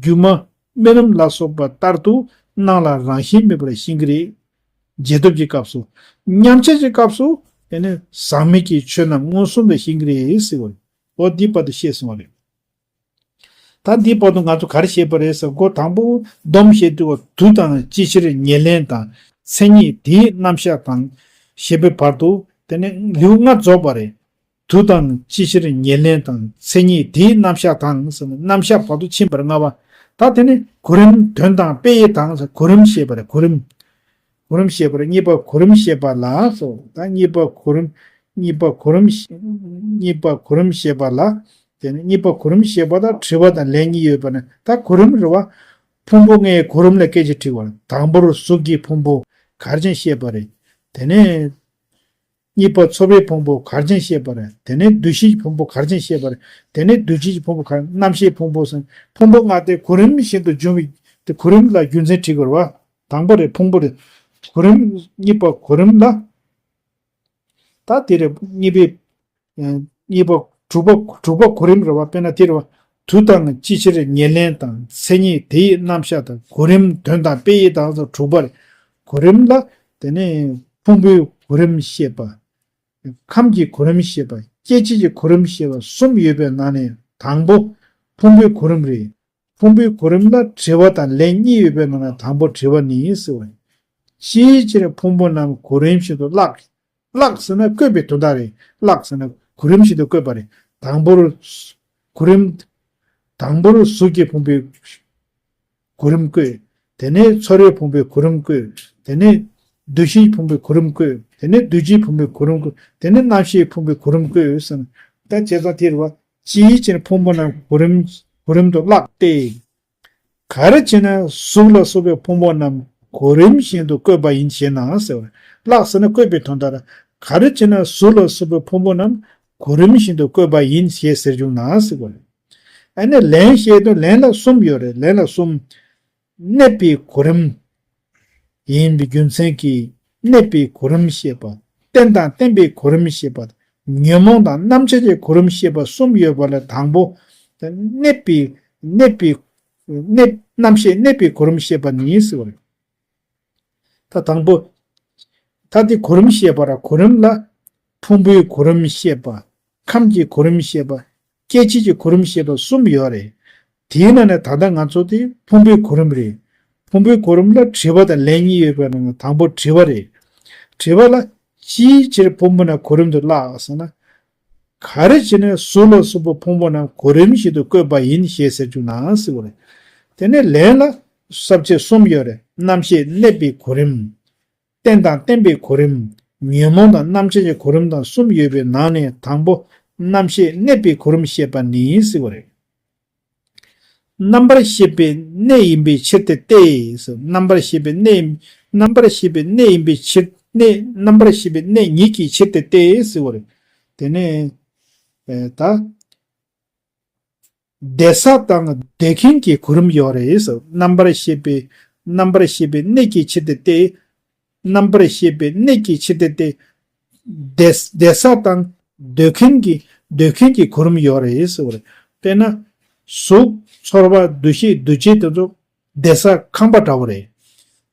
སྒྱུ་མ་རྨི་ལམ་ལ་སོགས་པ་ལྟར་དུ་སྣང་ལ་རང་བཞིན་མེད་པར་ཤེས་ཀྱི་རེད། རྗེས་ཐོབ་ཀྱི་སྐབས་སུ། མཉམ་གཞག་གི་སྐབས་སུ་དེ་ནས་ཟག་མེད་ཀྱི་ཆོས་རྣམས་མངོན་སུམ་དུ་ཤེས་ཀྱི་རེད་ཟེར་བ་རེད། འོ་འདི་བར་དུ་བཤད་སོང་བ་རེད། ད་འདི་བར་དུ་ང་ཚོ་ག་རེ་བཤད་པ་རེད་ཟེར། འགོ་དང་པོ་སྡོམ་བཤད་དུས་དུས་དང་ཅི་ཕྱིར་ཉེར་ལེན་དང་མཚན་ཉིད་དེའི་རྣམ་གཞག་དང་ཞེས་པའི་བར་དུ་དེ་ནས་ལེའུ་ལྔ་རྫོགས་པ་རེད། དུས་དང་ཅི་ཕྱིར་ཉེར་ལེན་དང་མཚན་ཉིད་དེའི་རྣམ་གཞག་དང་ཟེར་ནས་རྣམ་གཞག་བར་དུ་ཕྱིན་པར་ལྔ་པ། ད་དེ་ནས་གོ་རིམ་དོན་དང་དཔེ་ཡི་དང་ཟེར། གོ་རིམ་བཤད་པ་རེད། གོ་རིམ། གོ་རིམ་བཤད་པར་གཉིས་པ་གོ་རིམ་བཤད་པ་ལ་སོ། ད་གཉིས་པ་གོ་རིམ། གཉིས་པ་གོ་རིམ་གཉིས་པ་གོ་རིམ་བཤད་པ་ལ། དེ་ནས་གཉིས་པ་གོ་རིམ་བཤད་པ་དང་དྲི་བ་དང་ལན་གཉིས་ཡོད་པ་ནི་ད་གོ་རིམ་རེད་བ། ཕུང་པོ་ལྔའི་གོ་རིམ་ལ་སྐད་ཆ་དྲིས་པ་ལ། དང་པོར་གཟུགས་ཀྱི་ཕུང་པོ་ག་རེ་བྱས་ནས་བཤད་པ་རེད། དེ་ནས་གཉིས་པ་ཚོར་བའི་ཕུང་པོ་ག་རེ་བྱས་ནས་བཤད་པ་རེད། དེ་ནས་འདུ་ཤེས་ཀྱི་ཕུང་པོ་ག་རེ་བྱས་ནས་བཤད་པ་རེད། དེ་ནས་འདུ་བྱེད་ཀྱི་ཕུང་པོ་ག་རྣམ་ཤེས་ཕུང་པོ་ཟེར། ཕུང་པོ་ལྔ་དེ་གོ་རིམ་བཞིན་དུ་འབྱུང་བའི་དེ་གོ་རིམ་ལ་རྒྱུ་མཚན་དྲིས་དགོས་རེད་བ། དང་པོ་རེད་ཕུང་པོ་རེད། གོ་རིམ་གཉིས་པ་གོ་རིམ་ལ། ད་དེ་རེད་གཉིས་པའི། གཉིས་པ་དྲུག་པ་དྲུག་པ་གོ་རིམ་རེད་བ། དཔེར་ན་དེ་རེད་བ། དུས་དང་ཅི་ཕྱིར་ཉེར་ལེན་དང་མཚན་ཉིད་དེ་ཡི་རྣམ་གཞག་དང་གོ་རིམ་དོན་དང་དཔེ་ཡི་དང་སོགས་དྲུག་པ་རེད། གོ་རིམ་ལ་དེ་ནས་ཕུང་པོའི་གོ་རིམ་བཤད་པ། ཁམས་ཀྱི་གོ་རིམ་བཤད་པ། སྐྱེ་མཆེད་ཀྱི་གོ་རིམ་བཤད་པ་གསུམ་ཡོད་པའི་ནང་ནས་དང་པོ་ཕུང་པོའི་གོ་རིམ་རེད། ཕུང་པོའི་གོ་རིམ་ལ་དྲི་བ་དང་ལན་གཉིས་ཡོད་པའི་ནང་ནས་དང་པོ་དྲི་བ་ནི་ཟེར་བ་ཡིན། ཅིའི་ཕྱིར་ཕུང་པོ་རྣམས་གོ་རིམ་བཞིན་དུ་བཀླག་བཀླག་ཟེར་ན་བཀོད་པའི་དོན་དག་རེད། བཀླག་ཟེར་ན་གོ་རིམ་བཞིན་དུ་བཀོད་པ་རེད། དང་པོར་གོ་རིམ། དང་པོར་གཟུགས་ཀྱི་ཕུང་པོའི་གོ་རིམ་བཀོད། དེ་ནས་ཚོར་བའི་ཕུང་པོའི་གོ་རིམ་བཀོད། དེ་ནས་འདུ་ཤེས་ཕུང་པོའི་གོ་རིམ་བཀོད། དེ་ནས་འདུ་བྱེད་ཕུང་པོའི་གོ་རིམ་བཀོད། དེ་ནས་རྣམ་ཤེས་ཕུང་པོའི་གོ་རིམ་བཀོད་ཟེར་ན། ད་བྱས་ཙང་དེ་རེད་བ། ཅིའི་ཕྱིར་ཕུང་པོ་རྣམས་གོ་རིམ་གོ་རིམ་དུ་བཀླག་སྟེ། ག་རེ་བྱས་ན་གཟུགས་ལ་སོགས་པའི་ཕུང་པོ་རྣམས་གོ་རིམ་བཞིན་དུ་བཀོད་པ་ཡིན་ཞེ་ན་ཟེར་བ། བཀླག་ཟེར་ན་བཀོད་པའི་དོན་དག་རེད། ག་རེ་བྱས་ན་གཟུགས་ལ་སོགས་པའི་ཕུང་པོ་རྣམས་གོ་རིམ་བཞིན་དུ་བཀོད་པ་ཡིན་ཞེས་ཟེར་བྱུང་ན་ཟེར་བ་རེད། ཨ་ནི་ལན་བཤད་དུས་ལན་ལ་གསུམ་ཡོད་རེད། ལན་ལ་གསུམ། གནས་པའི་གོ་རིམ། ཡིན་པའི་རྒྱུ་མཚན་གྱིས་གནས་པའི་གོ་རིམ་བཤད་པ། རྟེན་དང་བརྟེན་པའི་གོ་རིམ་བཤད་པ། ཉོན་མོངས་དང་རྣམ་བཅད་ཀྱི་གོ་རིམ་བཤད་པ་གསུམ་ཡོད་པ་ལས་དང་པོ། གནས་པའི་གནས་པའི་གནས་རྣམ་ཤེས་གནས་པའི་གོ་རིམ་བཤད་པ་ནི་ཟེར་བ་རེད། ད་དང་པོ། ད་དེ་གོ་རིམ་བཤད་པ་ར་གོ་རིམ་ལ། ཕུང་པོའི་གོ་རིམ་བཤད་པ། ཁམས་ཀྱི་གོ་རིམ་བཤད་པ། སྐྱེ་མཆེད་ཀྱི་གོ་རིམ་བཤད་པ་གསུམ་ཡོད་རེད། དེའི་ནང་ནས་ད་ལྟ་ང་ཚོ་དེ་ཕུང་པོའི་གོ་རིམ་རེད། ཕུང་པོའི་གོ་རིམ་ལ་དྲི་བ་དང་ལན་གཉིས་ཡོད་པའི་ནང་ནས་དང་པོ་དྲི་བ་རེད། དྲི་བ་ལ་ཅིའི་ཕྱིར་ཕུང་པོ་རྣམས་གོ་རིམ་དུ་བཀླག་ཟེར་ན། ག་རེ་བྱས་ནས་གཟུགས་ལ་སོགས་པའི་ཕུང་པོ་རྣམས་གོ་རིམ་བཞིན་དུ་བཀོད་པ་ཡིན་ཞེས་ཟེར་བྱུང་ན་ཟེར་བ་རེད། དེ་ནས་ལན་ལ་ས་བཅད་གསུམ་ཡོད་རེད། རྣམ་ཤེས་གནས་པའི་གོ་རིམ། རྟེན་དང་བརྟེན་པའི་གོ་རིམ། ཉོན་མོངས་དང་རྣམ་བཅད་ཀྱི་གོ་རིམ་དང་གསུམ་ཡོད་པའི་ནང་ནས་དང་པོ་རྣམ་ཤེས་གནས་པའི་གོ་རིམ་བཤད་པ་ནི་ཟེར་བ་རེད། རྣམ་པར་ཤེས་པའི་གནས་ཡིན་པའི་ཕྱིར་ཏེ་སྟེ། རྣམ་པར་ཤེས་པའི་གནས་རྣམ་པར་ཤེས་པའི་གནས་ཡིན་པའི་ཕྱིར་གནས་རྣམ་པར་ཤེས་པའི་གནས་ཉིད་ཀྱི་ཕྱིར་ཏེ་སྟེ་ཟེར་བ་རེད། དེ་ནས་ད། བསྡད་ས་དང་སྡོད་མཁན་གྱི་གོ་རིམ་ཡོད་རེད། རྣམ་པར་ཤེས་པའི་རྣམ་པར་ཤེས་པའི་གནས་ཀྱི་ཕྱིར་ཏེ་སྟེ། རྣམ་པར་ཤེས་པའི་གནས་ཀྱི་ཕྱིར་ཏེ་སྟེ། བསྡད་བསྡད་ས་དང་སྡོད་མཁན་གྱི་སྡོད་མཁན་གྱི་གོ་རིམ་ཡོད་རེད་ཟེར་བ་རེད། དཔེར་ན། གཟུགས་ཚོར་བ་འདུ་ཤེས་འདུ་བྱེད་དེ་ཚོ་བསྡད་ས་ཁང་པ་འདྲ་བོ་རེད།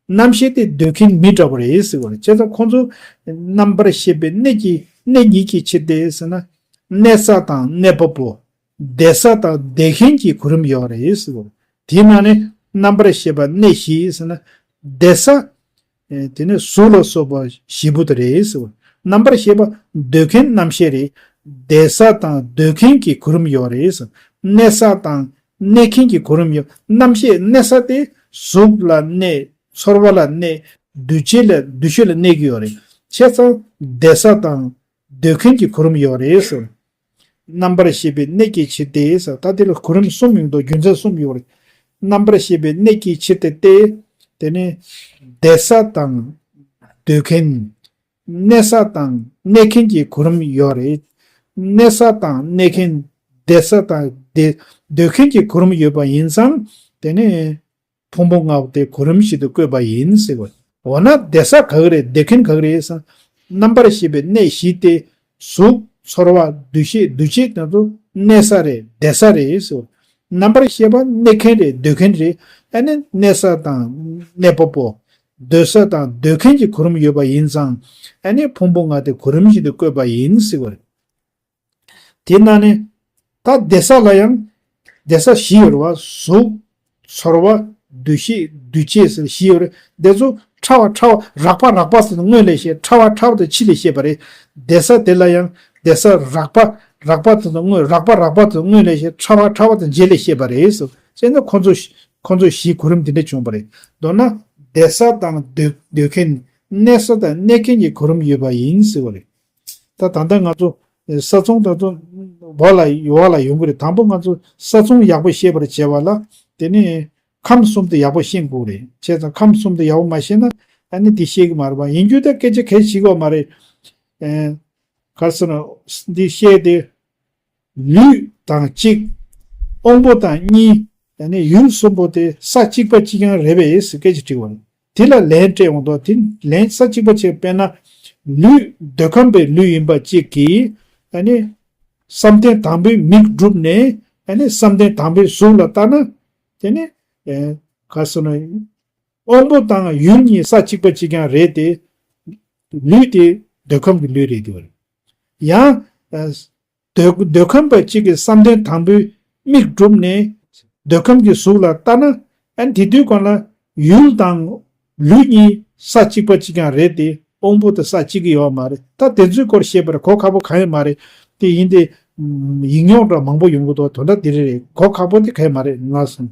རྣམ་ཤེས་དེ་སྡོད་མཁན་མི་འདྲ་བོ་རེད་ཟེར་བ་རེད། བྱས་ཙང་ཁོང་ཚོ་རྣམ་པར་ཤེས་པའི་གནས་ཀྱི་གནས་ཉིད་ཀྱི་ཕྱིར་ཏེ་ཟེར་ན། གནས་ས་དང་གནས་པ་པོ། བསྡད་ས་དང་བསྡད་མཁན་གྱི་གོ་རིམ་ཡོད་རེད་ཟེར་བ། དེའི་ནང་ནས་རྣམ་པར་ཤེས་པ་གནས་བཞི་ཟེར་ན། བསྡད་ས། ཨེ་དེ་ནས་གཟུགས་ལ་སོགས་པ་བཞི་པོ་དེ་རེད་ཟེར་བ། རྣམ་པར་ཤེས་པ་སྡོད་མཁན་རྣམ་ཤེས་རེད། བསྡད་ས་དང་སྡོད་མཁན་གྱི་གོ་རིམ་ཡོད་རེད་ཟེར། གནས་ས་དང་གནས་མཁན་གྱི་གོ་རིམ་ཡོད། རྣམ་ཤེས་གནས་ས་དེ་གཟུགས་ལ་གནས། ཚོར་བ་ལ་གནས། འདུ་བྱེད་ལ་འདུ་ཤེས་ལ་གནས་ཀྱི་ཡོད་རེད། བྱས་ཙང་བསྡད་ས་དང་སྡོད་མཁན་གྱི་གོ་རིམ་ཡོད་རེད་ཟེར། རྣམ་པར་ཤེས་པའི་གནས་ཀྱི་ཕྱིར་ཏེ་ཟེར། ད་དེ་ལ་གོ་རིམ་གསུམ་ཡོད་འདུག་རྒྱུ་མཚན་གསུམ་ཡོད་རེད། རྣམ་པར་ཤེས་པའི་གནས་ཀྱི་ཕྱིར་ཏེ་སྟེ། དེ་ནས་བསྡད་ས་དང་སྡོད་མཁན། གནས་ས་དང་གནས་མཁན་གྱི་གོ་རིམ་ཡོད་རེད། གནས་ས་དང་གནས་མཁན། བསྡད་ས་དང་བསྡད་སྡོད་མཁན་གྱི་གོ་རིམ་ཡོད་པ་ཡིན་ཙང་དེ་ནས། ཕུང་པོ་ལྔ་པོ་དེ་གོ་རིམ་བཞིན་དུ་བཀོད་པ་ཡིན་ཟེར་བ། འོ་ན་བསྡད་ས་ག་གི་རེད། བསྡད་མཁན་ག་གི་རེད་ཟེར། རྣམ་པར་ཤེས་པའི་གནས་བཞི་སྟེ། གཟུགས་ཚོར་བ་འདུ་ཤེས་འདུ་བྱེད་དེ་ཚོ་གནས་ས་རེད། བསྡད་ས་རེད་ཟེར་བ། རྣམ་པར་ཤེས་པ་གནས་མཁན་རེད། སྡོད་མཁན་རེད། ཨ་ནི་གནས་ས་དང་གནས་པ་པོ། སྡོད་ས་དང་སྡོད་མཁན་གྱི་གོ་རིམ་ཡོད་པ་ཡིན་ཙང་། ཨ་ནི་ཕུང་པོ་ལྔ་དེ་གོ་རིམ་བཞིན་དུ་བཀོད་པ་ཡིན་ཟེར་བ་རེད། དེ་ནང་ནས་ད་བསྡད་ས་ལ་ཡང་བསྡད་ས་བཞི་ཡོད་རེད་བ། གཟུགས། ཚོར་བ། འདུ་ཤེས། འདུ་བྱེད་ཟེར་བཞི་ཡོད་རེད། དེ་ཚོ་ཕྲ་བ་ཕྲ་བ་རགས་པ་རགས་པ་ཟེར་ནས་སྔོན་ལ་བཤད། ཕྲ་བ་ཕྲ་བ་དང་ཕྱི་ལ་བཤད་པ་རེད། བསྡད་ས་དེ་ལ་ཡང་བསྡད་ས་རགས་པ་རགས་པ་དེ་ཚོ་སྔོན། རགས་པ་རགས་པ་དེ་ཚོ་སྔོན་ལ་བཤད། ཕྲ་བ་ཕྲ་བ་དང་རྗེས་ལ་བཤད་པ་རེད་ཟེར། བྱས་ན་ཁོང་ཚོ་ཁོང་ཚོ་བཞི་གོ་རིམ་དེ་འདྲ་བྱུང་བ་རེད། མདོར་ན་བསྡད་ས་དང་སྡོད་སྡོད་མཁན། གནས་ས་དང་གནས་མཁན་གྱི་གོ་རིམ་ཡོད་པ་ཡིན་ཟེར་བ་རེད། ད་ད་ལྟ་ང་ཚོ་ས་མཚམས་ད་ཚོ་བ་ལ་བ་ལ་ཡོང་གི་རེད། དང་པོ་ང་ཚོ་ས་མཚམས་ཡག་པོ་ཤེས་པར་བྱེད་པ་ལ་དེ་ནས་ཁམས་གསུམ་དེ་ཡག་པོ་ཤེས་དགོས་རེད། བྱས་ཙང་ཁམས་གསུམ་དེ་ཡག་པོ་མ་ཤེས་ན་ཨ་ནི་དེ་ཤེས་ཀྱི་མ་རེད་པ། ཡིན་རྒྱུ་ད་སྐད་ཆ་གལ་ཆེ་གི་མ་རེད། ཨེ། ག་རེ་ཟེར་ན་འདི་བཤད་དེ། ལུས་དང་གཅིག་དབང་པོ་དང་གཉིས། ཡང་ན་ཡུལ་གསུམ་པོ་དེ་ས་གཅིག་པ་གཅིག་རྐྱང་རེད་པས་ཟེར་སྐད་ཆ་དྲིས་པ་རེད། དེ་ལ་ལན་སྤྲད་འོང་དོ། དེ་ལན་ས་གཅིག་པ་གཅིག་དཔེར་ན། ལུས་འདོད་ཁམས་པའི་ལུས་ཡིན་པ་གཅིག་གིས་ཡང་ན་བསམ་གཏན་དང་པོའི་མིག་བསྒྲུབས་ནས་ཡང་ན་བསམ་གཏན་དང་པོའི་གཟུགས་ལ་ལྟ་ན། དེ་ནི་ཨེ། ག་རེ་ཟེར་ན། དབང་པོ་དང་ཡུལ་གཉིས་ས་གཅིག་པ་གཅིག་རྐྱང་རེད་དེ། ལུས་དེ་འདོད་ཁམས་ཀྱི་ལུས་རེད་དེ་བ་རེད། ཡང་། འདོད་འདོད་ཁམས་པ་གཅིག་གིས་བསམ་གཏན་དང་པོའི་མིག་བསྒྲུབས་ནས་འདོད་ཁམས་ཀྱི་གཟུགས་ལ་ལྟ་ན། ཨ་ནི་དེ་དུས་གང་ལ་ཡུལ་དང་ལུས་གཉིས་ས་གཅིག་པ་གཅིག་རྐྱང་རེད་དེ་དབང་པོ་དེ་ས་གཅིག་གི་ཡོད་མ་རེད། ད་དེ་ཚོའི་སྐོར་བཤད་པར་གོ་ཁག་པོ་གང་ཡང་མ་རེད། དེ་ཡིན་ཏེ། ཡིག་རྙོག་འདྲ་མང་པོ་ཡོང་གི་འདུག་དོན་དག་དེ་རེད་རེད། གོ་ཁག་པོ་དེ་གང་ཡང་མ་རེད་ང་སོང་།